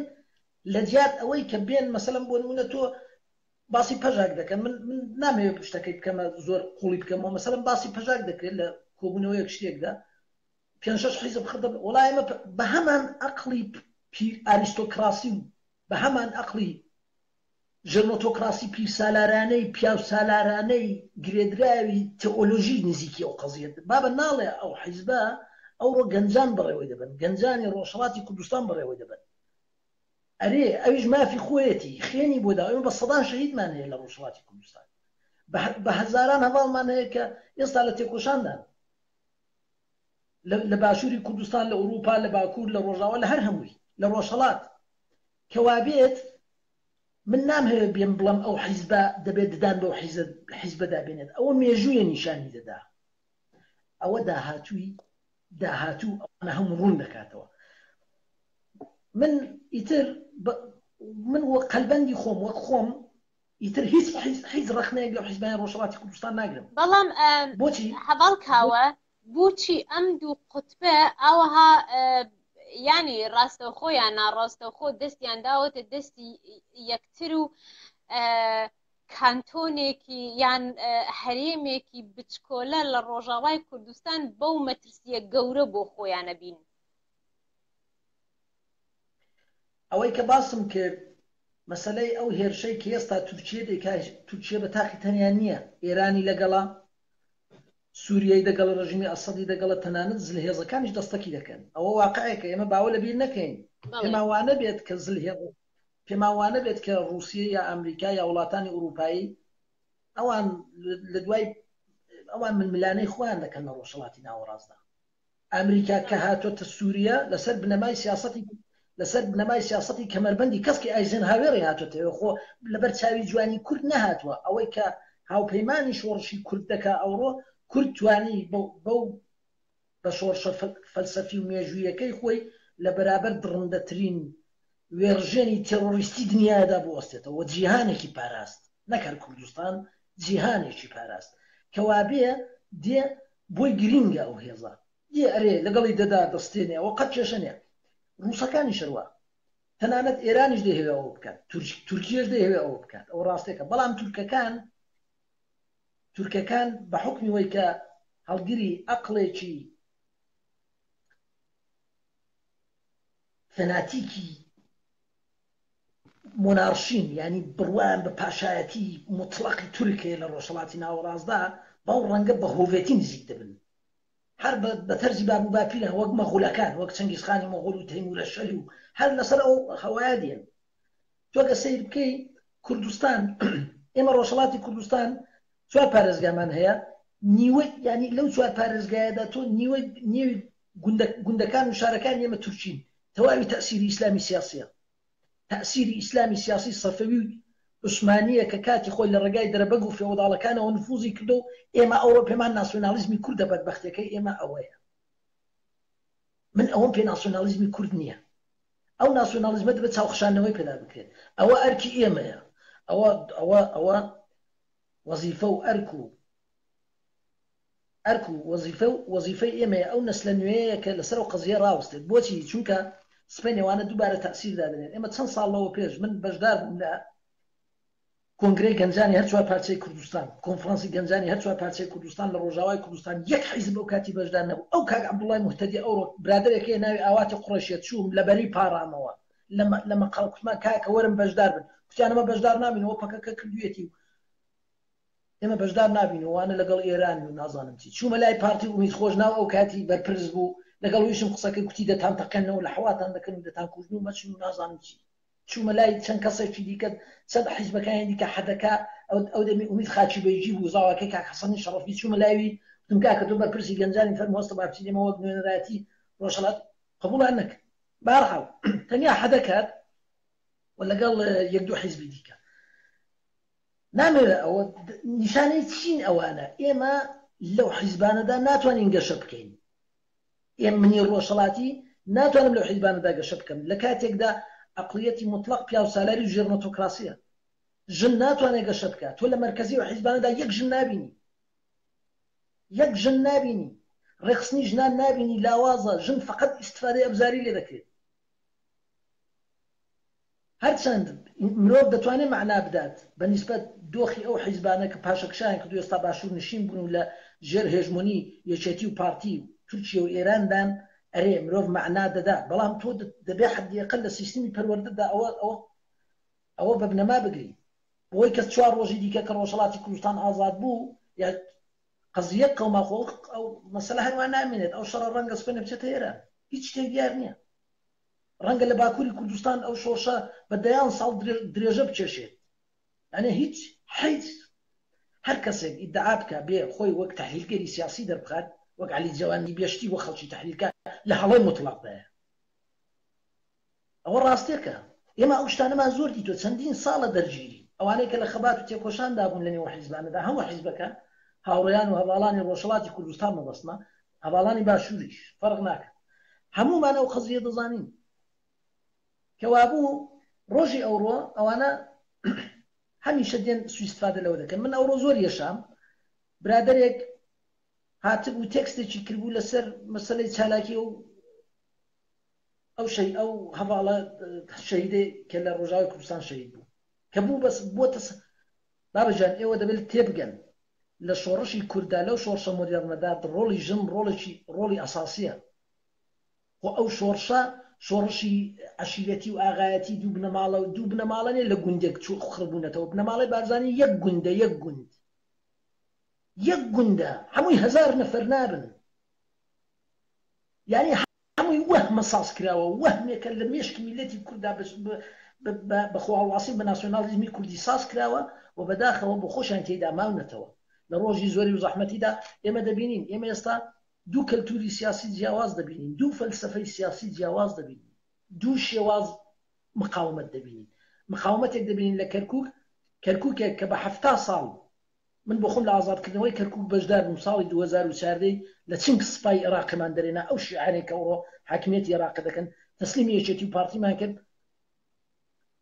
لە جیات ئەوەی کە بێن مەسەلەن بۆ نمونە تۆ باسی پەژاک دەکەن من من نامەوێت شتەکەی بکەمە زۆر قوڵی بکەمەوە مەسەلەن باسی پەژاک دەکرێت لە کۆبوونەوەیەک شتێکدا پێ شەش حیزب خردە وڵای ئێمە بە هەمان ئەقڵی پیر ئاریستۆکراسی و بە هەمان ئەقڵی ژێرنۆتۆکراسی پیرسالارانەی پیاوسالارانەی گرێدراوی تئۆلۆژی نزیکی ئەو قەزیە بابە ناڵێ ئەو حیزبە ئەوڕۆ گەنجان بەڕێوەی دەبەن گەنجانی ڕۆژهەڵاتی کوردستان بەڕێوەی دەبەن ئەرێ ئەویش مافی خۆیەتی خوێنی بۆ داوە ئێمە بە سەدان شەهیدمان هەیە لە ڕۆژهەڵاتی کوردستان بە هەزاران هەڤاڵمان هەیە کە ئێستا لە تێکۆشاندان لە باشووری کوردستان لە ئەوروپا لە باکوور لە ڕۆژاوا لە هەر هەمووی لە ڕۆژهەڵات کەوابێت من نامهەوێت بێم بڵێم ئەو حیزبە دەبێت ددان بەو حیزبەدا بێنێت ئەوە مێژوویە نیشانی دەدا ئەوە داهاتووی داهاتوو ئەوانە هەموو ڕوون دەکاتەوە من ئیتر من وەک قەلبەندی خۆم وەک خۆم ئیتر هیچ هیچ ڕەخنەیەک لەو حیزبانی ڕۆژهەڵاتی کوردستان ناگرم بەڵام بۆچی هەڤاڵ کاوە بۆچی ئەم دوو قوتبە ئاوەها ینی ڕاستەوخۆ یان ناڕاستەوخۆ دەستیان داوەتە دەستی یەکتر و کانتۆنێکی یان هەرێمێکی بچکۆلە لە ڕۆژاوای کوردستان بەو مەترسیە گەورە بۆ خۆیانە بین. ئەوەی کە باسم کرد مەسەلەی ئەو هێرشەی کە ئێستا تورکیە دەیکا تورکیە بە تاقی تەنیا نییە ئێرانی لەگەڵە سووریای دەگەڵە ڕژیمی ئەسەدی دەگەڵە تەنانەت زلهێزەکانیش دەستەکی دەکەن ئەوە واقعێکە ئێمە باوە لەبیر نەکەین پێمان وانەبێت کە زلهێز پێمان وانەبێت کە ڕووسیە یا ئەمریکا یا وڵاتانی ئورووپایی ئەوان لە دوای ئەوان ململانەی خۆیان دەکەن لە ڕۆژهەڵاتی ناوەڕاستدا ئەمریکا کە هاتۆتە سووریە لەسەر بنەمای سیاسەتی لەسەر بنەمای سیاسەتی کەمەربەندی کەسکی ئایزنهاوێڕی هاتۆتەوە خۆ لەبەر چاوی جوانی کورد نەهاتووە ئەوەی کە هاوپەیمانی شۆڕشی کورد دەکا ئەوڕۆ کورد توانی بەو بە شۆڕشە فەلسەفی و مێژوویەکەی خۆی لە بەرابەر دڕندەترین وێڕژێنی تێڕۆریستی دنیادا بوەستێتەوە و جیهانێکی پاراست نەک هەر کوردستان جیهانێکی پاراست کەوابێ دێ بۆی گرینگە ئەو هێزە دێ ئەرێ لەگەڵی دەدا دەستێنێ ئەوە قەت کێشە نیە ڕووسەکانیش هەروا تەنانەت ئێرانیش دەیهەوێ ئەوە بکات تورکیەش دەیهەوێ ئەوە بکات ئەوە ڕاستێکە بەڵام تورکەکان تورکەکان بە حوکمی وەی کە هەڵگری ئەقڵێکی فەناتیکی مۆنارشین یانی بڕوایان بە پاشایەتی موتڵەقی تورک هەیە لە ڕۆژهەڵاتی ناوەڕاستدا بەو ڕەنگە بە هۆڤێتی نزیک دەبن هەر بە تەرزی باب و باپیران وەک مەغولەکان وەک چنگیزخانی مەغول و تەیمورە شەل و هەر لەسەر ئەو هەوایە دێن تۆ گە سەیر بکەی کوردستان ئێمە ڕۆژهەڵاتی کوردستان چوار پارێزگامان هەیە نیوە ینی لەو چوار پارێزگایەدا تۆ نیوە نێوی گوندەکان و شارەکانی ئێمە تورکین تەواوی تەسیری ئیسلامی سیاسیە تەسیری ئیسلامی سیاسی سەفەوی و عوسمانیە کە کاتی خۆی لە ڕێگای دەرەبەگ و فێوداڵەکانەوە نفوزی کردو و ئێمە ئەوڕۆ پێمان ناسیۆنالیزمی کوردە بەدبەختیەکەی ئێمە ئەوەیە من ئەوەم پێ ناسیۆنالیزمی کورد نییە ئەو ناسیۆنالیزمە دەبێت چاوخشاندنەوەی پێدا بکرێت ئەوە ئەرکی ئێمەیە ئەوە ئەوە ئەوە وەزیفە و ئەرک و ئەرک و وەزیفە و وەزیفەی ئێمەیە ئەو نەسلە نوێیە کە لەسەر ئەو قەزیە ڕاوەستێت بۆچی چونکە سبەینێ وانە دووبارە تەئسیر دادەنێن ئێمە چەند ساڵ لەوە پێش من بەشدار بووم لە کۆنگرەی گەنجانی هەر چوار پارچەی کوردستان، کۆنفرانسی گەنجانی هەر چوار پارچەی کوردستان لە ڕۆژاوای کوردستان یەک حیزب ئەو کاتی بەشدار نەبوو. ئەو کاک عەبدوڵای موهتەدی ئەوڕۆ برادەرێک هەیە ناوی ئاواتی قوڕەشیە چووم لە بەری پاڕامەوە لە مەقەڕ کوتمان کاکە وەرن بەشدار بن کوتیان ئەمە بەشدار نابین ئەوە پەکەکە کردوویەتی و ئێمە بەشدار نابین و وانە لەگەڵ ئێران و نازانم چی چوومە لای پارتی ئومید خۆشناو ئەو کاتی بەرپرس بوو لەگەڵ ویشم قسە کرد کوتی دەتان تەقێنەوە لە حەواتان دەکەن و دەتان کوژن و مەچن و نازانم چی چوومە لای چەند کەسێکی دیکە چەند حیزبەکانی دیکە حەدەکا ئەو دەمی ئومید خاکی بەیگی بوو زاواکەی کاک حەسەنی شەڕەفی چوومە لاوی وتم کاکە تۆ بەرپرسی گەنجانی فەرموو هەستە با بچین ئێمە وەک نوێنەرایەتی ڕۆژهەڵات قبوڵیان نەکرد بەهەرحاڵ تەنیا حەدەکات و لەگەڵ یەک دوو حیزبی دیکە نامەوێت ئەوە نیشانەی چین ئەوانە ئێمە لەو حیزبانەدا ناتوانین گەشە بکەین. ئێ منی ڕۆژهەڵاتی ناتوانم لەو حیزبانەدا گەشە بکەم لە کاتێکدا ئەقڵیەتی موتڵەق پیاوسالاری و ژێرنەتۆکراسیە. ژن ناتوانێت گەشە بکات. تۆ لە مەرکەزی ئەو حیزبانەدا یەک ژن نابینی. یەک ژن نابینی. ڕێکخستنی ژنان نابینی، لاوازە، ژن فەقەت ئیستفادەی ئەبزاری لێ دەکرێت. هەرچەند مرۆڤ دەتوانێت مەعنا بدات بە نیسبەت دۆخی ئەو حیزبانە کە پاشەکشەیان کردو ئێستا باشوور نشین بوون و لە ژێر هێژمۆنی یەکێتی و پارتی و تورکیە و ئێراندان، ئەرێ مرۆڤ مەعنا دەدات، بەڵام تۆ دەبێ حەدی ئەقەل لە سیستمی پەروەردەدا ئەوە ئەوە ئەوە بە بنەما بگری. بۆی کە چوار ڕۆژی دیکە کە ڕۆژهەڵاتی کوردستان ئازاد بوو یا قەزیە قەوما خۆ ئەو مەسەلە هەروا نامێنێت، ئەو شەڕە ڕەنگە سبەینێ بچێتە ئێران، هیچ شتێک دیار نییە. ڕەنگە لە باکووری کوردستان ئەو شۆڕشە بە دەیان ساڵ درێژە بکێشێت. یانی هیچ هیچ هەر کەسێک ئیدعا بکا بێ خۆی وەک تەحلیلگەری سیاسی دەربخات، وەک عەلی جەوانی بێ شتی بۆ خەڵکی تەحلیل کا، لە هەڵەی موتڵەقدایە. ئەوە ڕاستێکە. ئێمە ئەو شتانەمان زۆر دیتوە، چەندین ساڵە دەرگیرین. ئەوانەی کە لە خەبات و تێکۆشاندا بوون لە نێو حیزبانەدا، هەموو حیزبەکان، هاوڕێیان و هەڤاڵانی ڕۆژهەڵاتی کوردستان مەبەستمە، هەڤاڵانی باشووریش، فەرق ناکات. هەموومان ئەو قەزییە دەزانین. کەوابوو ڕۆژی ئەوڕۆ ئەوانە هەمیشە دێن سوئیستفادە لەوە دەکەن. من ئەوڕۆ زۆر یەشام، برادەرێک هاتبوو تێکستێکی کردبوو لەسەر مەسەلەی چالاکی ئەو ئەو شەی ئەو هەڤاڵە شەهیدەی کە لە ڕۆژاوای کوردستان شەهید بوو کە بوو بەس بۆتە بابە جان ئێوە دەبێت تێبگەن لە شۆڕشی کورددا لەو شۆڕشە مۆدێرنەدا ڕۆڵی ژن ڕۆڵێکی ڕۆڵی ئەساسیە خۆ ئەو شۆڕشە شۆڕشی عەشیرەتی و ئاغایەتی دوو بنەماڵە و دوو بنەماڵە نیە لە گوندێک چوو خڕبوونەتەوە بنەماڵەی بارزانی یەک گوندە یەک گوند یەک گوندە هەمووی هەزار نەفەر نابن یانی هەمووی وەهمە ساز کراوە، وەهمێکە لە مێشکی میللەتی کورددا بە خۆهەڵواسین بە ناسیۆنالیزمی کوردی ساز کراوە و بەداخەوە بۆ خۆشیان تێیدا ماونەتەوە. لە ڕۆژی زۆری و زەحمەتیدا ئێمە دەبینین، ئێمە ئێستا دوو کەلتوری سیاسی جیاواز دەبینین، دوو فەلسەفەی سیاسی جیاواز دەبینین، دوو شێواز مقاومەت دەبینین. مقاومەتێک دەبینین لە کەرکوک، کەرکوکێک کە بە 70 ساڵ من بۆخۆم لە ئازادکردنەوەی کەرکوک بەشدار بووم ساڵی 2014 لە چنگ سپای ئێراقمان دەرێنا ئەو شیعانەی کە ئەوڕۆ حاکمیەتی ئێراق دەکەن تەسلیمی یەکێتی و پارتیمان کرد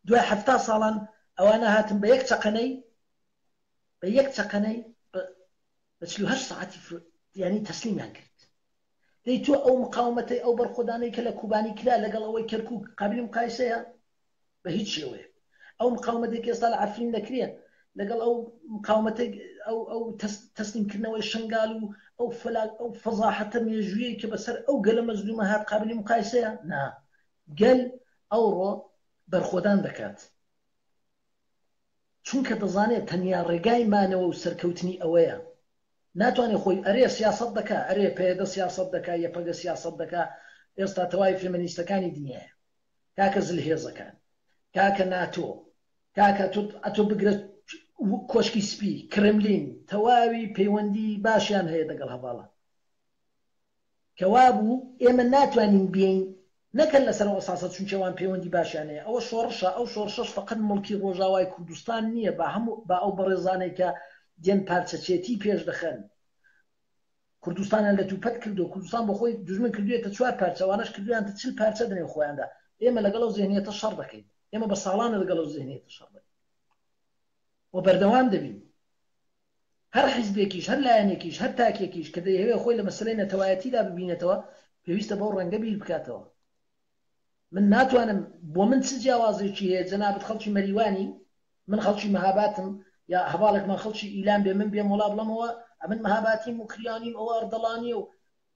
دوای 70 ساڵان ئەوانە هاتن بە یەک چەقەنەی بە یەک چەقەنەی بە 48 ساعەتی یانی تەسلیمیان کرد دەی تۆ ئەو مقاومەتەی ئەو بەرخۆدانەی کە لە کوبانی کرا لەگەڵ ئەوەی کەرکوک قابلی مقایسەیە بە هیچ شێوەیەک ئەو مقاومەتێک ئێستا لە عەفرین دەکرێت لەگەڵ ئەو مقاومەتێک ئەو ئەو تەسلیمکردنەوەی شنگال و ئەو فەلاک ئەو فەزاحەتە مێژوویەی کە بەسەر ئەو گەلە مەزلومە هات قابلی مقایسەیە نا گەل ئەوڕۆ بەرخۆدان دەکات چونکە دەزانێت تەنیا ڕێگای مانەوە و سەرکەوتنی ئەوەیە ناتوانێت خۆی ئەرێ سیاسەت دەکا ئەرێ پەیەدە سیاسەت دەکا یەپەگە سیاسەت دەکا ئێستا تەواوی فێمەنیستەکانی دنیایە کاکە زلهێزەکان کاکە ناتۆ کاکە تۆ ئەتۆ بگرە کۆشکی سپی کرملین تەواوی پەیوەندی باشیان هەیە دەگەڵ هەڤاڵان کەوابوو ئێمە ناتوانین بێین نەکەن لەسەر ئەو ئەساسە چونکە ئەوان پەیوەندی باشیان هەیە ئەوە شۆڕشە ئەو شۆڕشەش فەقەت موڵکی ڕۆژاوای کوردستان نییە با هەموو با ئەو بەڕێزانەی کە دێن پارچەچێتی پێش دەخەن کوردستانیان لە توپەت کردو کوردستان بۆ خۆی دوژمن کردوێتە چوار پارچە ئەوانەش کردویانتە چل پارچە دەنێو خۆیاندا ئێمە لەگەڵ ئەو زێهنیەتە شەڕ دەکەین ئێمە بە ساڵانە لەگەڵ ئەو زێهنیەتە شەڕ دەکەین و بەردەوام دەبین هەر حیزبێکیش، هەر لایەنێکیش، هەر تاکێکیش کە دەیهەوێت خۆی لە مەسەلەی نەتەوایەتیدا ببینێتەوە، پێویستە بەو ڕەنگە بیر بکاتەوە. من ناتوانم، بۆ من چ جیاوازێکی هەیە جەنابت خەڵکی مەریوانی، من خەڵکی مەهاباتم، یا هەڤاڵێکمان خەڵکی ئیلام بێ، من بێم وەڵا بڵێمەوە ئەمن مەهاباتیم و کریانیم، ئەوە ئەردەڵانییە و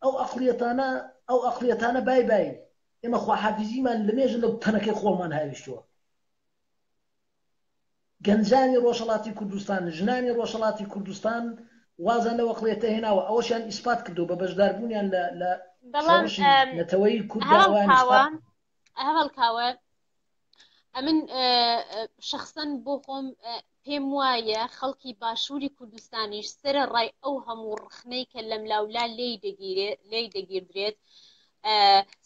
ئەو ئەقڵیەتانە، ئەو ئەقڵیەتانە بای بای. ئێمە خواحافیزیمان لەمێژە لەو تەنەکەی خۆڵمان هاویشتووە. گەنجانی ڕۆژهەڵاتی کوردستان، ژنانی ڕۆژهەڵاتی کوردستان وازیان لەو ئەقڵیەتە هێناوە، ئەوەشیان ئیسپات کردووە بە بەشداربوونیان لە لە بەڵام شۆڕشی نەتەوەیی کورددا هەڤاڵ ئەویان کاوە ئیسپات کرد. هەڤاڵ کاوە ئەمن شخصەن بۆ خۆم پێم وایە خەڵکی باشووری کوردستانیش سەرە ڕای ئەو هەموو ڕخنەی کە لەملاولا لێی دەگیرێت لێی دەگیردرێت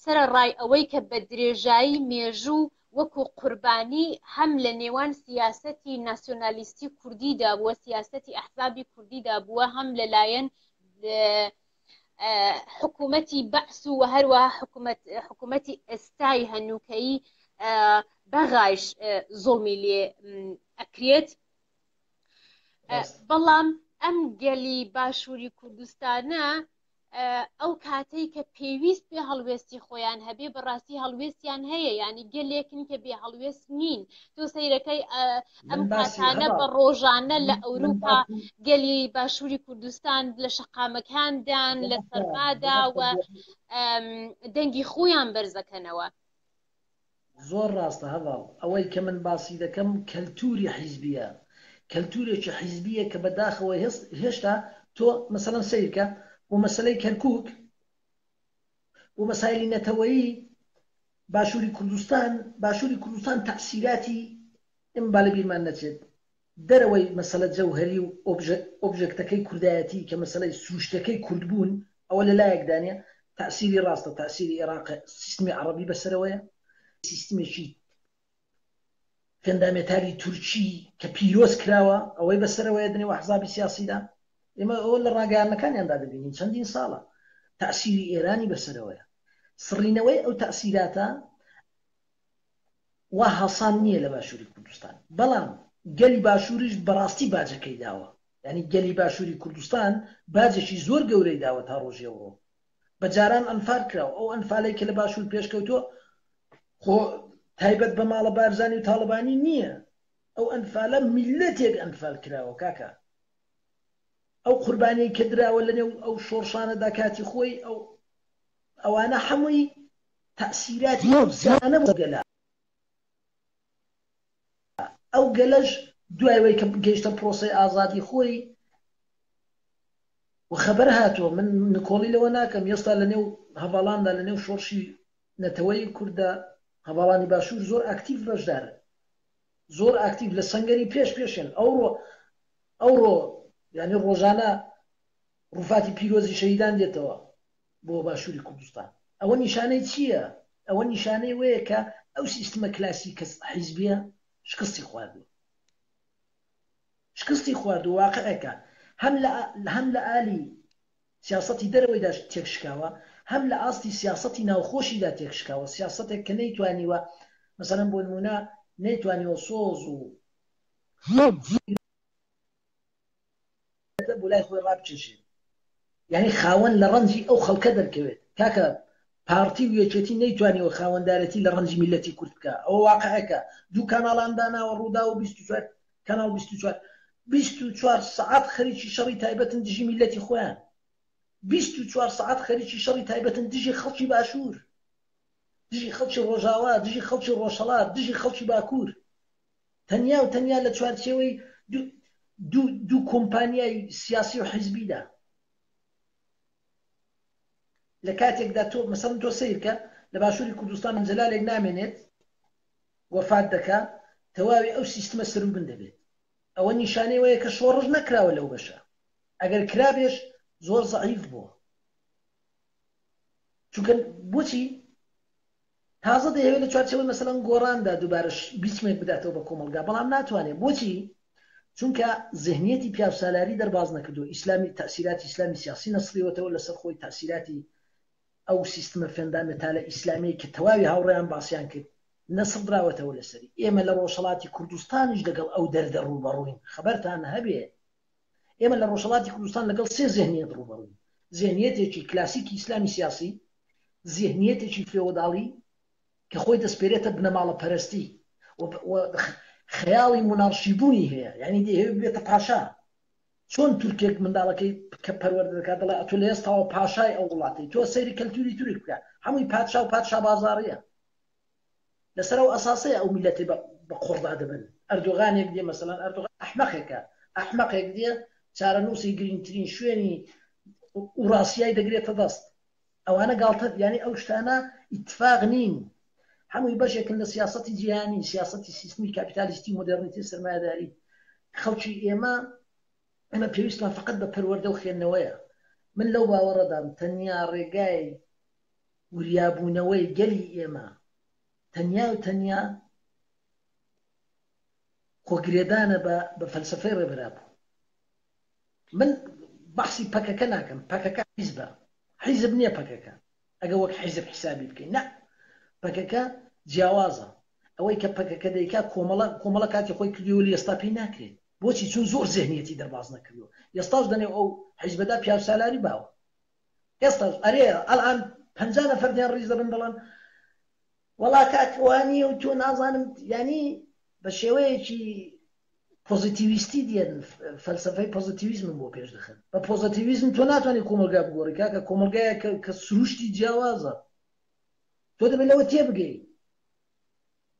سەرە ڕای ئەوەی کە بە درێژایی مێژوو وەکو قوربانی هەم لە نێوان سیاسەتی ناسیۆنالیستی کوردیدا بووە، سیاسەتی ئەحزابی کوردیدا بووە، هەم لەلایەن. حکوومەتی بەعس و هەروەها حکوومەت حکوومەتی ئێستای هەنووکەیی بەغایش زوڵمی لێ ئەکرێت بەڵام ئەم گەلی باشووری کوردستانە ئەو کاتەی کە پێویست بێ هەڵوێستی خۆیان هەبێ بەڕاستی هەڵوێستیان هەیە ینی گەلێکن کە بێ هەڵوێست نین تۆ سەیرەکەی ئەم کاتانە بە ڕۆژانە لە ئەوروپا گەلی باشووری کوردستان لە شەقامەکاندان لە سەرمادا و دەنگی خۆیان بەرزەکەنەوە. زۆر ڕاستە هەڤاڵ، ئەوەی کە من باسی دەکەم کەلتوری حیزبیە، کەلتورێکی حیزبیە کە بە داخەوە هێشتا تۆ مەسەلەن سەیرکە بۆ مەسەلەی کەرکوک بۆ مەسایلی نەتەوەیی باشوری کوردستان باشوری کوردستان تەئسیراتی ئێمە با لە بیرمان نەچێت دەرەوەی مەسەلە جەوهەری و ئۆبژێکتەکەی کوردایەتی کە مەسەلەی سروشتەکەی کوردبوون ئەوە لە لایەک دانێ تەئسیری ڕاستە تەئسیری ئێراق سیستمی عەڕەبی بەسەرەوەیە سیستمێکی فێندامێتالی تورکی کە پیرۆز کراوە ئەوەی بەسەرەوەیە دنێو ئەحزابی سیاسیدا ئێمە ئەوە لە ڕاگەیاندنەکانیاندا دەبینین چەندین ساڵە تەئسیری ئێرانی بەسەرەوەیە سڕینەوەی ئەو تەئسیراتە وا هاسان نییە لە باشووری کوردستان، بەڵام گەلی باشووریش بەڕاستی باجەکەی داوە، یانی گەلی باشووری کوردستان باجێکی زۆر گەورەی داوە تا ڕۆژی ئەوڕۆ. بە جاران ئەنفال کراوە، ئەو ئەنفالەی کە لە باشوور پێشکەوتووە خۆ تایبەت بە ماڵە بارزانی و تاڵەبانی نییە، ئەو ئەنفالە میللەتێک ئەنفال کراوە کاکە. ئەو قوربانیەی کە دراوە لەنێو ئەو شۆڕشانەدا کاتی خۆی ئەو ئەوانە هەمووی تەئسیراتی ئەو زیانە بۆ گەلە، ئەو گەلەش دوای وەی کە گەیشتە پرۆسەی ئازادی خۆی و خەبەر هاتووە، من نکۆڵی لەوە ناکەم ئێستا لە نێو هەڤاڵاندا لە نێو شۆڕشی نەتەوەیی کورددا هەڤاڵانی باشوور زۆر ئاکتیڤ بەشدارن، زۆر ئاکتیڤ لە سەنگەری پێش پێشێن، ئەوڕۆ ئەوڕۆ یانی ڕۆژانە ڕوفاتی پیرۆزی شەهیدان دێتەوە بۆ باشووری کوردستان. ئەوە نیشانەی چییە؟ ئەوە نیشانەی وەیە کە ئەو سیستمە کلاسیکە حیزبیە شکستی خواردووە. شکستی خواردووە واقعێکە هەم لە هەم لە ئالی سیاسەتی دەرەوەیدا تێکشکاوە، هەم لە ئاستی سیاسەتی ناوخۆشیدا تێکشکاوە، سیاسەتێک کە نەیتوانیوە مەسەلەن بۆ نموونە نەیتوانیوە سۆز و بۆ لای خۆی ڕابکێشێت یعنی خاوەن لە ڕەنجی ئەو خەڵکە دەرکەوێت کاکە پارتی و یەکێتی نەیتوانیوە خاوەندارەتی لە ڕەنجی میلەتی کورد بکە ئەوە واقعەکە دوو کاناڵان داناوە ڕوودا و 24 کاناڵ 24 24 سەعات خەریکی شەڕی تایبەتن دژی میلەتی خۆیان 24 سەعات خەریکی شەڕی تایبەتن دژی خەڵکی باشوور دژی خەڵکی ڕۆژاوا دژی خەڵکی ڕۆژهەڵات دژی خەڵکی باکوور تەنیا و تەنیا لە چوارچێوەی دوو کۆمپانیای سیاسی و حیزبیدا لە کاتێکدا تۆ مەسەڵەن تۆ سەیرکە لە باشووری کوردستان جەلالێک نامێنێت وەفات دەکا تەواوی ئەو سیستمە سەروبن دەبێت ئەوە نیشانەی وەیە کە شۆڕش نەکراوە لەو بەشە ئەگەر کرابێش زۆر زەعیف بووە چونکە بۆچی تازە دەیەوێت لە چوارچێوەی مەسەلەن گۆڕاندا دووبارە بیچمێک بداتەوە بە کۆمەڵگا، بەڵام ناتوانێت. بۆچی؟ چونکە زهنیەتی پیاوسالاری دەرباز نەکردووە، ئیسلامی تەئسیراتی ئیسلامی سیاسی نەسڕیوەتەوە لەسەر خۆی، تەئسیراتی ئەو سیستمە فێندامێتالە ئیسلامیەی کە تەواوی هاوڕێیان باسیان کرد نەسڕدراوەتەوە لەسەری. ئێمە لە ڕۆژهەڵاتی کوردستانیش لەگەڵ ئەو دەردە ڕووبەڕووین، خەبەرتان هەبێ ئێمە لە ڕۆژهەڵاتی کوردستان لەگەڵ سێ زهنیەت ڕووبەڕووین، زهنیەتێکی کلاسیکی ئیسلامی سیاسی، زیهنیەتێکی فێۆداڵی کە خۆی دەسپێرێتە بنەماڵە پەرستی و خەیاڵی مونارشی بوونی هەیە یعنی دەیەوێت ببێتە پاشا چۆن تورکێک منداڵەکەی کە پەروەردە دەکات دەڵێ ئەتۆ لە ئێستاوە پاشای ئەو وڵاتەی تۆ سەیری کەلتوری تورک بکە هەمووی پادشا و پادشا بازاڕیە لەسەر ئەو ئەساسەیە ئەو میلەتی بە قوڕدا دەبن ئەردۆغانێک دێ مەسەلەن ئەردۆغان ئەحمەقێکە ئەحمەقێک دێ چارەنووسی گرنگترین شوێنی ئوراسیای دەگرێتە دەست ئەوانە گاڵتە یانی ئەو شتانە ئیتفاق نین هەمووی بەشێکن لە سیاسەتی جیهانی سیاسەتی سیستمی کاپیتالیستی مۆدێرنیتی سەرمایەداری خەڵکی ئێمە ئێمە پێویستمان فقط بە پەروەردە و خوێندنەوەیە من لەو باوەڕەدام تەنیا ڕێگای وریابوونەوەی گەلی ئێمە تەنیا و تەنیا خۆگرێدانە بە بە فەلسفەی ڕێبەرابوو من بەحسی پەکەکە ناکەم پەکەکە حیزبە. حیزب نییە پەکەکە ئەگە وەک حیزب حیسابی بکەین نا پەکەکە جیاوازە ئەوەی کە پەکەکە دەیکا کۆمەڵە کۆمەڵە کاتی خۆی کردووە وەلی ئێستا پێی ناکرێت بۆچی چون زۆر زێهنیەتی دەرباز نەکردووە ئێستاش دەنێو ئەو حیزبەدا پیاوسالاری باوە ئێستاش ئەرێ ئەلئان 50 نەفەر دێن ڕیز دەبن دەڵێن وەڵا کاک وانیە و تۆ نازانم یانی بە شێوەیەکی پۆزیتیویستی دێن فەلسەفەی پۆزیتیویزمم بۆ پێش دەخەن بە پۆزیتیویزم تۆ ناتوانانی کۆمەلگا بگۆڕی کاکە کۆمەلگایە کە سروشتی جیاوازە تۆ دەبێت لەوە تێبگەی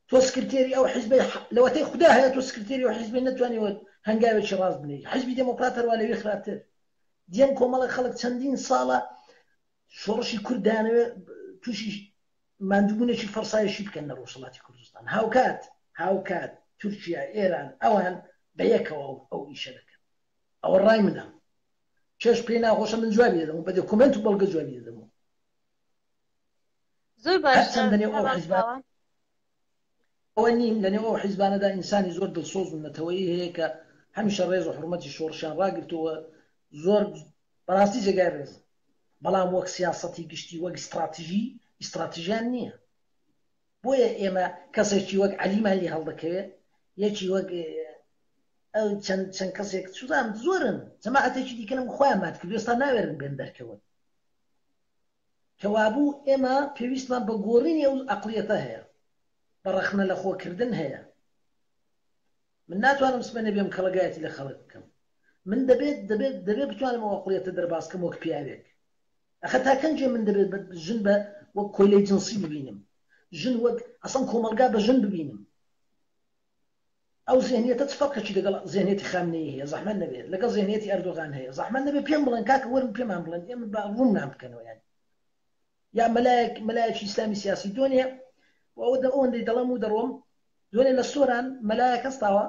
تۆ سکرتێری ئەو حیزبەی لەوەتەی خودا هەیە تۆ سکرتێری ئەو حیزبەی نەتوانیوە هەنگاوێکی ڕاست بنێی حیزبی دێمۆکرات هەروا لەوی خراپتر دێن کۆمەڵێک خەڵک چەندین ساڵە شۆڕشی کورد دەیانەوێت تووشی ماندووبوونێکی فەرسایشی بکەن لە ڕۆژهەڵاتی کوردستان هاوکات هاوکات تورکیا ئێران ئەوان بە یەکەوە ئەو ئیشە دەکەن ئەوە ڕای منە چێش پێی ناخۆشە من جوابی دەدەم بە دۆکۆمێنت و بەڵگە جوابی دەدەمەوە زۆر باشە هەرچەندە نێو ئەو حیزبانە ئەوە نیم لە نێو ئەو حیزبانەدا ئینسانی زۆر دڵسۆز و نەتەوەیی هەیە کە هەمیشە ڕێز و حرمەتی شۆڕشیان ڕاگرتووە زۆر بەڕاستی جێگای ڕێزن بەڵام وەک سیاسەتی گشتی وەک ئیستراتژی ئیستراتژیان نییە بۆیە ئێمە کەسێکی وەک عەلیمان لێ هەڵدەکەوێت یەکی وەک ئەو چەند چەند کەسێک چزان زۆرن جەماعەتێکی دیکەنم خۆیان مات کرد ئێستا ناوێرن بێن دەرکەون کەوابوو ئێمە پێویستمان بە گۆڕینی ئەو ئەقڵیەتە هەیە، بە ڕەخنە لە خۆکردن هەیە. من ناتوانم سبەینێ بێم کەڵەگایەتی لە خەڵک بکەم. من دەبێت دەبێت دەبێت بتوانم ئەو ئەقڵیەتە دەرباز کەم وەک پیاوێک. ئەخە تا کەنجێ من دەبێت ژن بە وەک کۆیلەی جنسی ببینم؟ ژن وەک ئەسڵەن کۆمەڵگا بە ژن ببینم؟ ئەو زێهنیەتە چ فەرقێکی لەگەڵ زێهنیەتی خامنەیی هەیە زەحمەت نەبێت لەگەڵ زێهنیەتی ئەردۆغان هەیە زەحمەت نەبێت پێم بڵێن کاکە وەرن پێمان بڵێن ئێمە با ڕوونمان بکەنەوە یانی یا مەلایەک مەلایەکی ئیسلامی سیاسی دوێنێ و ئەوە دە ئەوەندەی دەڵێم و دەڕۆم دوێنێ لە سۆران مەلایەک هەستاوە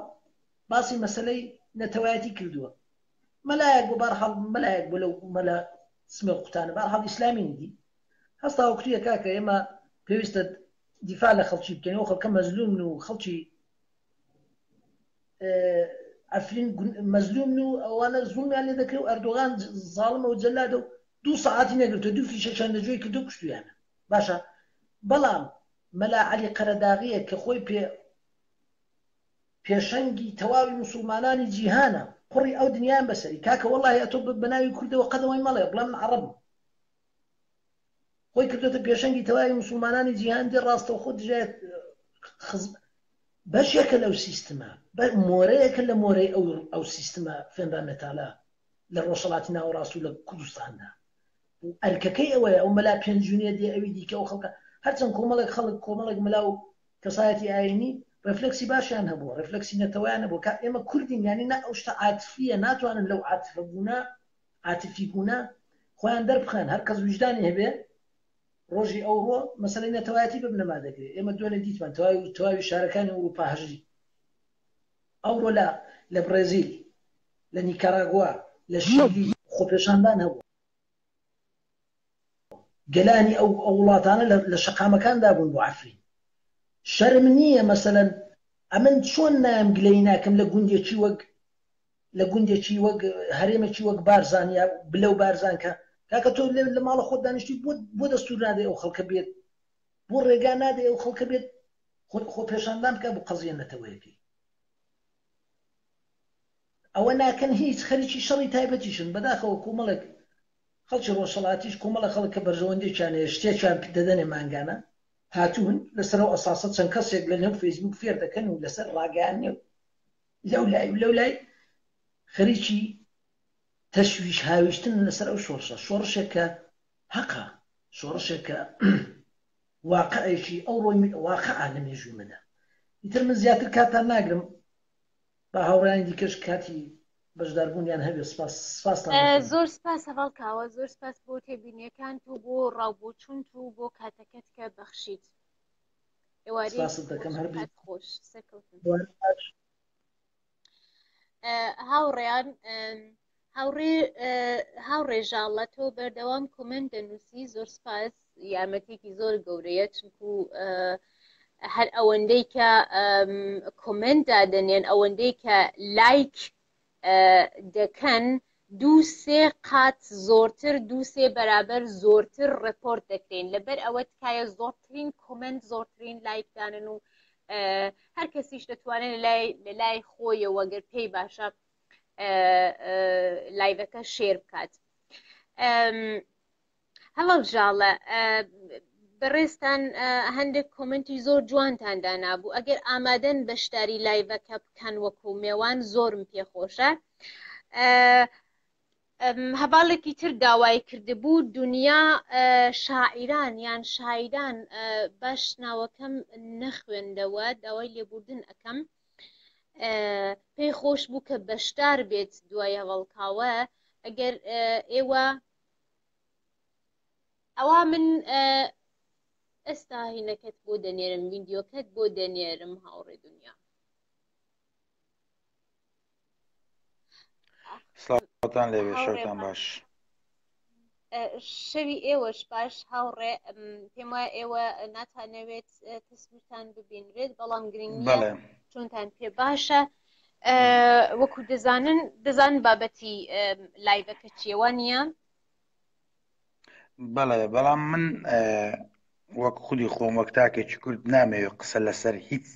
باسی مەسەلەی نەتەوایەتی کردووە مەلایەک بۆ بارحاڵ مەلایەک بۆ لەو مەلا سمێڵ قوتانە بارحاڵ ئیسلامی ندی هەستاوە کوتویە کاکە ئێمە پێویستە دیفاع لە خەڵکی بکەین ئەو خەڵکە مەزلومن و خەڵکی ئەفرین مەزلومن و ئەوانە زوڵمیان لێ دەکرێت و ئەردۆغان زاڵمە و جەلادە و دوو سەعاتی نەگرتو دوو فیشەکیان لە جۆی کردو کوشتویانە باشە بەڵام مەلا عەلی قەرەداغیە کە خۆی پێ پێشەنگی تەواوی مسلمانانی جیهانە قوڕی ئەو دنیان بەسەری کاکە وەڵی ئەتۆ بەناوی کوردەوە قەدەوەی مەڵێ بڵێ من عەڕەبم خۆی کردۆتە پێشەنگی تەواوی موسڵمانانی جیهان دێ ڕاستەوخۆ دژایەت خزم بەشێکە لەو سیستمە مۆرەیەکە لە مۆرەی ئەو ئەو سیستمە فێندامێتالە لە ڕۆژهەڵاتی ناوەڕاست و لە کوردستاندا و ئەرکەکەی ئەوەیە ئەو مەلا پێنجونیە دێ ئەوی دیکە ئەو خەڵکە هەرچەند کۆمەڵێک خەڵک کۆمەڵێک مەلا و کەسایەتی ئاینی ڕفلکسی باشیان هەبووە ڕفلکسی نەتەوەیان هەبوو کە ئێمە کوردین یانی نا ئەو شتە عاتفیە ناتوانن لەو عاتفە بوونە عاتفی بوونە خۆیان دەربخەن هەر کەس ویژدانی هەبێ ڕۆژی ئەوڕۆ مەسەلەی نەتەوایەتی بە بنەما دەگرێت ئێمە دوێنێ دیتمان تەواوی تەواوی شارەکانی ئەوروپا هەژی ئەوڕۆ لە لە بڕێزیل لە نیکاراگوا لە شیلی خۆپێشاندان هەبوو گەلانی ئەو ئەو وڵاتانە لە شەقامەکاندا بوون بۆ عەفرین شەرم نییە مەسەلەن ئەمن چۆن نایم گلەیی ناکەم لە گوندێکی وەک لە گوندێکی وەک هەرێمێکی وەک بارزان یا بلە و بارزان کە کاکە تۆ لە ماڵە خۆت دانیشتی بۆ بۆ دەستور نادەی ئەو خەڵکە بێت بۆ ڕێگا نادەی ئەو خەڵکە بێت خۆ پێشاندان بکە بۆ قەزیە نەتەوەیەکەی ئەوە ناکەن هیچ خەریکی شەڕی تایبەتیشن بەداخەوە کۆمەڵێک خەڵکی ڕۆژهەڵاتیش کۆمەڵە خەڵک کە بەرژەوەندێکیان هەیە شتێکیان دەدەنێ مانگانە هاتوون لەسەر ئەو ئەساسە چەند کەسێک لە نێو فەیسبوک فێر دەکەن و لەسەر ڕاگەیاندنێ و لەو لای و لەو لای خەریکی تەشویش هاویشتن لەسەر ئەو شۆڕشە شۆڕشێک کە هەقە شۆڕشێک کە واقعێکی ئەو ڕۆی واقعە لە مێژووی منە ئیتر من زیاتر کاتان ناگرم با هاوڕیانی دیکەش کاتی بەشداربوونیان هەبێ سپاس سپاستان زۆر سپاس هەڤاڵ کاوە زۆر سپاس بۆ تێبینیەکانت و بۆ ڕاوبۆچونت و بۆ کاتەکەت کە بەخشیت سپاست دەکەم هەر خۆش سەرکەوتن هاوڕێیان هاوڕێ هاوڕێ ژاڵە تۆ بەردەوام کۆمنت دەنووسی زۆر سپاس یارمەتێکی زۆر گەورەیە چونکو هەر ئەوەندەی کە کۆمنت دادەنێن ئەوەندەی کە لایک دەکەن دوو سێ قات زۆرتر دوو سێ بەرابەر زۆرتر ڕێپۆرت دەکرێن لەبەر ئەوە تکایە زۆرترین comment زۆرترین لایک دانن و هەر کەسیش دەتوانێت لەلای لەلای خۆیەوە گەر پێی باشە live ەکە share بکات. هەڤاڵ ژاڵە بەڕێزتان هەندێک comment ی زۆر جوانتان دانابوو ئەگەر ئامادەن بەشداری live ەکە بکەن وەکو مێوان زۆرم پێخۆشە هەڤاڵێکی تر داوای کردبوو دنیا شاعیران یان شایدان باش ناوەکەم نەخوێندەوە داوای لێبوردن ئەەکەم پێی خۆش بوو کە بەشدار بێت دوای هەڤاڵکاوە ئەگەر ئێوە ئەوا من ئێستا هینەکەت بۆ دەنێرم ڤیدیۆکەت بۆ دەنێرم هاوڕێ دنیا سڵاوتان لێبێ شەوتان باش شەوی ئێوەش باش هاوڕێ پێم وایە ئێوە ناتانەوێت تەسویرتان ببینرێت بەڵام گرنگ چۆنتان پێ باشە وەکو دەزانن دەزان بابەتی live ەکە چیەوە نییە؟ بەڵێ بەڵام من وەک خودی خۆم وەک تاکێکی کورد نامەوێت قسە لەسەر هیچ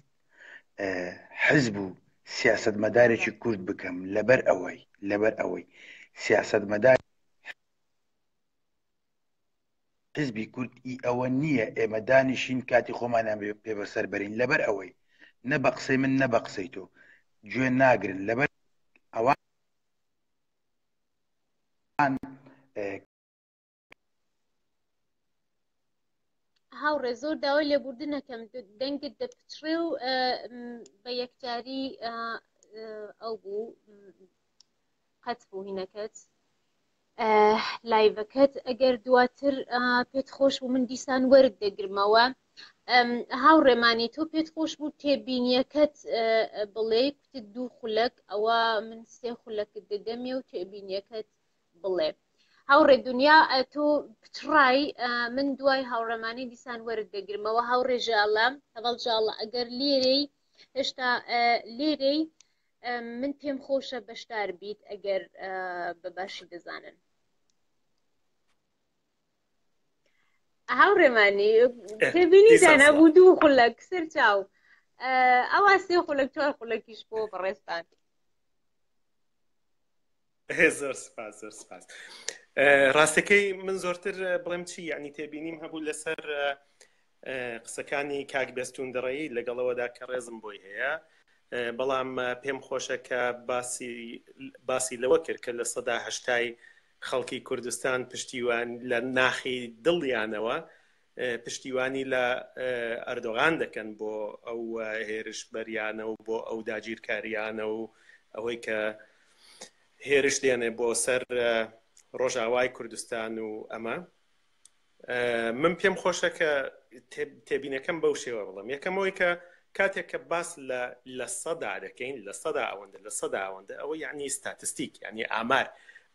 حزب و سیاستمەدارێکی کورد بکەم لەبەر ئەوەی لەبەر ئەوەی سیاستمەدار حزبی کورد ئی ئەوە نییە ئێمە دانیشین کاتی خۆمانیان پێ بەسەر بەرین لەبەر ئەوەی نە بە قسەی من نە بە قسەی تۆ گوێ ناگرن لەبەر ئەوان هاوڕێ زۆر داوای لێبوردنەکەم دەنگت دەپچڕێ و بە یەکجاری ئەو بوو قەت بوو هینەکەت live ەکەت ئەگەر دواتر پێت خۆش بوو من دیسان وەرت دەگرمەوە هاوڕێمانی تۆ پێت خۆش بوو تێبینیەکەت بڵێ کوتت دوو خولەک ئەوە من سێ خولەکت دەدەمێ و تێبینیەکەت بڵێ هاوڕێ دنیا تۆ پچڕای من دوای هاوڕێمانی دیسان وەرت دەگرمەوە هاوڕێ ژاڵە هەڤاڵ ژاڵە ئەگەر لێرەی هێشتا لێرەی من پێم خۆشە بەشدار بیت ئەگەر بە باشی دەزانن هاوڕێمانی تێبینی دانا بوو دوو خولەک سەر چاو ئەوە سێ خولەک چوار خولەکیش بۆ بەڕێزتان زۆر سپاس زۆر سپاس ڕاستەکەی من زۆرتر بڵێم چی یعنی تێبینیم هەبوو لەسەر قسەکانی کاک بێستون دڕەیی لەگەڵەوەدا کە ڕێزم بۆی هەیە بەڵام پێم خۆشە کە باسی باسی لەوە کرد کە لە سەدا هەشتای خەڵکی کوردستان پشتیوان لە ناخی دڵیانەوە پشتیوانی لە ئەردۆغان دەکەن بۆ ئەو هێرش بەریانە و بۆ ئەو داگیرکاریانە و ئەوەی کە هێرش دێنێ بۆ سەر ڕۆژاوای کوردستان و ئەمە من پێم خۆشە کە تێبینەکەم بەو شێوە بڵم یەکەمەوەی کە کاتێک کە باس لە لە سەدا دەکەین لە سەدا ئەوەندە لە سەدا ئەوەندە ئەوە یعنی ستاتستیک یعنی ئامار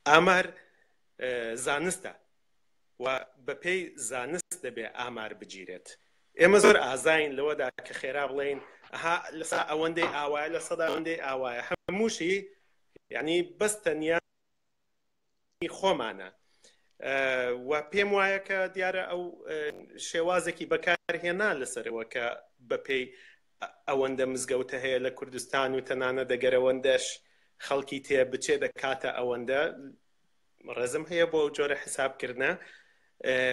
ئامار زانستە و بەپێی زانست دەبێ ئامار بگیرێت ئێمە زۆر ئازاین لەوەدا کە خێرا بڵێین ئەها لەسا ئەوەندەی ئاوایە لە سەدا ئەوەندەی ئاوایە هەمووشی یعنی بەس تەنیا خۆمانە و پێم وایە کە دیارە ئەو شێوازێکی بەکارهێنا لەسەرەوە کە بەپێی ئەوەندە مزگەوتە هەیە لە کوردستان و تەنانە دەگەرەوەندەش خەڵکی تێ بچێ دەکاتە ئەوەندە ڕێزم هەیە بۆ ئەو جۆرە حسابکردە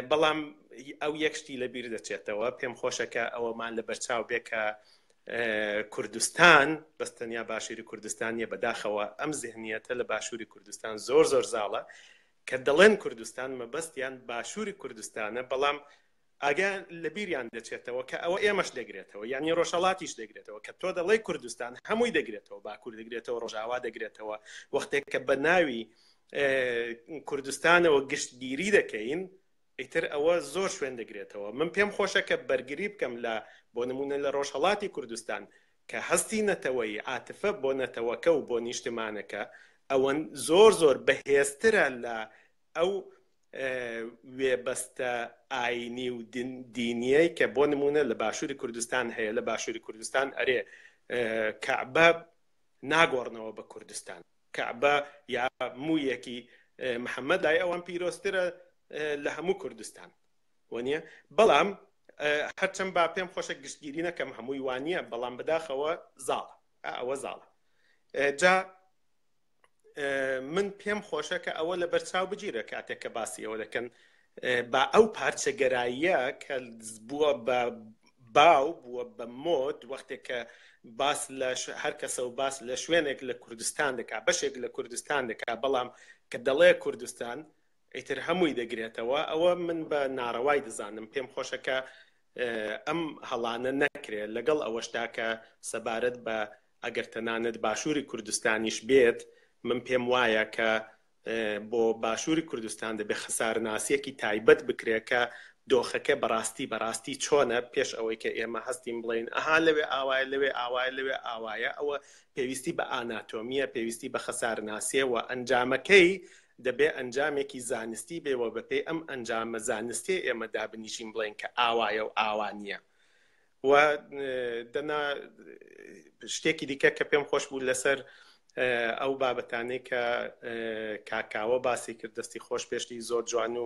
بەڵام ئەو یەک شتی لە بیر دەچێتەوە پێم خۆشە کە ئەوەمان لە بەرچاو بێ کە کوردستان بەس تەنیا باشووری کوردستان نیە بەداخەوە ئەم زیهنیەتە لە باشووری کوردستان زۆر زۆر زاڵە کە دەڵێن کوردستان مەبەستیان باشووری کوردستانە بەڵام ئاگا لە بیریان دەچێتەوە کە ئەوە ئێمەش دەگرێتەوە یعنی ڕۆژهەڵاتیش دەگرێتەوە کە تۆ دەڵێی کوردستان هەمووی دەگرێتەوە باکوور دەگرێتەوە ڕۆژاوا دەگرێتەوە وەختێک کە بە ناوی کوردستانەوە گشتگیری دەکەین ئیتر ئەوە زۆر شوێن دەگرێتەوە من پێم خۆشە کە بەرگری بکەم لە بۆ نمونە لە ڕۆژهەڵاتی کوردستان کە هەستی نەتەوەیی عاتفە بۆ نەتەوەکە و بۆ نیشتمانەکە ئەوەن زۆر زۆر بەهێزترە لە ئەو وێبەستە ئاینی و دینیەی کە بۆ نمونە لە باشووری کوردستان هەیە لە باشووری کوردستان ئەرێ کەعبە ناگۆڕنەوە بە کوردستان. کەعبە یا موویەکی محەممەد لای ئەوان پیرۆزترە لە هەموو کوردستان وەنیە بەڵام هەرچەند با پێم خۆشە گشتگیری نەکەم هەمووی وانە بەڵام بەداخەوە زاڵە ئەوە زاڵە جا من پێم خۆشە کە ئەوە لە بەرچاو بگیرە کاتێک کە باسی ئەوە دەکەن با ئەو پارچەگەراییە کە بووە بە باو بووە بە مۆد وەختێک کە باس لە هەر کەسە و باس لە شوێنێک لە کوردستان دەکا بەشێک لە کوردستان دەکا بەڵام کە دەڵێ کوردستان ئیتر هەمووی دەگرێتەوە ئەوە من بە ناڕەوای دەزانم پێم خۆشە کە ئەم هەڵانە نەکرێت لەگەڵ ئەوەشدا کە سەبارەت بە ئەگەر تەنانەت باشووری کوردستانیش بێت من پێم وایە کە بۆ باشووری کوردستان دەبێ خەسارناسیەکی تایبەت بکرێت کە دۆخەکە بەڕاستی بەڕاستی چۆنە پێش ئەوەی کە ئێمە هەستین بڵێین ئەها لەوێ ئاوایە لەوێ ئاوایە لەوێ ئاوایە ئەوە پێویستی بە ئاناتۆمیە پێویستی بە خەسارناسیە و ئەنجامەکەی دەبێ ئەنجامێکی زانستی بێ و بەپێی ئەم ئەنجامە زانستیە ئێمە دابنیشین بڵێین کە ئاوایە و ئاوا نییە و دەنا شتێکی دیکە کە پێم خۆش بوو لەسەر ئەو بابەتانەی کە کاکاوە باسی کرد دەستی خۆش پێشتی زۆر جوان و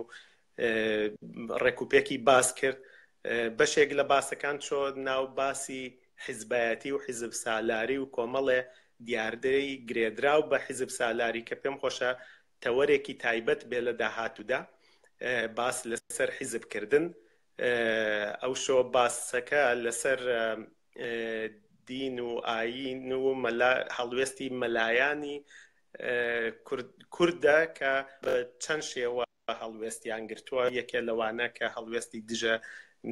ڕێکوپێکی باس کرد بەشێک لە باسەکان چۆ ناو باسی حیزبایەتی و حیزب سالاری و کۆمەڵێ دیاردەی گرێدراو بە حیزب سالاری کە پێم خۆشە تەوەرێکی تایبەت بێ لە داهاتوودا باس لەسەر حیزبکردن ئەوشۆ باسەکە لەسەر دین و ئایین و مەلا هەڵوێستی مەلایانی کوردە کە بە چەند شێوە هەڵوێستیان گرتووە یەکێ لەوانە کە هەڵوێستی دژە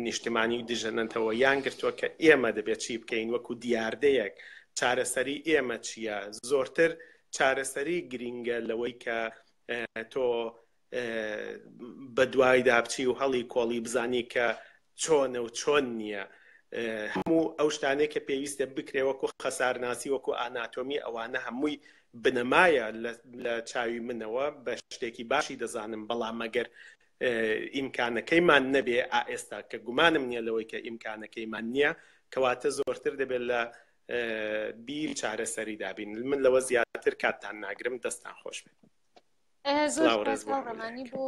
نیشتمانی و دژە نەتەوەیان گرتووە کە ئێمە دەبێت چی بکەین وەکو دیاردەیەک چارەسەری ئێمە چییە زۆرتر چارەسەری گرینگە لەوەی کە تۆ بەدوایدا بچی و هەڵی کۆڵی بزانی کە چۆنە و چۆن نییە هەموو ئەو شتانەی کە پێویستە بکرێ وەکو خەسارناسی وەکو ئاناتۆمی ئەوانە هەمووی بنەمایە لە چاوی منەوە بە شتێکی باشی دەزانم بەڵام مەگەر ئیمکانەکەیمان نەبێ ئا ئێستا کە گومانم نییە لەوەی کە ئیمکانەکەیمان نییە کەواتە زۆرتر دەبێت لە بیر چارەسەری دابین من لەوە زیاتر کاتتان ناگرم دەستان خۆش بێت. زۆر سپاس هاوڕێمانی بۆ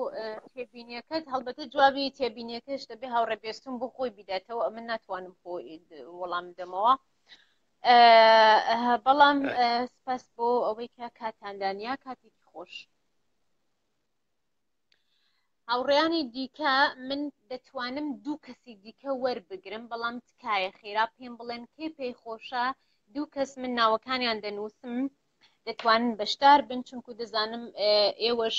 تێبینیەکەت هەڵبەتە جوابی تێبینیەکەش دەبێ هاوڕێ بێستون بۆ خۆی بیداتەوە من ناتوانم خۆ وەڵام بدەمەوە بەڵام سپاس بۆ ئەوەی کە کاتاندانیا کاتێکی خۆش هاوڕێیانی دیکە من دەتوانم دوو کەسی دیکە وەربگرم بەڵام تکایە خێرا پێم بڵێن کێ پێی خۆشە دوو کەس من ناوەکانیان دەنووسم دەتوانن بەشدار بن چونکو دەزانم ئێوەش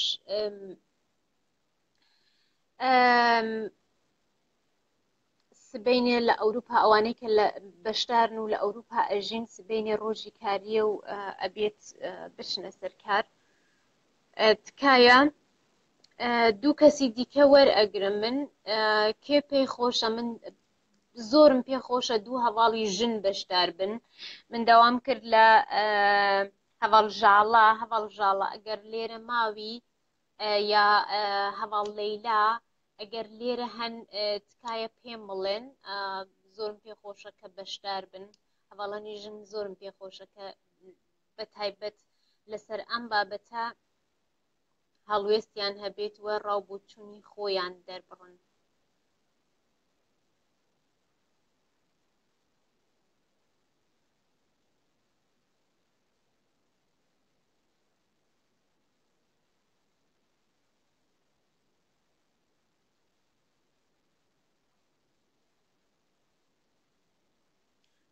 سبینێ لە ئەوروپا ئەوانەی کە لە بەشدارن و لە ئەوروپا ئەژین سبینێ ڕۆژی کاریە و ئەبێت بچنە سەر کار تکایە دوو کەسی دیکە وەرئەگرم من کێ پێی خۆشە من زۆرم پێ خۆشە دوو هەواڵی ژن بەشدار بن من داوام کرد لە هەواڵ ژاڵە هەواڵ ژاڵە ئەگەر لێرە ماوی یا هەواڵ لەیلا ئەگەر لێرە هەن تکایە پێم بڵێن زۆرم پێ خۆشە کە بەشدار بن هەواڵانی ژن زۆرم پێ خۆشە کە بە تایبەت لەسەر ئەم بابەتە هەڵوێستیان هەبێت و ڕاوبۆچوونی خۆیان دەربڕن.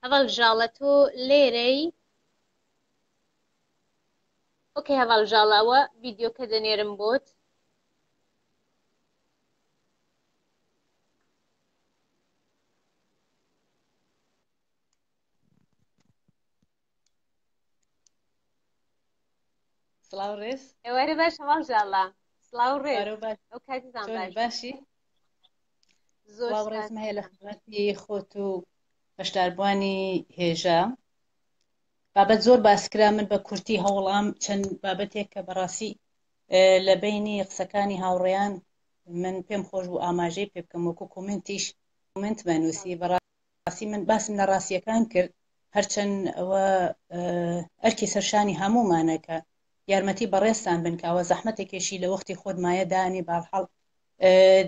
هەڤاڵ ژاڵە تۆ لێرەی؟ ئۆکەی هەڤاڵ ژاڵە ئەوە ڤیدیۆکە دەنێرم بۆت. سڵاو ڕێز ئێوارە باش هەواڵ ژاڵە سڵاو ڕێز ئێوارە باش ئەو کاتتان چۆنی باش باشی زۆر سڵاو سپاس ڕێزم هەیە لە خزمەتی خۆت و بەشداربووانی هێژا بابەت زۆر باسکرا من بە کورتی هەوڵام چەند بابەتێک کە بەڕاستی لە بینی قسەکانی هاوڕێیان من پێم خۆش بوو ئاماژەی پێ بکەم وەکو کۆمنتیش کۆمنتمان نووسی بەڕاستی من باسم لە ڕاستیەکان کرد هەرچەند ئەوە ئەرکی سەرشانی هەموومانە کە یارمەتی بەڕێزتان بن کە ئەوە زەحمەتێکێشی لە وەختی خۆت مایە دانی باڵحاڵ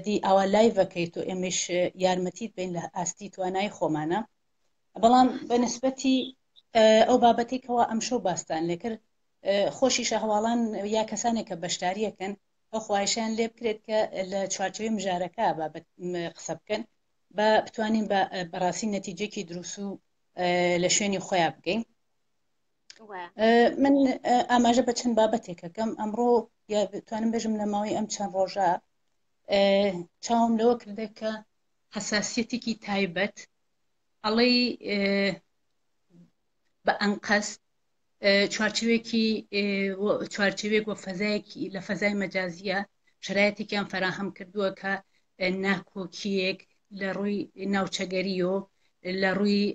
دی ئاوا لایڤەکەیت و ئێمەش یارمەتیت بین لە ئاستی توانای خۆمانە بەڵام بە نسبەتی ئەو بابەتی کەوا ئەمشەو باستان لێکرد خۆشیشە هەواڵان یا کەسانێک کە بەشداریەکەن ئەو خوایشیان لێ بکرێت کە لە چوارچێوەی مژارەکە بابەت قسە بکەن با بتوانین بە بەڕاستی نەتیجێکی دروست و لە شوێنی خۆیان بگەین من ئاماژە بە چەند بابەتێکەکەم ئەمڕۆ یا بتوانم بێژم لە ماوەی ئەم چەند ڕۆژە چاوم لەوە کردە کە حساسیەتێکی تایبەت ئەڵەی بە ئەنقەست چوارچێوێکی چوارچێوێک وە فەزایەکی لە فەزای مەجازیە شرایەتێکیان فەراهەم کردووە کە ناکۆکیەک لە ڕووی ناوچەگەریۆ لە ڕووی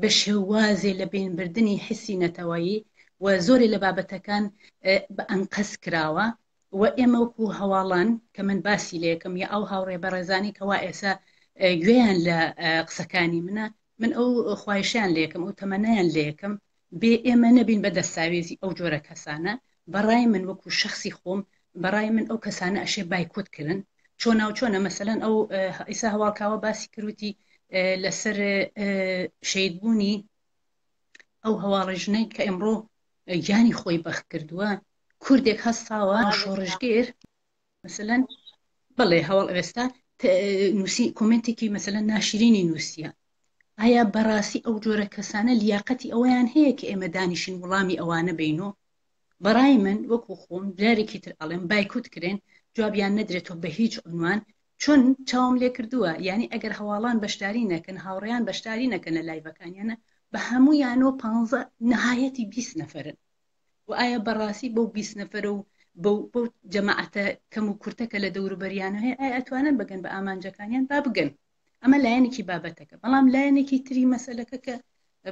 بە شێوازێ لە بینبردنی حسی نەتەوەیی و زۆرێ لە بابەتەکان بە ئەنقەست کراوە و ئێمە وەکو هەواڵان کە من باسی لەکەم یا ئەو هاوڕێ بەڕێزانی کەوا ئێسا گوێیان لە قسەکانی منە من ئەو خوایشیان لەکەم ئەو تەمەنایان لەکەم بێ ئێمە نەبین بە دەستاوێزی ئەو جۆرە کەسانە بەڕای من وەکو شخصی خۆم بەڕای من ئەو کەسانە ئەشێ بایکۆت کرن چۆنا و چۆنە مەسەلەن ئەو ئیسا هەواڵکاوە باسی کروتی لەسەر شەیدبوونی ئەو هەواڵە ژنەی کە ئەمڕۆ گیانی خۆی بەخت کردووە کوردێک هەستاوە شۆڕشگێر مەسەلەن بەڵێ هەواڵ ئەوێستا نووسی کۆمنتێکی مەسەلەن ناشرینی نووسیە ئایا بەڕاستی ئەو جۆرە کەسانە لیاقەتی ئەوەیان هەیە کە ئێمە دانیشین وڵامی ئەوانە بینۆ بەڕای من وەکو خۆم جارێکی تر ئەڵێم بایکوت کرێن جوابیان نەدرێتەوە بە هیچ عنوان چون چاوم لێ کردووە یعنی ئەگەر هەواڵان بەشداری نەکەن هاوڕێیان بەشداری نەکەن لە لایڤەکانیانە بە هەموویانەوە پ نهایەتی 20 نەفرن و ئایا بەڕاستی بەو 20 نەفرە و بەو بەو جەماعەتە کەم و کورتە کە لە دەوروبەریانە هەیە ئایا ئەتوانن بگەن بە ئامانجەکانیان با بگەن ئەمە لایەنێکی بابەتەکە بەڵام لایەنێکی تری مەسەلەکە کە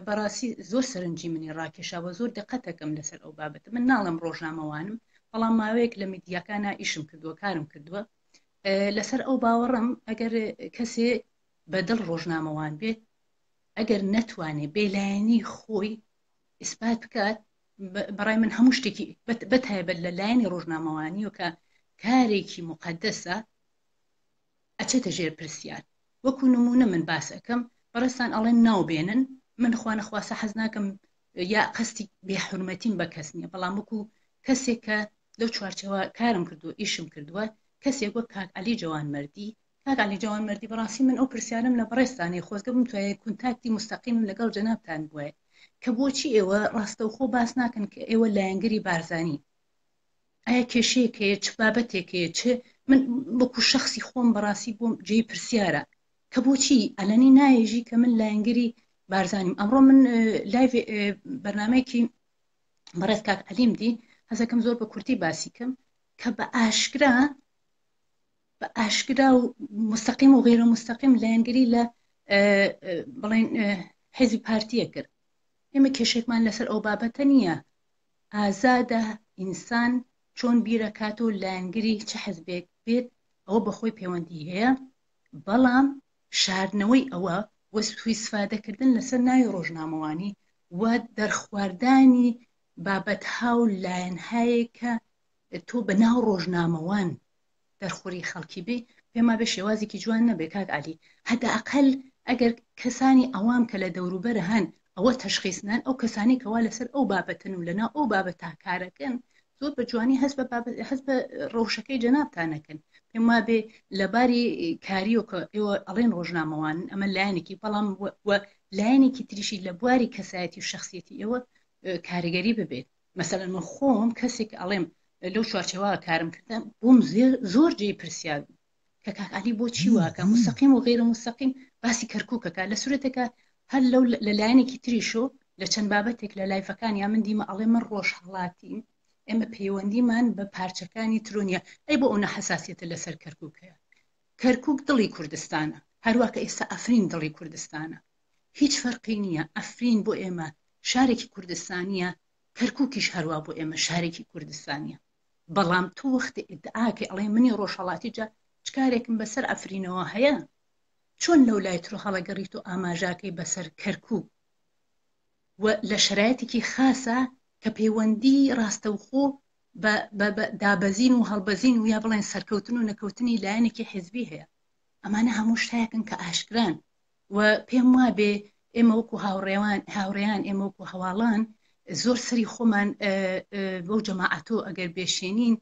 بەڕاستی زۆر سەرنجی منی ڕاکێشاوە زۆر دقەتەکەم لەسەر ئەو بابەتە من ناڵم ڕۆژنامەوانم بەڵام ماوەیەک لە میدیاکانە ئیشم کردووە کارم کردووە لەسەر ئەو باوەڕم ئەگەر کەسێ بەدڵ ڕۆژنامەوان بێت ئەگەر نەتوانێت بێلایەنی خۆی ئیسپات بکات بەڕای من هەموو شتێکی بەتایبەت لە لایەنی ڕۆژنامەوانیەوە کە کارێکی مقدەسە ئەچێتە ژێر پرسیار وەکو نمونە من باس ئەکەم بەڕێزتان ئەڵێن ناو بێنن من خوا نەخواسە حەز ناکەم یا قەستی بێحورمەتیم بە کەس نییە بەڵام وەکو کەسێک کە لەو چوارچەوە کارم کردووە ئیشم کردووە کەسێک وەک کاک عەلی جەوانمەردی کاک عەلی جەوانمەردی بەڕاستی من ئەو پرسیارم لە بەڕێزتانی خۆزگە بمتوایە کونتاکتی مستەقیمم لەگەڵ جەنابتان بوایە کە بۆچی ئێوە ڕاستەوخۆ باس ناکەن کە ئێوە لایەنگری بارزانی ئایا کێشەیەک هەیە چ بابەتێک هەیە چ من وەکو شخصی خۆم بەڕاستی بۆم جێی پرسیارە کە بۆچی ئەلەنی نایێژی کە من لایەنگری بارزانیم ئەمڕۆ من لایڤ بەرنمەیەکی بەڕێز کاک عەلیم دی حەزەکەم زۆر بە کورتی باسی کەم کە بە ئاشکرا بە ئاشکرا و مستەقیم و غێرە مستەقیم لایەنگری لە بڵێن حیزبی پارتیە کرد ئێمە کێشێکمان لەسەر ئەو بابەتە نییە ئازادە ئینسان چۆن بیرەکات و لایەنگری چ حزبێک بێت ئەوە بەخۆی پەیوەندی هەیە بەڵام شاردنەوەی ئەوە و سوئیسفادەکردن لەسەر ناوی ڕۆژنامەوانی و دەرخواردانی بابەتها و لایەنهایەک کە تۆ بە ناو ڕۆژنامەوان دەرخوری خەڵکی بێ پێم وابێ شێوازێکی جوان نەبێ کاک عەلی حەدە ئەقەل ئەگەر کەسانی عەوام کە لە دەوروبەر هەن ئەوە تەشخیص نان ئەو کەسانی کەوا لەسەر ئەو بابەتن و لەناو ئەو بابەتە کارەکەن زۆر بە جوانی هەست بە بابەت هەست بە ڕەوشەکەی جەنابتان نەکەن پێم وابێ لە باری کاریەوە کە ئێوە ئەڵێن ڕۆژنامەوان ئەمە لایەنێکی بەڵام و لایەنێکی تریشی لە بواری کەسایەتی و شخصیەتی ئێوە کاریگەری ببێت مەسەلەن من خۆم کەسێک ئەڵێم لەو چوارچێوە کارم کردە بۆم زۆر جێی پرسیار بوو کە کاک عەلی بۆچی واکە مستەقیم و غیرە مستەقیم باسی کەرکووکەکە لە سورەتەکە هەر لەو لە لایەنێکی تریشۆ لە چەند بابەتێک لە لایفەکان یا من دیمە ئەڵێ من ڕۆژهەڵاتیم ئێمە پەیوەندیمان بە پارچەکانی ترۆنیە ئەی بۆ ئەو نەحەساسیەتە لەسەر کەرکووک هەیە کەرکووک دڵی کوردستانە هەروە کە ئێستا ئەفرین دڵی کوردستانە هیچ فەرقی نییە ئەفرین بۆ ئێمە شارێکی کوردستانیە کەرکوکیش هەروا بۆ ئێمە شارێکی کوردستانیە بەڵام تۆ وەختی ئیدعاکەی ئەڵێ منی ڕۆژهەڵاتی جا چ کارێکم بەسەر ئەفرینەوە هەیە چۆن لەو لای ترۆ هەڵەگەڕیت و ئاماژاکەی بەسەر کەرکوک و لە شرایەتێکی خاسە. کە پەیوەندی ڕاستەوخۆ بە دابەزین و هەڵبەزین و یا بڵێن سەرکەوتن و نەکەوتنی لایەنێکی حیزبی هەیە. ئەمانە هەموو شتایەکن کە ئاشکران و پێم وابێ ئێمە وەکو هاوڕێوان هاوڕێیان ئێمە وەکو هەواڵان زۆر سەری خۆمان بەو جەماعەتۆ ئەگەر بێشێنین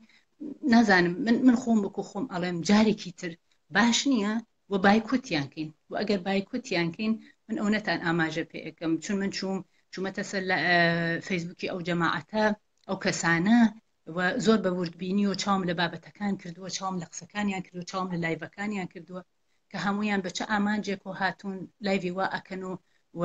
نازانم من من خۆم وەکو خۆم ئەڵێم جارێکی تر باش نییە و بایکوتیان کەین و ئەگەر بایکوتیان کەین من ئەو نەتان ئاماژە پێ ئەەکەم چون من چوم چوومەتە سەر لە فەیسبوکی ئەو جەماعەتە ئەو کەسانە و زۆر بە وردبینی و چاوم لە بابەتەکان کردووە چاوم لە قسەکانیان کردووە چاوم لە لایڤەکانیان کردووە کە هەمویان بە چ ئامانجێک و هاتوون لایڤی وا ئەکەن و و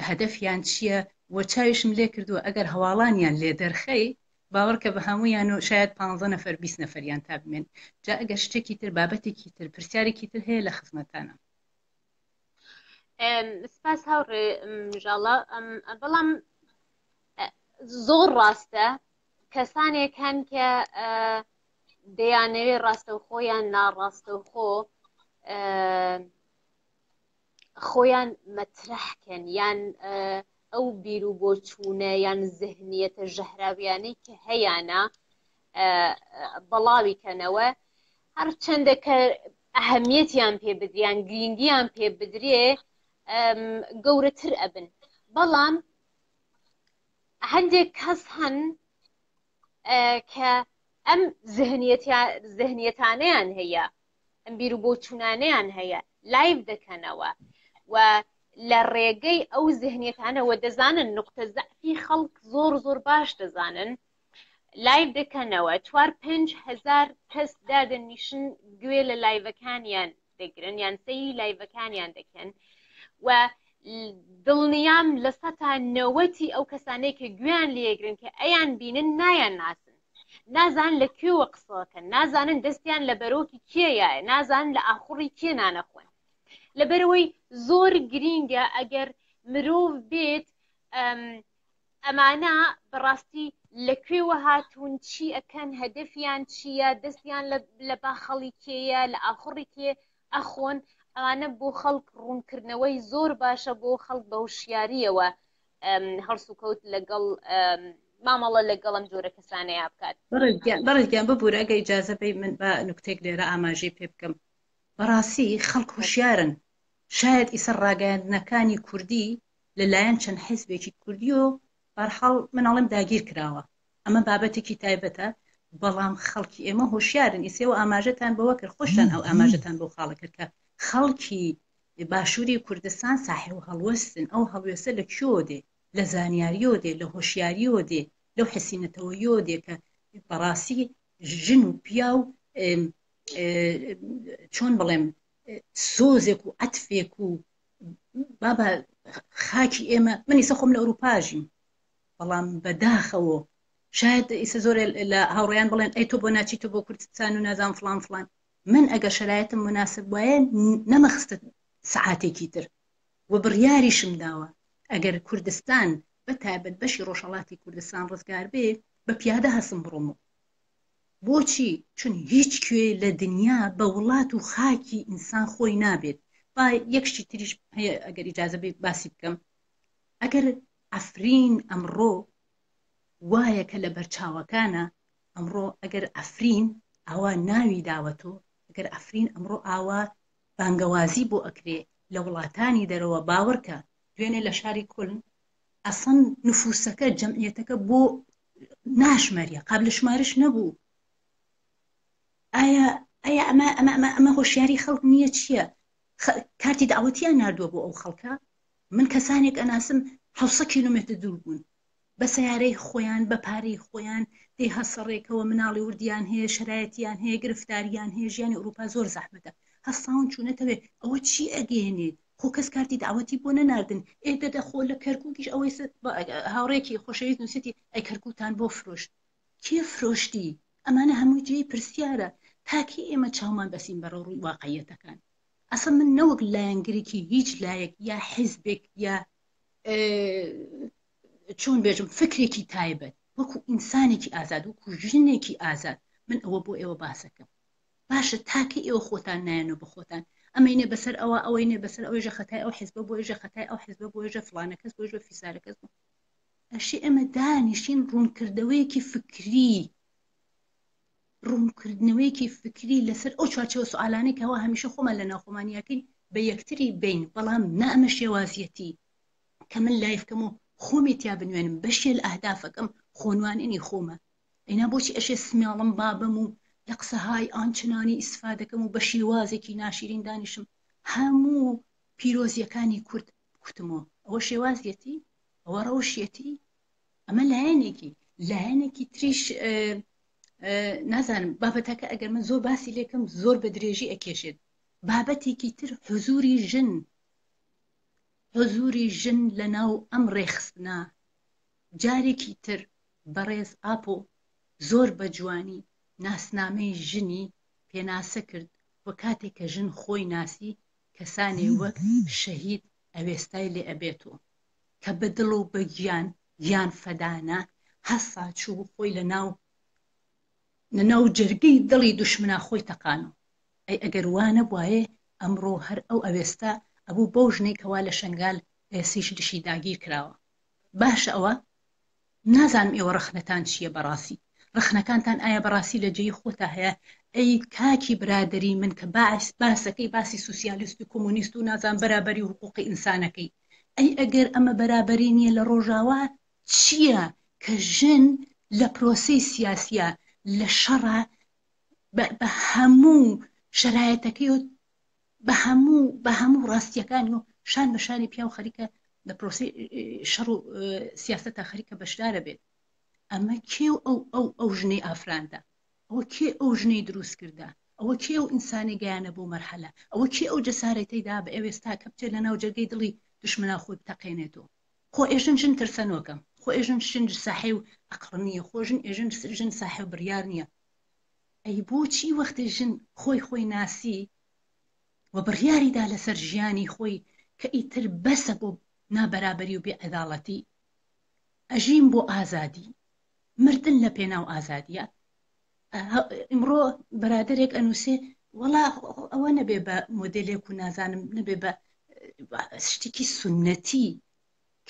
هەدەفیان چییە و چاویشم لێ کردووە ئەگەر هەواڵانیان لێ دەرخەی باوەڕکە بە هەمویان و شاید پ نەفەر 20 نەفەریان تا بمێن جا ئەگەر شتێکی تر بابەتێکی تر پرسیارێکی تر هەیە لە خزمەتانە سپاس هاوڕێ ژاڵە بەڵام زۆر ڕاستە کەسانێک هەن کە دەیانەوێ ڕاستەوخۆ یان ناڕاستەوخۆ خۆیان مەترەحکەن یان ئەو بیر و بۆچوونە یان زهنیەتە ژەهراویانەی کە هەیانە بەڵاوی کەنەوە هەرچەندە کە ئەهمیەتیان پێ بدریان گرنگیان پێ بدرێ گەورەتر ئەبن بەڵام هەندێک کەس هەن کە ئەم زهنیەتانەیان هەیە ئەم بیر و بۆچوونانەیان هەیە لایڤ دەکەنەوە و لە ڕێگەی ئەو زهنیەتانەوە دەزانن نقطە زەعفی خەڵک زۆر زۆر باش دەزانن لایڤ دەکەنەوە چوار پێنج هزار کەس دادەنیشن گوێ لە لایڤەکانیان دەگرن یان سەیری لایڤەکانیان دەکەن و دڵنیام لە سەتا نەوەتی ئەو کەسانەی کە گوێیان لێگرن کە ئەیان بینن نایان ناسن نازان لە کوێوە قسەکەن نازانن دەستیان لە بەرۆکی کێیە نازان لە ئاخوڕی کێ نانەخۆن لەبەرەوەی زۆر گرینگە ئەگەر مرۆڤ بێت ئەمانە بەڕاستی لە کوێوە هاتوون چی ئەکەن هەدەفیان چییە دەستیان لە باخەڵی کێیە لە ئاخوڕی کێ ئەخۆن ئەوانە بۆ خەڵک ڕوونکردنەوەی زۆر باشە بۆ خەڵک بە هوشیاریەوە هەڵسوکەوت لەگەڵ مامەڵە لەگەڵ ئەم جۆرە کەسانەیە بکات. بەڕێز گیان ببورە ئەگەر ئیجازە بەی من با نوکتەیەک لێرە ئاماژەی پێ بکەم بەڕاستی خەڵک هوشیارن شاید ئیسە ڕاگەیاندنەکانی کوردی لە لایەن چەند حیزبێکی کوردیۆ بەرحاڵ من ئەڵێم داگیر کراوە ئەمە بابەتێکی تایبەتە بەڵام خەڵکی ئێمە هۆشیارن ئیسێوە ئاماژەتان بەوە کرد خۆشتان ئەو ئاماژەتان بۆ خاڵە کرد کە خەڵکی باشووری کوردستان ساحێو هەڵوەستن ئەو هەڵوێستە لە کوێوە دێ لە زانیاریەوە دێ لە هۆشیاریەوە دێ لەو حسی نەتەوەیەوە دێ کە بەڕاستی ژن و پیاو چۆن بڵێم سۆزێک و عەتفێک و بابا خاکی ئێمە من ئیسە خۆم لە ئەوروپاژیم بەڵام بەداخەوە شاید ئیسە زۆر لە هاوڕێیان بڵێن ئەی تۆ بۆ ناچی تۆ بۆ کوردستان و نازان فلان فلان من ئەگەر شەرایەتم مناسب وایە نەمەخستە سەعاتێکی تر و بڕیاریشم داوە ئەگەر کوردستان بە تایبەت بەشی ڕۆژهەڵاتی کوردستان ڕزگار بێ بە پیادە هەسم بڕۆم و بۆچی؟ چون هیچ کوێ لە دنیا بە وڵات و خاکی ئینسان خۆی نابێت. با یەک شتی تریش هەیە ئەگەر ئیجازە بێ باسی بکەم. ئەگەر عەفرین ئەمڕۆ وایە کە لە بەرچاوەکانە ئەمڕۆ ئەگەر عەفرین ئاوا ناوی داوەتۆ ئەگەر عەفرین ئەمڕۆ ئاوا بانگەوازی بۆ ئەکرێ لە وڵاتانی دەرەوە باوەڕکە دوێنێ لە شاری کولن ئەسڵەن نفوسەکە جەمعیەتەکە بۆ ناشمەریە قابل شمارش نەبوو ئایا ئایا ئەمە ئەمە ئەمە ئەمە هۆشیاری خەڵک نییە چییە کارتی داوەتیان نردووە بۆ ئەو خەڵکە من کەسانێک ئەناسم 600 کیلومتر دوور بوون بە سیارەی خۆیان بە پارەی خۆیان دێ هەسەڕێکەوە مناڵی وردیان هەیە شرایەتیان هەیە گرفتاریان هەیە ژیانی ئەوروپا زۆر زەحمەتە هەستاون چوونەتەوێ ئەوە چی ئەگەێنێت خۆ کەس کارتی داوەتی بۆ نەناردن ئێ دەدە خۆ لە کەرکوکیش ئەوەی هاوڕێکی خۆشەویست نووسیتی ئەی کەرکوکتان بۆ فرۆشت کێ فرۆشتی ئەمانە هەمووی جێی پرسیارە تاکی ئێمە چاومان بەسین بەڕە ڕووی واقعیەتەکان ئەسە من نەوەک لایەنگرێکی هیچ لایەک یا حیزبێک یا چۆن بێژم فکرێکی تایبەت وەکو ئینسانێکی ئازاد وەکو ژنێکی ئازاد من ئەوە بۆ ئێوە باسەکەم باشە تاکە ئێوە خۆتان نایەنەوە بە خۆتان ئەمەینێ بەسەر ئەوە ئەوەی نێ بەسەر ئەوێژە خەتای ئەو حزبە بۆیژە خەتای ئەو حزبە بۆیژە فلانە کەس بۆیژە فیسارە کەس بوو. ئەشێ ئێمە دانیشین ڕوونکردەوەیەکی فکری ڕوونکردنەوەیەکی فکری لەسەر ئەو چوارچێوە سوالانەی کەوا هەمیشە خۆمان لە ناوخۆمانیاکەین بە یەکتری بین بەڵام نا ئەمە شێوازیەتی کە من live کەم و خۆمی تیا بنوێنم بەشێ لە ئەهدافەکەم خۆنوانینی خۆمە ئەینا بۆچی ئەشێ سمێڵم بابەم و لە قسەهای ئانچنانی ئیسفادەکەم و بە شێوازێکی ناشیرین دانیشم هەموو پیرۆزیەکانی کورد بکوتمەوە ئەوە شێوازیەتی ئەوە ڕەوشیەتی ئەمە لایەنێکی لایەنێکی تریش نازانم بابەتەکە ئەگەر من زۆر باسی لێکم زۆر بە درێژی ئەکێشێت بابەتێکی تر حزوری ژن حزوری ژن لە ناو ئەم ڕێخستنا جارێکی تر بەڕێز ئاپۆ زۆر بە جوانی ناسنامەی ژنی پێناسە کرد و کاتێک کە ژن خۆی ناسی کەسانێ وەک شەهید ئەوێستای لێ ئەبێتۆ کە بە دڵ و بە گیان گیان فەدانە هەسا چوو خۆی لە ناو لە ناو جەرگەی دڵی دوشمنا خۆی تەقانۆ ئەی ئەگەر وا نەبوایێ ئەمڕۆ هەر ئەو ئەوێستا ئەبوو بەو ژنەی کەوا لە شەنگال ئێسیش لشی داگیر کراوە باشە ئەوە نازانم ئێوە ڕەخنەتان چییە بەڕاستی ڕەخنەکانتان ئایا بەڕاستی لە جێی خۆتا هەیە ئەی کاکی برادری من کە باس باسەکەی باسی سوسیالیست و کۆمۆنیست و نازان بەرابەری و حقوقی ئینسانەکەی ئەی ئەگەر ئەمە بەرابەری نییە لە ڕۆژاوا چییە کە ژن لە پرۆسەی سیاسیە لە شەڕە بە هەموو شەرایەتەکەی و بە هەموو بە هەموو ڕاستیەکانی و شان بە شانی پیاو خەریکە لە پرۆسی شەڕ و سیاستە خەریکە بەشدارە بێت ئەمە کێ و ئەو ئەو ئەو ژنەی ئافراندە ئەوە کێ ئەو ژنەی دروست کردە ئەوە کێ ئەو ئینسانی گەیانە بۆ مەرحەلە ئەوە کێ ئەو جەسارەتەی دا بە ئەوێستا کە بچێت لە ناو جەرگەی دڵی دوشمنا خۆی بتەقێنێتەوە خۆ ئێژن ژن ترسەنۆکە خۆ ئێژن ژن ساحێ و ئەقڵ نییە خۆ ژن ئێژن ژن ساحێ و بڕیار نییە ئەی بۆچی وەختی ژن خۆی خۆی ناسی و بڕیاری دا لەسەر ژیانی خۆی کە ئیتر بەسە بۆ نابەرابەری و بێ عەداڵەتی ئەژیم بۆ ئازادی مردن لە پێناو ئازادیە ئیمڕۆ بەرادەرێک ئەنووسێ وەڵا ئەوە نەبێ بە مۆدلێک و نازانم نەبێ بە شتێکی سنەتی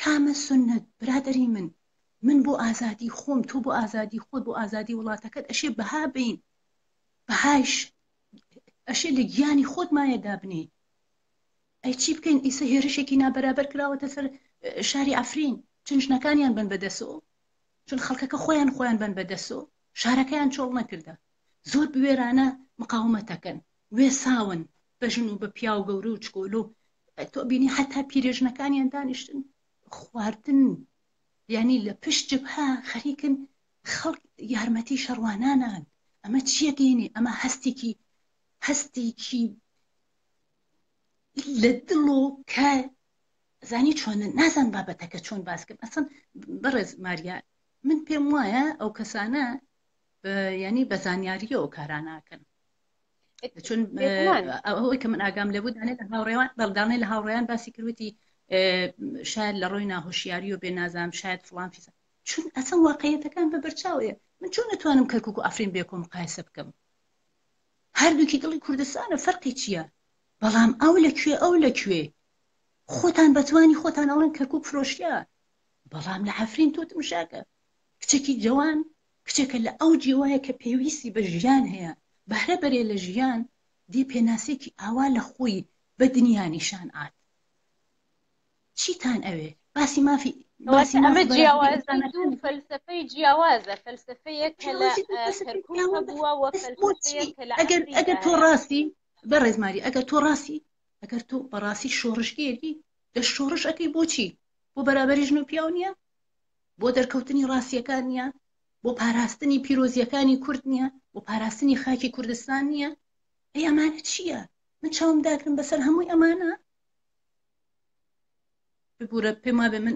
کامە سنت برادری من من بۆ ئازادی خۆم تۆ بۆ ئازادی خۆت بۆ ئازادی وڵاتەکەت ئەشێ بەها بین بەهایش ئەشێ لە گیانی خۆت مایە دابنێ ئەی چی بکەین ئیسە هێرشێکی نابەرابەر کراوەتە سەر شاری عفرین چون ژنەکانیان بن بەدەسەوە چون خەڵکەکە خۆیان خۆیان بن بەدەسەوە شارەکەیان چۆڵ نەکردە زۆر بوێرانە مقاومەتەکەن وێساون بە ژن و بە پیاو گەورە و چکۆل و تۆ بینی حتا پیرێژنەکانیان دانیشتن خواردن یعنی لە پشت جبهە خەریکن خەڵک یارمەتی شەڕوانانان ئەمە چییە گەینێ ئەمە هەستێکی هەستێکی لە دڵ و کە زانی چۆنە نازان بابەتەکە چۆن باسکەم ئەسڵ بەڕێز ماریا من پێم وایە ئەو کەسانە ینی بە زانیاریەوە کاراناکەن چون ئەوەی کە من ئاگام لێ بوو دانێ لە هاوڕێوان بەڵدانێ لە هاوڕێیان باسی کردوتی شاید لە ڕۆی ناهۆشیاری و بێ نازام شاید فلان فیسا چون ئەسڵ واقعیەتەکان بە بەرچاوەیە من چۆن نتوانم کەرکک و ئەفرین بێکۆ مقایسە بکەم هەردووکی دڵی کوردستانە فەرقی چییە بەڵام ئەو لە کوێ ئەو لە کوێ خۆتان بەتوانی خۆتان ئەڵێن کەرکک فرۆشیا بەڵام لە عەفرین تۆ تمشاکە کچێکی جوان کچێکە لە ئەو جێوایە کە پێویستی بە ژیان هەیە بەهرە بەرێ لە ژیان دێ پێناسێکی ئاوا لە خۆی بە دنیا نیشان ئات چیتان ئەوێ باسی مافی باسی ئەمە جیاوازی دوو فەلسفەی جیاوازە فەلسفەیەک کە لە کەرکوک هەبووە و فەلسفەیەک کە لە ئەگەر ئەگەر تۆ ڕاستی بەڕێز ماری ئەگەر تۆ ڕاستی ئەگەر تۆ بەڕاستی شۆڕشگێری دە شۆڕش ئەەکەی بۆچی بۆ بەرابەری ژن و پیاو نییە بۆ دەرکەوتنی ڕاستیەکان نییە بۆ پاراستنی پیرۆزیەکانی کورد نییە بۆ پاراستنی خاکی کوردستان نییە ئەی ئەمانە چییە من چاوم داگرم بەسەر هەمووی ئەمانە ببوورە پێم وابێ من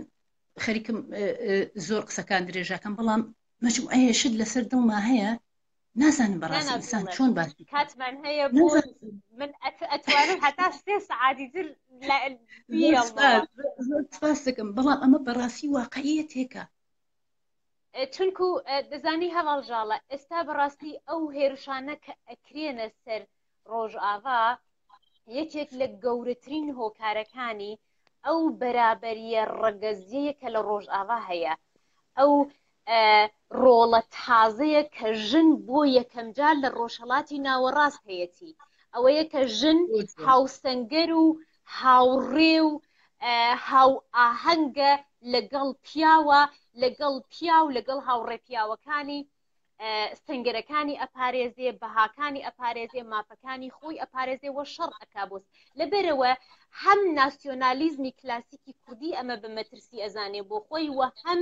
خەریکم زۆر قسەکان درێژەکەم بەڵام مەجموعەیە شت لەسەر دڵما هەیە نازانم بەڕاستی ئینسان چۆن باس کاتمان هەیە بۆ من ئەتوانم هەتا سێ سەعاتی تر سپاس دەکەم بەڵام ئەمە بەڕاستی واقعیەتێکە چونکو دەزانی هەواڵ ژاڵە ئێستا بەڕاستی ئەو هێرشانە کە ئەکرێنە سەر ڕۆژئاڤا یەکێک لە گەورەترین هۆکارەکانی ئەو بەرابەریە ڕەگەزیەیە کە لە ڕۆژئاڤا هەیە. ئەو ڕۆڵە تازەیە کە ژن بۆ یەکەمجار لە ڕۆژهەڵاتی ناوەڕاست هەیەتی ئەوەیە کە ژن هاوسەنگەر و هاوڕێ و هاوئاهەنگە لەگەڵ پیاوە لەگەڵ پیاو لەگەڵ هاوڕێ پیاوەکانی سنگەرەکانی ئەپارێزێ بەهاکانی ئەپارێزێ مافەکانی خۆی ئەپارێزێ وە شەڕ ئەکا بۆس لەبەرەوە هەم ناسیۆنالیزمی کلاسیکی کوردی ئەمە بە مەترسی ئەزانێ بۆ خۆی و هەم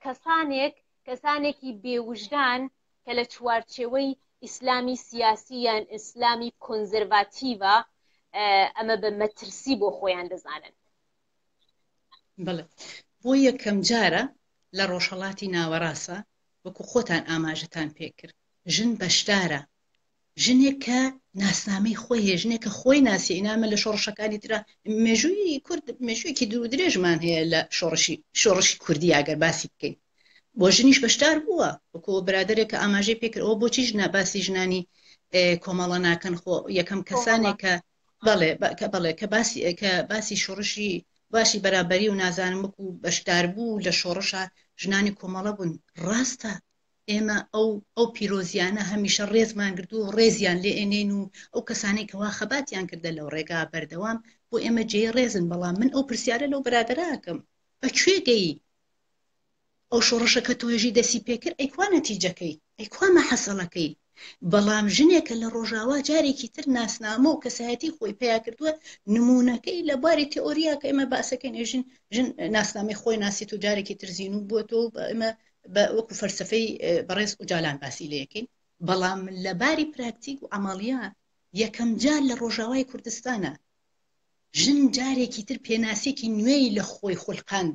کەسانێک کەسانێکی بێوژدان کە لە چوارچێوەی ئیسلامی سیاسی یان ئیسلامی کۆنزەرڤاتیڤە ئەمە بە مەترسی بۆ خۆیان دەزانن. بەڵێ بۆ یەکەم جارە لە ڕۆژهەڵاتی ناوەڕاستە وەکو خۆتان ئاماژەتان پێکرد ژن بەشدارە ژنێک کە ناسنامەی خۆی هەیە ژنێک کە خۆی ناسی ئینامە لە شۆڕشەکانی ترا مێژووی کورد مێژوویەکی دوور و درێژمان هەیە لە شۆڕشی شۆڕشی کوردی ئەگەر باسی بکەین بۆ ژنیش بەشدار بووە وەکو برادێک کە ئاماژەی پێکرد ئەوە بۆچی ژنە باسی ژنانی کۆمەڵە ناکەن خۆ یەکەم کەسانێک کە بەڵێ کە بەڵێ کە باسی کە باسی شۆڕشی باشی بەرابەری و نازانم وەکو بەشدار بوو لە شۆڕشە ژنانی کۆمەڵە بوون ڕاستە ئێمە ئەو ئەو پیرۆزیانە هەمیشە ڕێزمان گرت و ڕێزیان لێ ئێنێن و ئەو کەسانەی کەوا خەباتیان کردە لەو ڕێگا بەردەوام بۆ ئێمە جێی ڕێزن بەڵام من ئەو پرسیارە لەو برادەرە ئەکەم بە کوێ گەیی ئەو شۆڕشە کە تۆێژی دەسی پێکرد ئەی کوا نەتیجەکەی ئەی کوا مەحەسەڵەکەی بەڵام ژنێکە لە ڕۆژاوا جارێکی تر ناسنامە و کەسایەتی خۆی پیا کردووە نمونەکەی لە بواری تئۆریا کە ئێمە باسەکەین ژن ژن ناسنامەی خۆی ناسیت و جارێکی تر زیینوو بووەتەوە ئێمە بە وەکو فەلسەفەی بەڕێز ئوجالان باسی لەکەین بەڵام لە باری پراکتیک و عملیە یەکەم جار لە ڕۆژاوای کوردستانە ژن جارێکی تر پێناسێکی نوێی لە خۆی خولقاند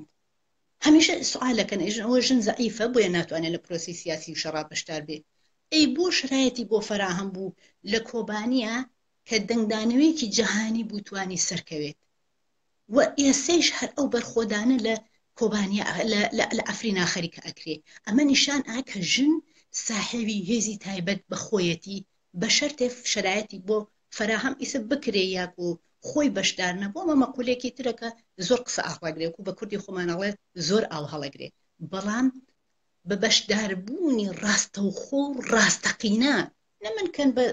هەمیشە سوالەکەن ئێژن ئەوە ژن زەعیفە بۆیە ناتوانێت لە پرۆسی سیاسی و شەڕا بەشدار بێ ئەی بۆ شرایەتی بۆ فەراهەم بوو لە کۆبانیە کە دەنگدانەوەیەکی جەهانی بوو توانی سەرکەوێت و ئێسەیش هەر ئەو بەرخۆدانە لە کۆبانیا لە ئەفرینا خەریکە ئەکرێ ئەمە نیشان ئا کە ژن ساحێوی هێزی تایبەت بە خۆیەتی بە شەرتێ شەرایەتی بۆ فەراهەم ئیسە بکرێ یاکو خۆی بەشدار نەبوو ئەمە مەقولێکی ترە کە زۆر قسە ئاخواگرێ وەکو بە کوردی خۆمان ئەڵێ زۆر ئاو هەڵەگرێ بەڵام بە بەشداربوونی ڕاستەوخۆ و ڕاستەقینە نە من کەن بە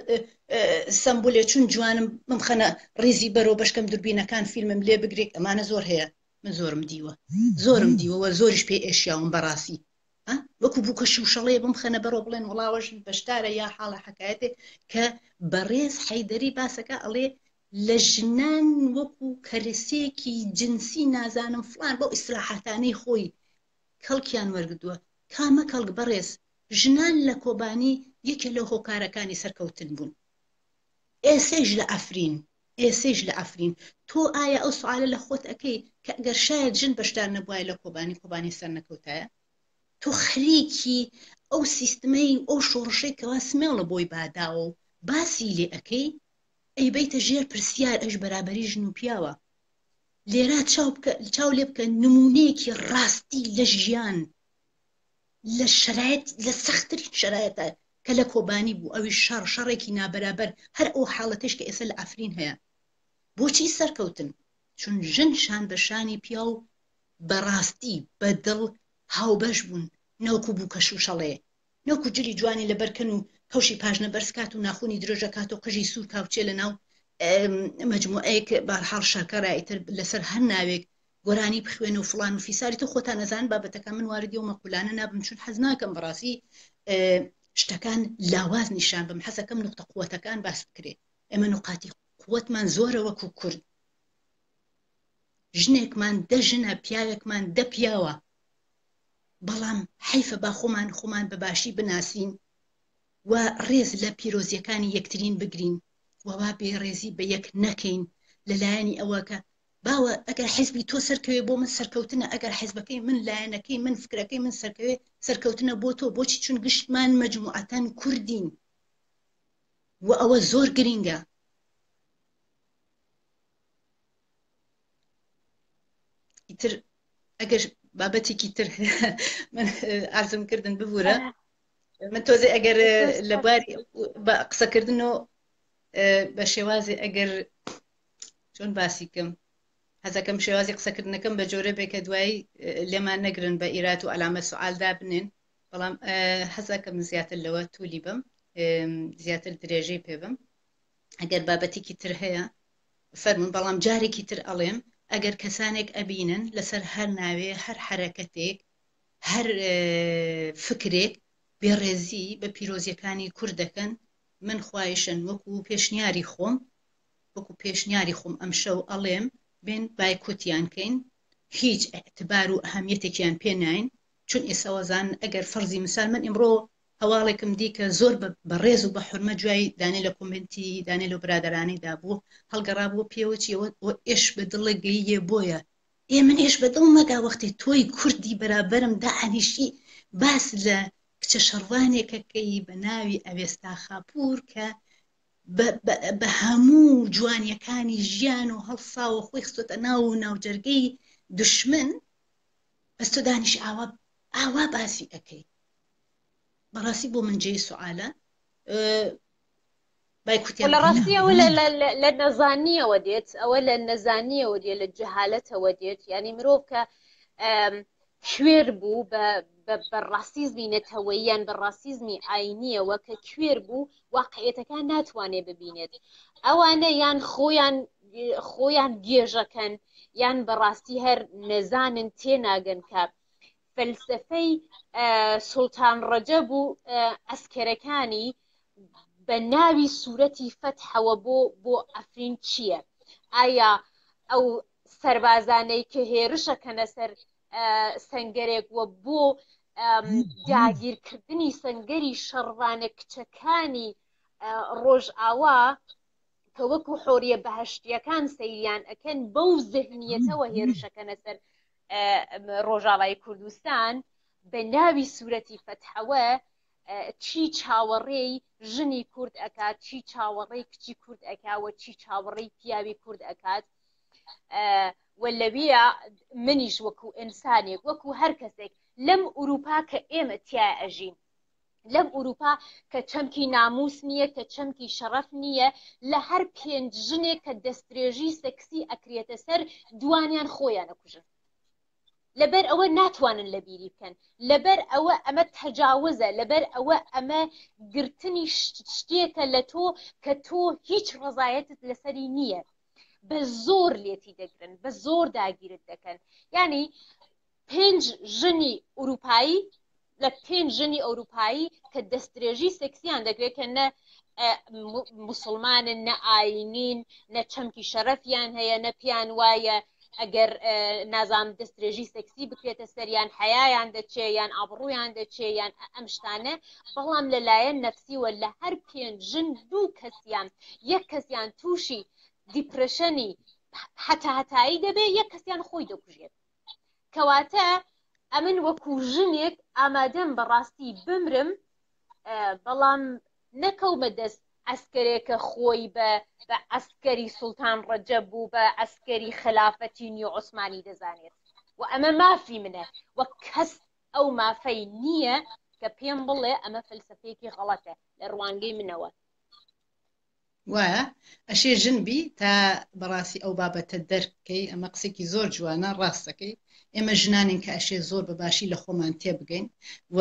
سەمبولێ چون جوانم بمخەنە ڕیزی بەرەو بەشکەم دوربینەکان فیلمم لێ بگرێت ئەمانە زۆر هەیە من زۆرم دیوە زۆرم دیوەوە زۆریش پێ ئێشیاوم بەڕاستی وەکو بووکە شوشەڵەیە بمخەنە بەرەوە بڵێن وڵاوە ژن بەشدارە یا حاڵە حکایەتێ کە بەڕێز حەیدەری باسەکە ئەڵێ لە ژنان وەکو کەرەسێکی جنسی نازانم فلان بەو ئیسراحاتانەی خۆی کەڵکیان وەرگدووە کامە کەڵک بەڕێز ژنان لە کۆبانی یەکێ لەو هۆکارەکانی سەرکەوتن بوون ئێسەیش لە عەفرین ئێسەیش لە عەفرین تۆ ئایا ئەو سوالە لە خۆت ئەکەی کە ئەگەر شاید ژن بەشدار نەبوایە لە کۆبانی کۆبانی سەرنەکەوتایە تۆ خەریکی ئەو سیستمەی و ئەو شۆڕشەی کەوا سمێڵە بۆی باداوە و باسی لێ ئەکەی ئەیبەیتە ژێر پرسیار ئەویش بەرابەری ژن و پیاوە لێرا چاو بکە چاو لێ بکە نمونەیەکی ڕاستی لە ژیان لە شەرایت لە سەختترین شەرایەتە کە لە کۆبانی بوو ئەویش شەڕ شەڕێکی نابەرابەر هەر ئەو حاڵەتەش کە ئێستا لە عەفرین هەیە بۆچی سەرکەوتن چون ژن شان بە شانی پیاو بەڕاستی بە دڵ هاوبەش بوون نەوەکو بووکە شوشەڵێ نەوەکو جلی جوانی لەبەر کەن و کەوشی پاژنە بەرز کات و ناخونی درێژە کات و قژی سوور کا و چێ لە ناو مەجموعەیەک بارحاڵ شەکەرە ئیتر لەسەر هەر ناوێک گۆرانی بخوێنە و فڵان و فیساری تۆ خۆتان ئەزان بابەتەکان من واردی و مەقولانە نابم چون حەز ناکەم بەڕاستی شتەکان لاواز نیشان بم حەزەکەم نقطە قوتەکان باس بکرێ ئێمە نقاتی قوتمان زۆرە وەکو کورد ژنێکمان دە ژنە پیاوێکمان دە پیاوە بەڵام حەیفە با خۆمان خۆمان بە باشی بناسین و ڕێز لە پیرۆزیەکانی یەکترین بگرین و وا بێڕێزی بە یەک نەکەین لەلایەنی ئەوە کە باوە ئەگەر حیزبی تۆ سەرکەوێ بۆ من سەرکەوتنە ئەگەر حیزبەکەی من لایەنەکەی من فکرەکەی من سەرکەوێ سەرکەوتنە بۆ تۆ بۆچی چون گشتمان مەجموعەتەن کوردین و ئەوە زۆر گرینگە ئیتر ئەگەر بابەتێکی تر من ئارزم کردن ببوورە من تۆزێ ئەگەر لە باری بە قسەکردن و بە شێوازی ئەگەر چۆن باسی کەم. حەزەکەم شێوازی قسەکردنەکەم بە جۆرە بێ کە دوایی لێمان نەگرن بە ئیرات و ئەلامە سوال دابنێن بەڵام حەزەکەم زیاتر لەوە تولی بم زیاتر درێژەی پێ بم ئەگەر بابەتێکی تر هەیە فەرمونون بەڵام جارێکی تر ئەڵێم ئەگەر کەسانێک ئەبینن لەسەر هەر ناوێ هەر حرەکەتێک هەر فکرێک بێڕێزی بە پیرۆزیەکانی کورد دەکەن من خوایشن وەکو پێشنیاری خۆم وەکو پێشنیاری خۆم ئەمشەو ئەڵێم بێن بایکۆتیان کەین هیچ اعتبار و ئەهمیەتێکیان پێ ناین چون ئێستا وەزان ئەگەر فەرزی مثال من ئیمڕۆ هەواڵێکم دی کە زۆر بە ڕێز و بە حورمە جوای دانێ لە کۆمنتی دانێ لەو برادەرانەی دابوو هەڵگەڕابوو پێوە چیەوە ئێش بە دڵە گەییە بۆیە ئێ من ئێش بە دڵ مەگا وەختی تۆی کوردی بەرابەرم دائەنیشی باس لە کچە شەڕوانێکەکەی بە ناوی ئەوێستا خاپوور کە بە هەموو جوانیەکانی ژیان و هەڵساوە خۆی خستۆتە ناو و ناوجەرگەی دشمن بەس تۆ دانیش ئاوا ئاوا باسی ئەەکەی بەڕاستی بۆ من جێی سوعالە بایکوتیان لە ڕاستی ئەوە لە نەزانیەوە دێت ئەوە لە نەزانیەوە دێت لە جەهالەتەوە دێت ینی مرۆڤ کە کوێر بوو بە بە ڕاستیزمی نەتەوەییان بە ڕاستیزمی ئاینیەوە کە کوێر بوو واقعیەتەکان ناتوانێت ببینێت ئەوانە یان خۆیان خۆیان گێژەکەن یان بەڕاستی هەر نەزانن تێناگەن کە فەلسەفەی سوڵتان ڕەجەب و ئەسکەرەکانی بە ناوی سوورەتی فەتحەوە بۆ بۆ ئەفرین چییە؟ ئایا ئەو سەربازانەی کە هێرشەکەنە سەر سنگەرێک و بۆ داگیرکردنی سنگەری شەڕوانە کچەکانی ڕۆژئاوا کە وەکو حۆریە بەهشتیەکان سەیریان ئەکەن بەو زهنیەتەوە هێرشەکەنە سەر ڕۆژاوای کوردستان بە ناوی سوورەتی فەتحەوە چی چاوەڕێی ژنی کورد ئەکات چی چاوەڕێی کچی کورد ئەکاوە چی چاوەڕێی پیاوی کورد ئەکات و لەویە منیش وەکو ئینسانێک وەکو هەر کەسێک لەم ئوروپا کە ئێمە تیا ئەژین لەم ئوروپا کە چەمکی ناموس نییە کە چەمکی شەڕەف نییە لە هەر پێنج ژنێک کە دەستدرێژی سەکسی ئەکرێتە سەر دوانیان خۆیان ئەکوژن لەبەر ئەوە ناتوانن لەبیری بکەن لەبەر ئەوە ئەمە تەجاوزە لەبەر ئەوە ئەمە گرتنی شتێکە لە تۆ کە تۆ هیچ ڕزایەتت لەسەری نییە بە زۆر لێتی دەگرن بە زۆر داگیرت دەکەن ینی پێنج ژنی ئوروپایی لە پێنج ژنی ئەوروپایی کە دەستدرێژی سێکسیان دەکرێت کە نە مسلمانن نە ئاینین نە چەمکی شەرەفیان هەیە نە پیان وایە ئەگەر نازام دەستدرێژی سێکسی بکرێتە سەریان حەیایان دەچێ یان ئابڕوویان دەچێ یان ئەم شتانە بەڵام لەلایەن نەفسیوە لە هەر پێنج ژن دوو کەسیان یەک کەسیان تووشی دیپرشنی هەتا هەتایی دەبێ یەک کەسیان خۆی دەکوژێت کەواتە ئەمن وەکو ژنێک ئامادەم بەڕاستی بمرم بەڵام نەکەومە دەست ئەسکەرێکە خۆی بە بە ئەسکەری سوڵتان ڕەجەب و بە ئەسکەری خەلافەتی نیو عوسمانی دەزانێت و ئەمە مافی منە و کەس ئەو مافەی نییە کە پێم بڵێ ئەمە فەلسەفەیەکی غەڵەتە لە ڕوانگەی منەوە. وایە ئەشێ ژن بی تا بەڕاستی ئەو بابەتە دەرک بکەی ئەمە قسێکی زۆر جوانە ڕاستەکەی ئێمە ژنانین کە ئەشێ زۆر بە باشی لە خۆمان تێبگەین و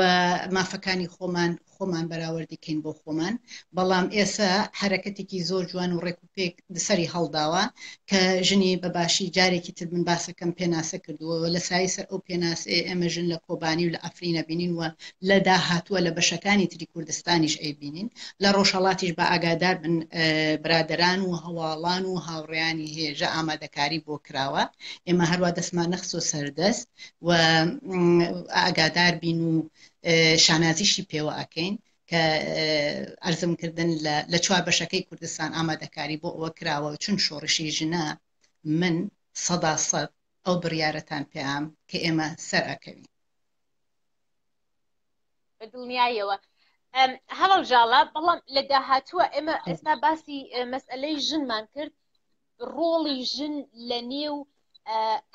مافەکانی خۆمان خۆمان بەراوردی کەین بۆ خۆمان بەڵام ئێسا حرەکەتێکی زۆر جوان و ڕێک و پێک سەری هەڵداوە کە ژنی بە باشی جارێکی تر من باسەکەم پێناسە کردووە لە سای سەر ئەو پێناسەیە ئێمە ژن لە کۆبانی و لە ئەفرینە بینین و لە داهاتووە لە بەشەکانی تری کوردستانیش ئەیبینین لە ڕۆژهەڵاتیش بە ئاگادار بن برادەران و هەواڵان و هاوڕێیانی هێژە ئامادەکاری بۆ کراوە ئێمە هەروە دەستمان نەخسۆ سەردەست و ئاگادار بین و شانازیشی پێوە ئەکەین کە ئەرزم کردن لە چوار بەشەکەی کوردستان ئامادەکاری بۆ ئەوە کراوە چون شۆڕشی ژنە من سەدا سەد ئەو بڕیارەتان پێام کە ئێمە سەر ئەکەوین بە دڵنیاییەوە هەڵ ژاڵە بەڵام لە داهاتووە ئێمە ئێستا باسی مەسئلەی ژنمان کرد ڕۆڵی ژن لە نێو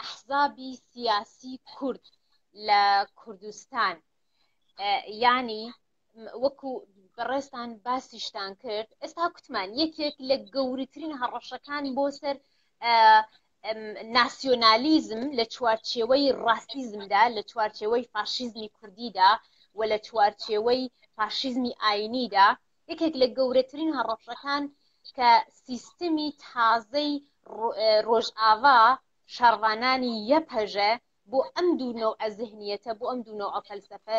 ئەحزابی سیاسی کورد لە کوردستان ینی وەکو بەڕێزتان باسیشتان کرد ئێستا کوتمان یەکێک لە گەورەترین هەڕەشەکان بۆ سەر ناسیۆنالیزم لە چوارچێوەی ڕاسیزمدا، لە چوارچێوەی فاشیزمی کوردیدا و لە چوارچێوەی فاشیزمی ئاینیدا، یەکێک لە گەورەترین هەڕەشەکان کە سیستمی تازەی ڕۆژئاڤا، شەڕڤانانی یەپەژە بۆ ئەم دوو نەوعە زهنیەتە، بۆ ئەم دوو نەوعە فەلسەفە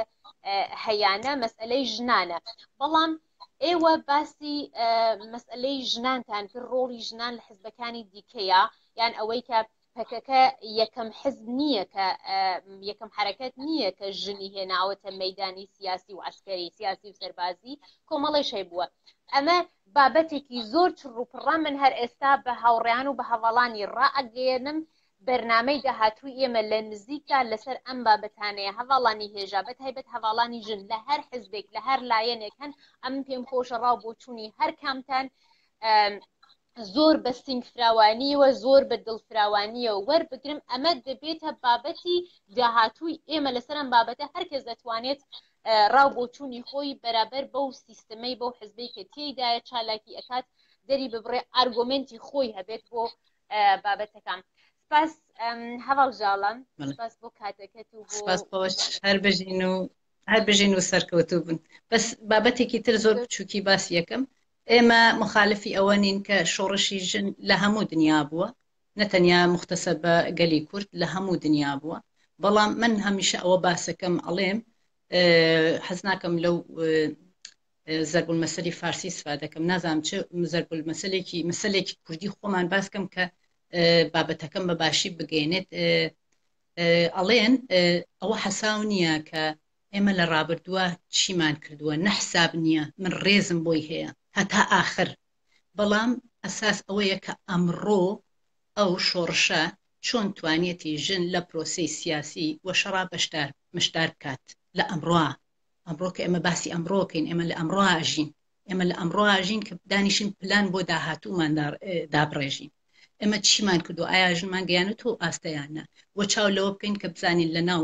هەیانە، مەسئەلەی ژنانە. بەڵام ئێوە باسی مەسئەلەی ژنانتان کرد، ڕۆڵی ژنان لە حزبەکانی دیکەیە، یان ئەوەی کە پەکەکە یەکەم حزب نییە کە یەکەم حەرەکەت نییە کە ژنی هێناوەتە مەدانی سیاسی و عسکەری سیاسی و سەربازی کۆمەڵیش هەیبووە. ئەمە بابەتێکی زۆر چڕ و پڕە، من هەر ئێستا بە هاوڕێیان و بە هەڤاڵانی ڕائەگەیەنم بەرنامەی داهاتووی ئێمە لە نزیکە لەسەر ئەم بابەتانەیە. هەڤاڵانی هێژا، بە تایبەت هەڤاڵانی ژن لە هەر حزبێک لە هەر لایەنێک هەن، ئەمن پێم خۆشە ڕاو بۆچوونی هەر کامتان زۆر بە سینگ فراوانیەوە زۆر بە دڵفراوانیەوە وەربگرم. ئەمە دەبێتە بابەتی داهاتووی ئێمە لەسەر ئەم بابەتە. هەر کەس دەتوانێت ڕاو بۆچوونی خۆی بەرابەر بەو سیستمەی بەو حزبەی کە تێیدایە چالاکی ئەکات دەری ببڕێ، ئارگۆمنتی خۆی هەبێت بۆ بابەتەکان. سپاس هەڤاڵ ژاڵە، سپاس بۆ کاتەکەت و بۆ سپاس خۆش، هەر بژین و هەر بژین و سەرکەوتوو بن. بەس بابەتێکی تر زۆر بچووکی باس یەکەم، ئێمە مخالفی ئەوە نین کە شۆڕشی ژن لە هەموو دنیا بووە، نە تەنیا مختصە بە گەلی کورد، لە هەموو دنیا بووە. بەڵام من هەمیشە ئەوە باسەکەم ئەڵێم، حەز ناکەم لەو زەرب المەسەلی فارسی استفادەکەم، نازانم چ زەرب المەسەلێکی مەسەلێکی کوردی خۆمان باس کەم کە بابەتەکەم بە باشی بگەێنێت. ئەڵێن ئەوە حەساو نییە کە ئێمە لە ڕابردووە چیمان کردووە، نە حساب نییە، من ڕێزم بۆی هەیە هەتا ئاخر، بەڵام ئەساس ئەوەیە کە ئەمڕۆ ئەو شۆڕشە چۆن توانیەتی ژن لە پرۆسەی سیاسی و شەڕا بەشدار مشدار بکات لە ئەمڕۆ. ئەمڕۆ کە ئێمە باسی ئەمڕۆکەین، ئێمە لە ئەمڕۆ ئاژین، ئێمە لە ئەمڕۆ ئاژین کە دانیشین پلان بۆ داهاتوومان دابڕێژین. ئێمە چیمان کردو، ئایا ژنمان گەیانە تۆ ئاستەیان نا، وە چاو لەوە بکەین کە بزانین لە ناو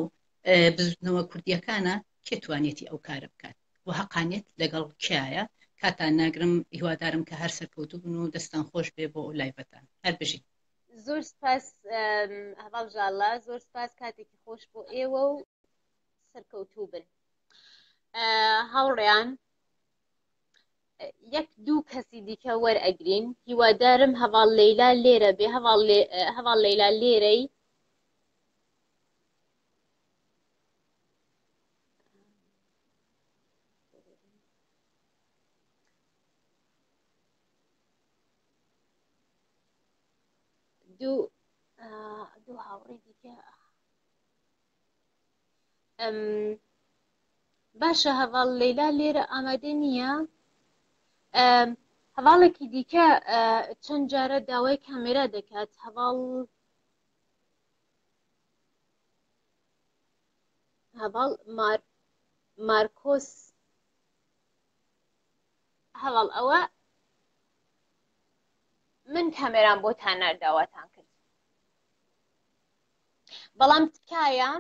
بزوتنەوە کوردیەکانە کێ توانێتی ئەو کارە بکات و هەقانیەت لەگەڵ کێیە. کاتان ناگرم، هیوادارم کە هەر سەرکەوتوو بن و دەستان خۆش بێ بۆ ئەو لایڤەتان. هەر بژین. زۆر سپاس هەڤاڵ ژاڵە، زۆر سپاس، کاتێکی خۆش بۆ ئێوە و سەرکەوتوو بن. هاوڕێیان یەک دوو کەسی دیکە وەرئەگرین، هیوادارم هەڤاڵ لەیلا لێرە بێ. هەڤاڵ لەیلا لێرەی؟ دوو دوو هاوڕێی دیکە. باشە هەڤاڵ لەیلا لێرە ئامادە نییە. هەواڵێکی دیکە چەند جارە داوای کامێرا دەکات. هەواڵ هەواڵ مار مارکۆس هەواڵ ئەوە من کامێران بۆتان نارد داواتان کرد، بەڵام تکایە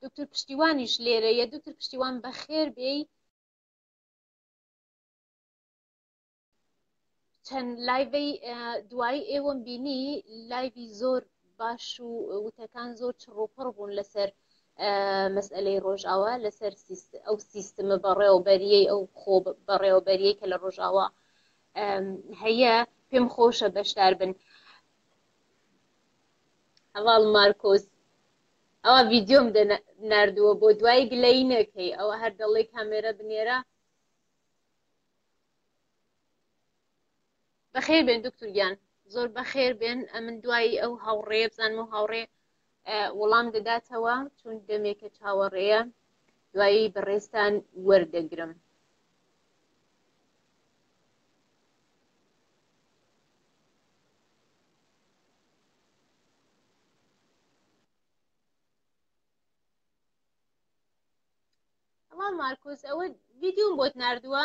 دکتور پشتیوانیش لێرەیە. دکتور پشتیوان بەخێر بێی. چەند لایڤی دوایی ئێوەم بینی، لایڤی زۆر باش و وتەکان زۆر چڕوپڕ بوون لەسەر مەسئلەی ڕۆژاوا، لەسەر ئەو سیستمە بەڕێوەبەریەی ئەو خۆ بەڕێوەبەریەی کە لە ڕۆژاوا هەیە. پێم خۆشە بەشدار بن. هەواڵ مارکۆس ئەوە ڤیددیۆم نردووە بۆ دوای گلەی نەکەی، ئەوە هەر دەڵێ کامێرە بنێرە. بەخێر بێن دکتور گیان، زۆر بەخێر بێن. ئەمن دوایی ئەو هاوڕێ بزانم و هاوڕێ وەڵام دەداتەوە، چون دەمێکە چاوەڕێیە، دوایی بەڕێزتان وەردەگرم. هەواڵ مارکۆس ئەوە ڤیدیۆم بۆت ناردووە.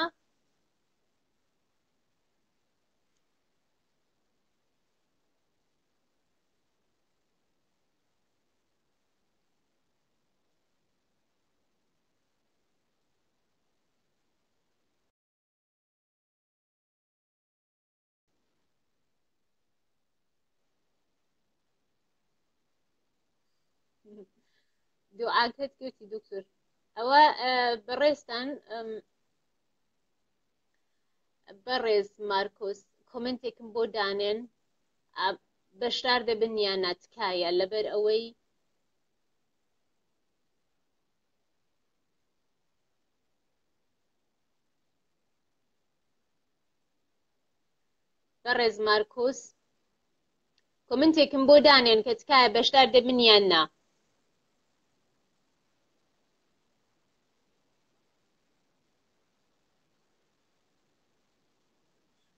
دوعاکەت گوتی دکتۆر ئەوە بەڕێزتان بەڕێز مارکۆس کۆمنتێکم بۆ دانێن بەشدار دەبن یان نا تکایە لەبەر ئەوەی بەڕێز مارکۆس کۆمنتێکم بۆ دانێن کە تکایە بەشدار دەبن یان نا.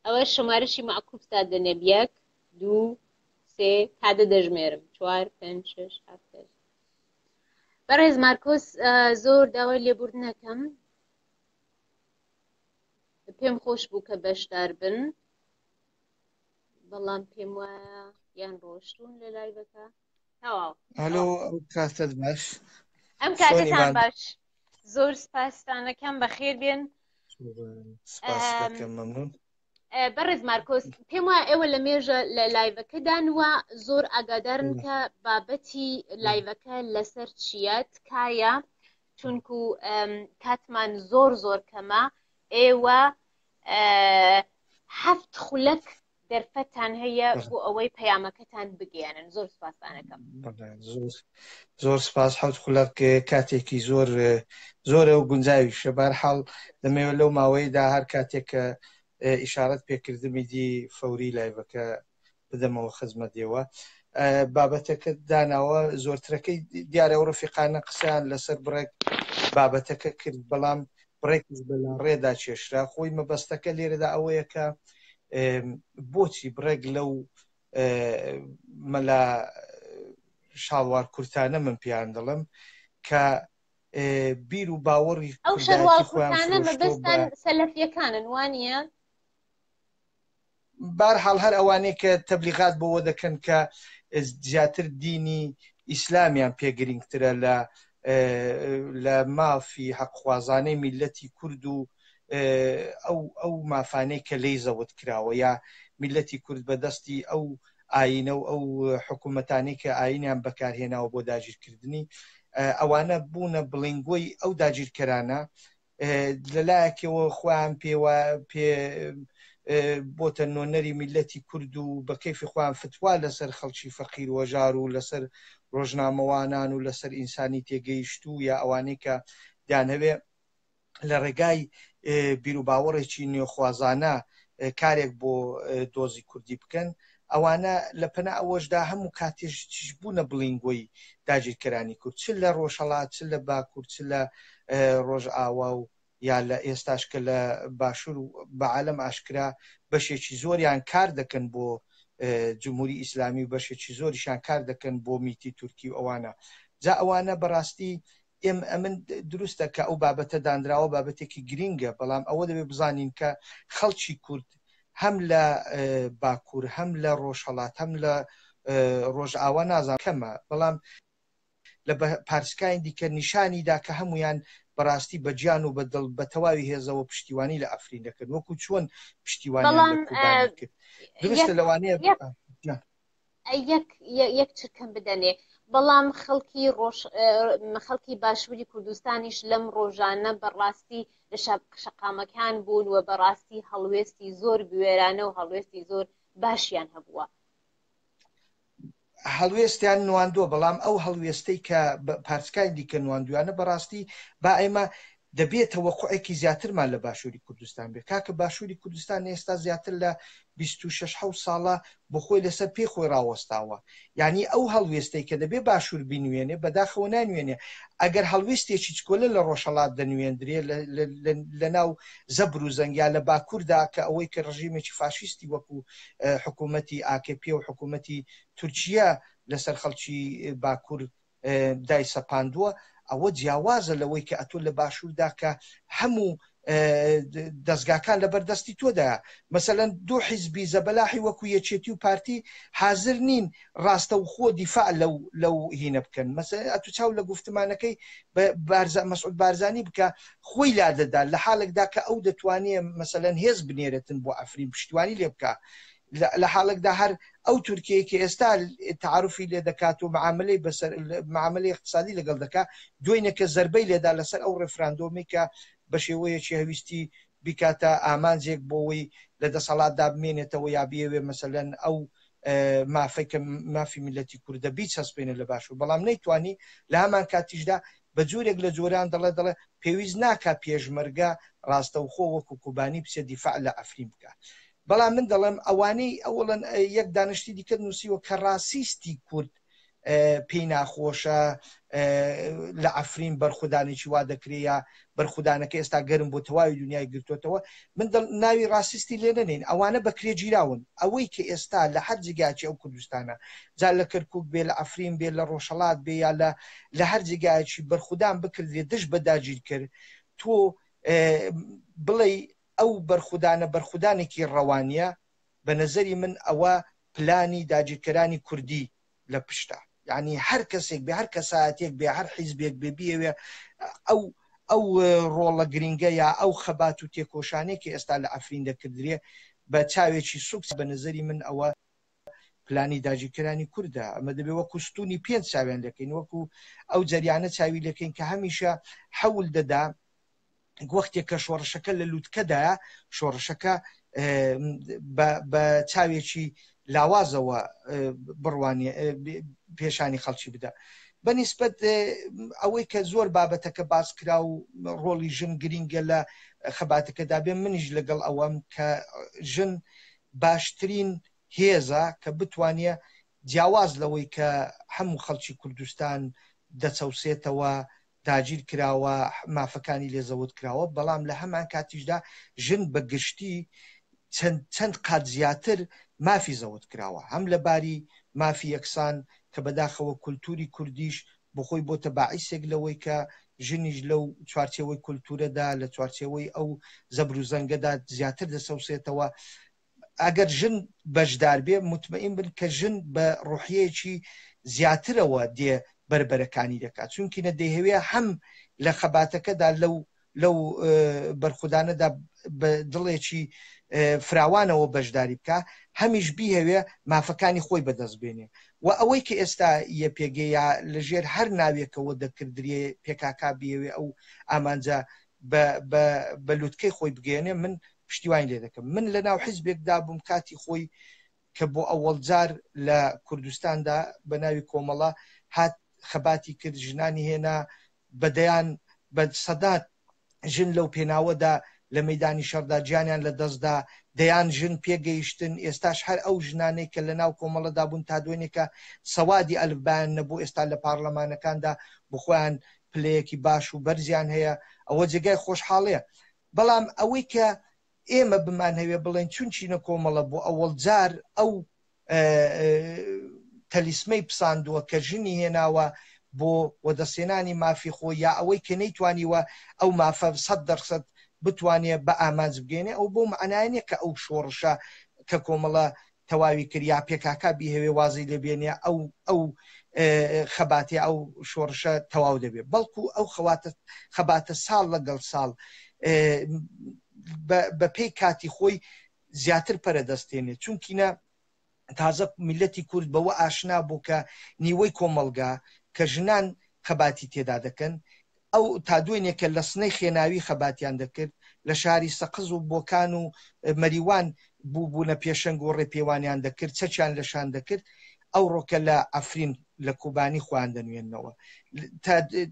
ئەوە شمارشی معکوب سات دەنێب یەک دوو سێ تا دە دەژمێرم چوار پێنج شش هەفت هەشت. بەڕێز مارکۆس زۆر داوای لێبوردنەکەم پێم خۆش بوو کە بەشدار بن بەڵام پێم وایە یان ڕۆشتون لە لایڤەکە تەواو هەلۆ ئەو کاتت باش ئەم کاتتان باش زۆر سپاستانەکەم بەخێر بێن سپاس دەکەم مەمنون بەڕێز مارکۆس پێم وایە ئێوە لە مێژە لە لایڤەکەدان و زۆر ئاگادارن کە بابەتی لایڤەکە لەسەر چییە تکایە چونکو کاتمان زۆر زۆر کەمە ئێوە هەفت خولەک دەرفەتتان هەیە بۆ ئەوەی پەیامەکەتان بگەیەنن زۆر سپاستانەکەم زۆر سپاس حوت خولەک کاتێکی زۆر زۆرە و گونجاویشە بارحاڵ دەمەوێت لەو ماوەیەدا هەر کاتێک کە ئیشارەت پێکردمی دی فەوری لایڤەکە بدەمەوە خزمەت دێوە بابەتەکە داناوە زۆرترەکەی دیارە و ڕفیقانە قسەیان لەسەر بڕێک بابەتەکە کرد بەڵام بڕێکیش بە لاڕێدا کێشرا خۆی مەبەستەکە لێرەدا ئەوەیە کە بۆچی بڕێک لەو مەلا شاڵوار کورتانە من پێیان دەڵم کە بیر و باوەڕی ئەو شەرواڵ کورتانە مەبەستان سەلەفیەکانن وانە بارحاڵ هەر ئەوانەی کە تەبلیغات بۆوە دەکەن کە زیاتر دینی ئیسلامیان پێ گرینگترە لە لە مافی حەقخوازانەی میللەتی کورد و ئەو ئەو مافانەی کە لێی زەوت کراوە یا میللەتی کورد بە دەستی ئەو ئایینە و ئەو حکوومەتانەی کە ئایینیان بەکارهێناوە بۆداگیرکردنی ئەوانە بوونە بڵینگۆی ئەو داگیرکەرانە لەلایەکەوە خۆیان پێوە پێ بۆتە نۆنەری میلەتی کورد و بە کەیفی خۆیان فتوا لەسەر خەڵکی فەقیر وەژار و لەسەر ڕۆژنامەوانان و لەسەر ئینسانی تێگەیشتوو یا ئەوانەی کە دەیانهەوێ لە ڕێگای بیروباوەڕێکی نوێخوازانە کارێک بۆ دۆزی کوردی بکەن ئەوانە لە پەنا ئەوەشدا هەموو کاتێش چیش بوونە بڵینگۆی داگیرکەرانی کورد چ لە ڕۆژهەڵات چ لە باکوور چ لە ڕۆژئاوا و یا لە ئێستاش کە لە باشوور بە عالەم ئاشکرا بەشێکی زۆریان کار دەکەن بۆ جمهوری ئیسلامی و بەشێکی زۆریشان کار دەکەن بۆ میتی تورکی و ئەوانە جا ئەوانە بەڕاستی ئێم ئەمن دروستە کە ئەو بابەتە دانراوە بابەتێکی گرینگە بەڵام ئەوە دەبێ بزانین کە خەڵکی کورد هەم لە باکوور هەم لە ڕۆژهەڵات هەم لە ڕۆژئاوا نازان کەمە بەڵام لە پارچکانی دیکە نیشانی دا کە هەمویان بەڕاستی بە گیان و بە دڵ بە تەواوی هێزەوە پشتیوانی لە ئەفرین دەکەن وەکو چۆن پشتیوانیان لە کوبانی کرد دروستە لەوانەیە یەک یەک چرکەم بدەنێ بەڵام خەڵکی ڕۆژ خەڵکی باشووری کوردستانیش لەم ڕۆژانە بەڕاستی لە شەقامەکان بوون و بەڕاستی هەڵوێستی زۆر بوێرانە و هەڵوێستی زۆر باشیان هەبووە. هەڵوێستیان نواندووە بەڵام ئەو هەڵوێستەی کە پارچکانی دیکە نواندویانە بەڕاستی با ئێمە دەبێت تەوەقوعێکی زیاترمان لە باشووری کوردستان بێت کاکە باشووری کوردستان ئێستا زیاتر لە 26 حەوت ساڵە بۆ خۆی لەسەر پێی خۆی ڕاوەستاوە یعنی ئەو هەڵوێستەی کە دەبێ باشوور بینوێنێ بەداخەوە نانوێنێ ئەگەر هەڵوێستێکی چکۆلە لە ڕۆژهەڵات دەنوێندرێ لە ناو زەبر و زەنگ یا لە باکووردا کە ئەوەی کە ڕژیمێکی فاشیستی وەکو حکوومەتی ئاکەپێ و حکوومەتی تورکیە لەسەر خەڵکی باکوور دایسەپاندووە ئەوە جیاوازە لەوەی کە ئەتۆ لە باشووردا کە هەموو دەستگاکان لەبەر دەستی تۆدایە مەسەلەن دوو حیزبی زەبەلاحی وەکو یەکێتی و پارتی حاضر نین ڕاستەوخۆ دیفاع لەو لەو هینە بکەن مەسەلەن ئەتو چاو لە گوفتمانەکەی بارزا مەسعود بارزانی بکە خۆی لادەدا لە حاڵێکدا کە ئەو دەتوانێ مەسەلەن هێز بنێرێتن بۆ ئەفرین پشتیوانی لێ بکە. لە حاڵێکدا هەر ئەو تورکیەی کە ئێستا تەعاروفی لێ دەکات و معاملەی بەسەر معاملەی اقتصادی لەگەڵ دەکا دوێنێ کە زەربەی لێدا لەسەر ئەو ڕێفراندۆمی کە بە شێوەیەکی هەویستی بیکاتە ئامانجێک بۆوەی لە دەسەڵاتدا بمێنێتەوە یا بیەوێ مەسەلەن ئەو مافەی کە مافی میللەتی کوردە بیچەسپێنێ لە باشوور بەڵام نەیتوانی لە هەمان کاتیشدا بە جورێک لە جۆران دەڵێ دەڵێ پێویست ناکا پێشمەرگە ڕاستەوخۆ وەکو کوبانی بچێ دیفاع لە عەفرین بکا بەڵام من دەڵێم ئەوانەی ئەوڵەن یەک دانشتی دیکە نووسیوە کە ڕاسیستی کورد پێی ناخۆشە لە عەفرین بەرخودانێکی وا دەکرێ یا بەرخودانەکە ئێستا گەرم بۆ تەواوی دنیای گرتوتەوە من دڵ ناوی ڕاستیستی لێ نەنین ئەوانە بەکرێ گیراون ئەوەی کە ئێستا لە هەر جێگایەکی ئەو کوردستانە جا لە کەرکک بێ لە عەفرین بێ لە ڕۆژهەڵات بێ یا لە لە هەر جێگایەکی بەرخودان بکردرێ دژ بە داگیرکەر تۆ بڵێ ئەو بەرخودانە بەرخودانێکی ڕەوانیە بە نەزەری من ئەوە پلانی داگیرکەرانی کوردی لە پشتە یعنی هەر کەسێک بێ هەر کەسایەتێک بێ هەر حیزبێک بێ بیەوێ ئەو ئەو ڕۆڵە گرینگە یا ئەو خەبات و تێکۆشانەی کە ئێستا لە عەفرین دەکردرێ بە چاوێکی سوک بە نەزەری من ئەوە پلانی داگیرکەرانی کوردە ئەمە دەبێ وەکو ستونی پێنج چاویان لەکەین وەکو ئەو جەریانە چاوی لەکەین کە هەمیشە حەول دەدا وەختێک کە شۆڕشەکە لە لوتکەدایە شۆڕشەکە بە چاوێکی لاوازەوە بڕوانێ پێشانی خەڵکی بدا بەنیسبەت ئەوەی کە زۆر بابەتەکە باس کرا و ڕۆڵی ژن گرینگە لە خەباتەکەدا بێ منیش لەگەڵ ئەوەم کە ژن باشترین هێزە کە بتوانێ جیاواز لەوەی کە هەموو خەڵکی کوردستان دەچەوسێتەوە داگیر کراوە، مافەکانی لێ زەوت کراوە، بەڵام لە هەمان کاتیشدا ژن بە گشتی چەند چەند قات زیاتر مافی زەوت کراوە، هەم لە باری مافی یەکسان کە بەداخەوە کولتووری کوردیش بۆ خۆی بۆتە باعیسێک لەوەی کە ژنیش لەو چوارچێوەی کولتوورەدا، لە چوارچێوەی ئەو زەبر و زەنگەدا زیاتر دەچەوسێتەوە، ئەگەر ژن بەشدار بێ موتمەئین بن کە ژن بە ڕوحیەیەکی زیاترەوە دێ بەربەرەکانی دەکات چونکینە دەیهەوێ هەم لە خەباتەکەدا لەو لەو بەرخودانەدا بە دڵێکی فراوانەوە بەشداری بکە هەمیش بیهەوێ مافەکانی خۆی بەدەست بێنێ و ئەوەی کە ئێستا یەپێگەیە لەژێر هەر ناوێکەوە دەکردرێ پێکاکا بیەوێ ئەو ئامانجە بە لوتکەی خۆی بگەێنێ من پشتیوانی لێ دەکەم من لە ناو حیزبێکدا بووم کاتی خۆی کە بۆ ئەوەڵ جار لە کوردستاندا بە ناوی کۆمەڵە هات خەباتی کرد ژنانی هێنا بە دەیان بە سەدات ژن لەو پێناوەدا لە مەدانی شەڕدا گیانیان لە دەستدا دەیان ژن پێگەیشتن ئێستاش هەر ئەو ژنانەی کە لە ناو کۆمەڵەدا بوون تا دوێنێکە سەوادی ئەلفبایان نەبوو ئێستا لە پارلەمانەکاندا بخۆیان پلەیەکی باش و بەرزیان هەیە ئەوە جێگای خۆشحاڵیە بەڵام ئەوەی کە ئێمە بمانهەوێ بڵێن چونچینە کۆمەڵە بۆ ئەوەڵ جار ئەو تەلیسمەی پساندووە کە ژنی هێناوە بۆ وەدەستهێنانی مافی خۆی یا ئەوەی کە نەیتوانیوە ئەو مافە سەد دەرسەد بتوانێ بە ئامانج بگەێنێ ئەو بۆ مەعنای نیە کە ئەو شۆڕشە کە کۆمەڵە تەواوی کرد یا پێکاکا بیهەوێ وازی لێ بێنێ ئەو ئەو خەباتێ ئەو شۆڕشە تەواو دەبێ بەڵکو ئەو خەواتە خەباتە ساڵ لەگەڵ ساڵ بە پێی کاتی خۆی زیاتر پەرە دەستێنێ چونکینە تازە میلەتی کورد بەوە ئاشنا بوو کە نیوەی کۆمەڵگا کە ژنان خەباتی تێدا دەکەن ئەو تا دوێنێ کە لە سنەی خێناوی خەباتیان دەکرد، لە شاری سەقز و بۆکان و مەریوان بووبوونە پێشەنگ و ڕێپێوانیان دەکرد، چەکیان لە شان دەکرد، ئەوڕۆکە لە عەفرین، لە کوبانی خۆیان دەنوێننەوە.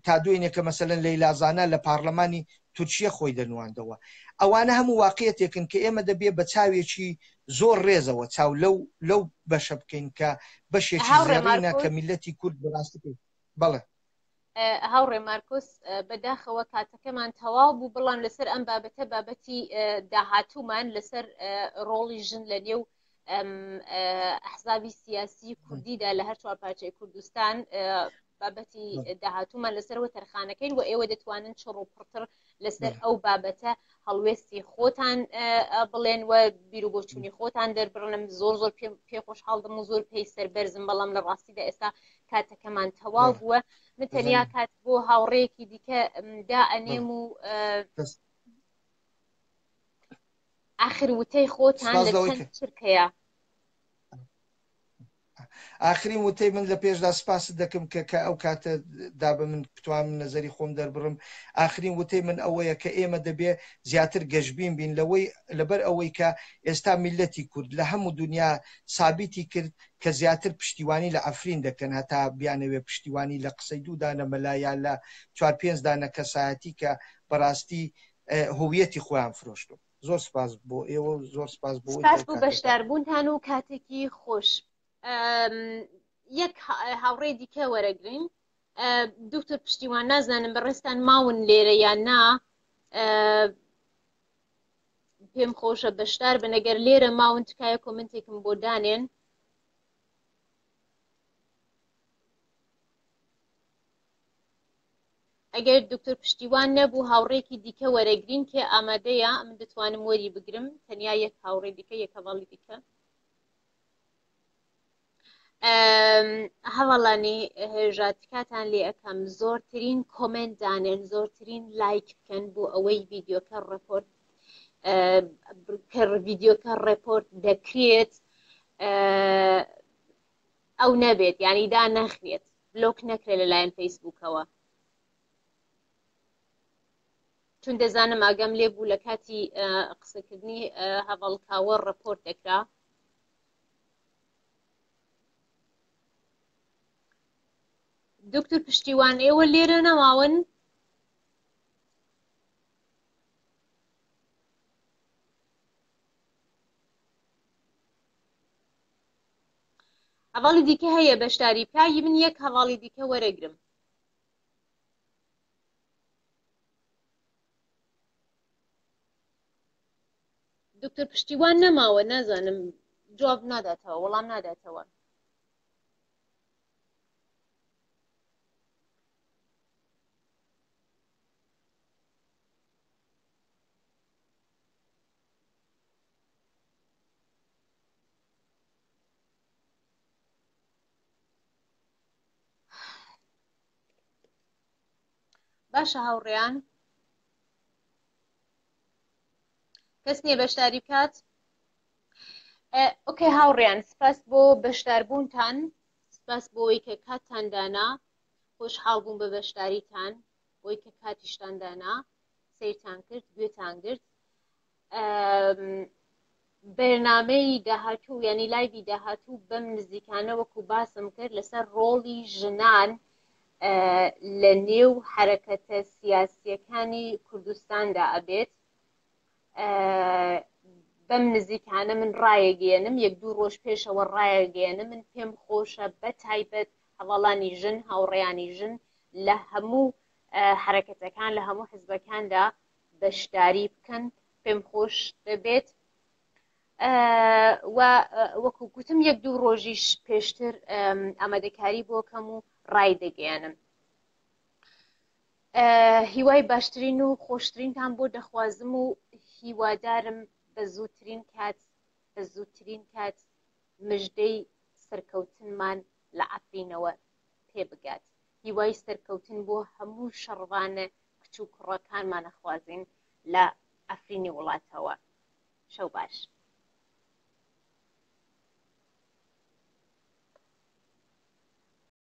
تا دوێنێ کە مەسەلەن لەیلا زانا لە پاڕلەمانی تورکیە خۆی دەنواندەوە. ئەوانە هەموو واقیەتێکن کە ئێمە دەبێ بە چاوێکی زۆر ڕێزەوە چاو لەو لەو بەشە بکەین کە بەشێکی هاوڕێ زێڕینە کە مارکۆس میللەتی کورد بەڕاستی پێی بەڵێ. هاوڕێ مارکۆس بەداخەوە کاتەکەمان تەواو بوو بەڵام لەسەر ئەم بابەتە بابەتی داهاتوومان لەسەر ڕۆڵی ژن لە نێو ئەحزابی سیاسی کوردیدا لە هەر چوار پارچەی کوردستان بابەتی داهاتوومان لەسەرەوە تەرخانەکەین و ئێوە دەتوانن چڕ و پڕتر لەسەر ئەو بابەتە هەڵوێستی خۆتان بڵێن و بیرروبۆچوونی خۆتان دەربڕنم زۆر زۆر پێ خۆشحاڵ دەم و زۆر پێی سەربەرزم بەڵام لە ڕاستیدا ئێستا کاتەکەمان تەواو بووە من تەنیا کات بۆ هاوڕێیەکی دیکە دا ئەنێم و ئاخر وتەی خۆتان لە چەند چرکەیە. ئاخرین وتەی من لە پێشدا سپاست دەکەم کە کە ئەو کاتە دا بە من بتوانم نەزەری خۆم دەربڕم ئاخرین وتەی من ئەوەیە کە ئێمە دەبێ زیاتر گەشبین بین لەوەی لەبەر ئەوەی کە ئێستا میللەتی کورد لە هەموو دونیا سابیتی کرد کە زیاتر پشتیوانی لە عەفرین دەکەن هەتا بیانەوێ پشتیوانی لە قسەی دوو دانە مەلا یا لە چوار پێنج دانە کەسایەتی کە بەڕاستی هویەتی خۆیان فرۆشتوە. زۆر سپاس بۆ ئێوە و زۆر سپاس بۆ سپاس بۆ بەشداربوونتان و کاتێکی خۆش. یەک هاوڕێی دیکە وەرەگرین دکتۆر پشتیوان نازانم بەڕێزتان ماون لێرە یان نا پێم خۆشە بەشدار بن ئەگەر لێرە ماون تکایە کۆمنتێکم بۆ دانێن ئەگەر دکتۆر پشتیوان نەبوو هاوڕێکی دیکە وەرەگرین کێ ئامادەیە من دەتوانم وەری بگرم تەنیا یەک هاوڕێ دیکە یەک هەواڵی دیکە هەواڵانی هێژا تکاتان لێ ئەەکەم زۆرترین کۆمنت دانێن زۆرترین لایک بکەن بۆ ئەوەی ڤیددیوکە ڕپۆرت کە ڤیددیوکە ڕێپۆرت دەکرێت ئەو نەبێت یعنی دا نەخرێت بلۆک نەکرێت لەلایەن فەیسبوکەوە چون دەزانم ئاگام لێ بوو لە کاتی قسەکردنی هەڤاڵ کاوە ڕپۆرت دەکرا دکتور پشتیوان ئێوە لێرە نەماون هەواڵی دیکە هەیە بەشداری بکە ی من یەک هەواڵی دیکە وەرەگرم دکتۆر پشتیوان نەماوە نازانم جواب ناداتەوە وەڵام ناداتەوە باشە هاوڕێیان کەس نییە بەشداری بکات ئۆکەی هاوڕێیان سپاس بۆ بەشداربوونتان سپاس بۆی کە کاتتان دانا خۆشحاڵ بووم بە بەشداریتان بۆی کە کاتیشتان دانا سیرتان کرد گوێتان گرت بەرنامەی داهاتوو یعنی لایڤی داهاتوو بەم نزیکانە وەکو باسم کرد لەسەر ڕۆڵی ژنان لە نێو حرەکەتە سیاسیەکانی کوردستاندا ئەبێت بەم نزیکانە من ڕایەگەێنم یەک دوو ڕۆژ پێشەوە ڕایەگەێنم من پێم خۆشە بە تایبەت هەواڵانی ژن هاوڕێیانی ژن لە هەموو حرەکەتەکان لە هەموو حزبەکاندا بەشداری بکەن پێم خۆش دەبێت و وەکو گوتم یەک دوو ڕۆژیش پێشتر ئامادەکاری بۆکەم و ڕای دەگەیانم هیوای باشترین و خۆشترینتان بۆ دەخوازم و هیوادارم بە زووترین کات بە زووترین کات مژدەی سەرکەوتنمان لە عەفرینەوە پێ بگات هیوای سەرکەوتن بۆ هەموو شەڕڤانە کچ و کوڕەکانمان ئەخوازین لە عەفرینی وڵاتەوە. شەو باش.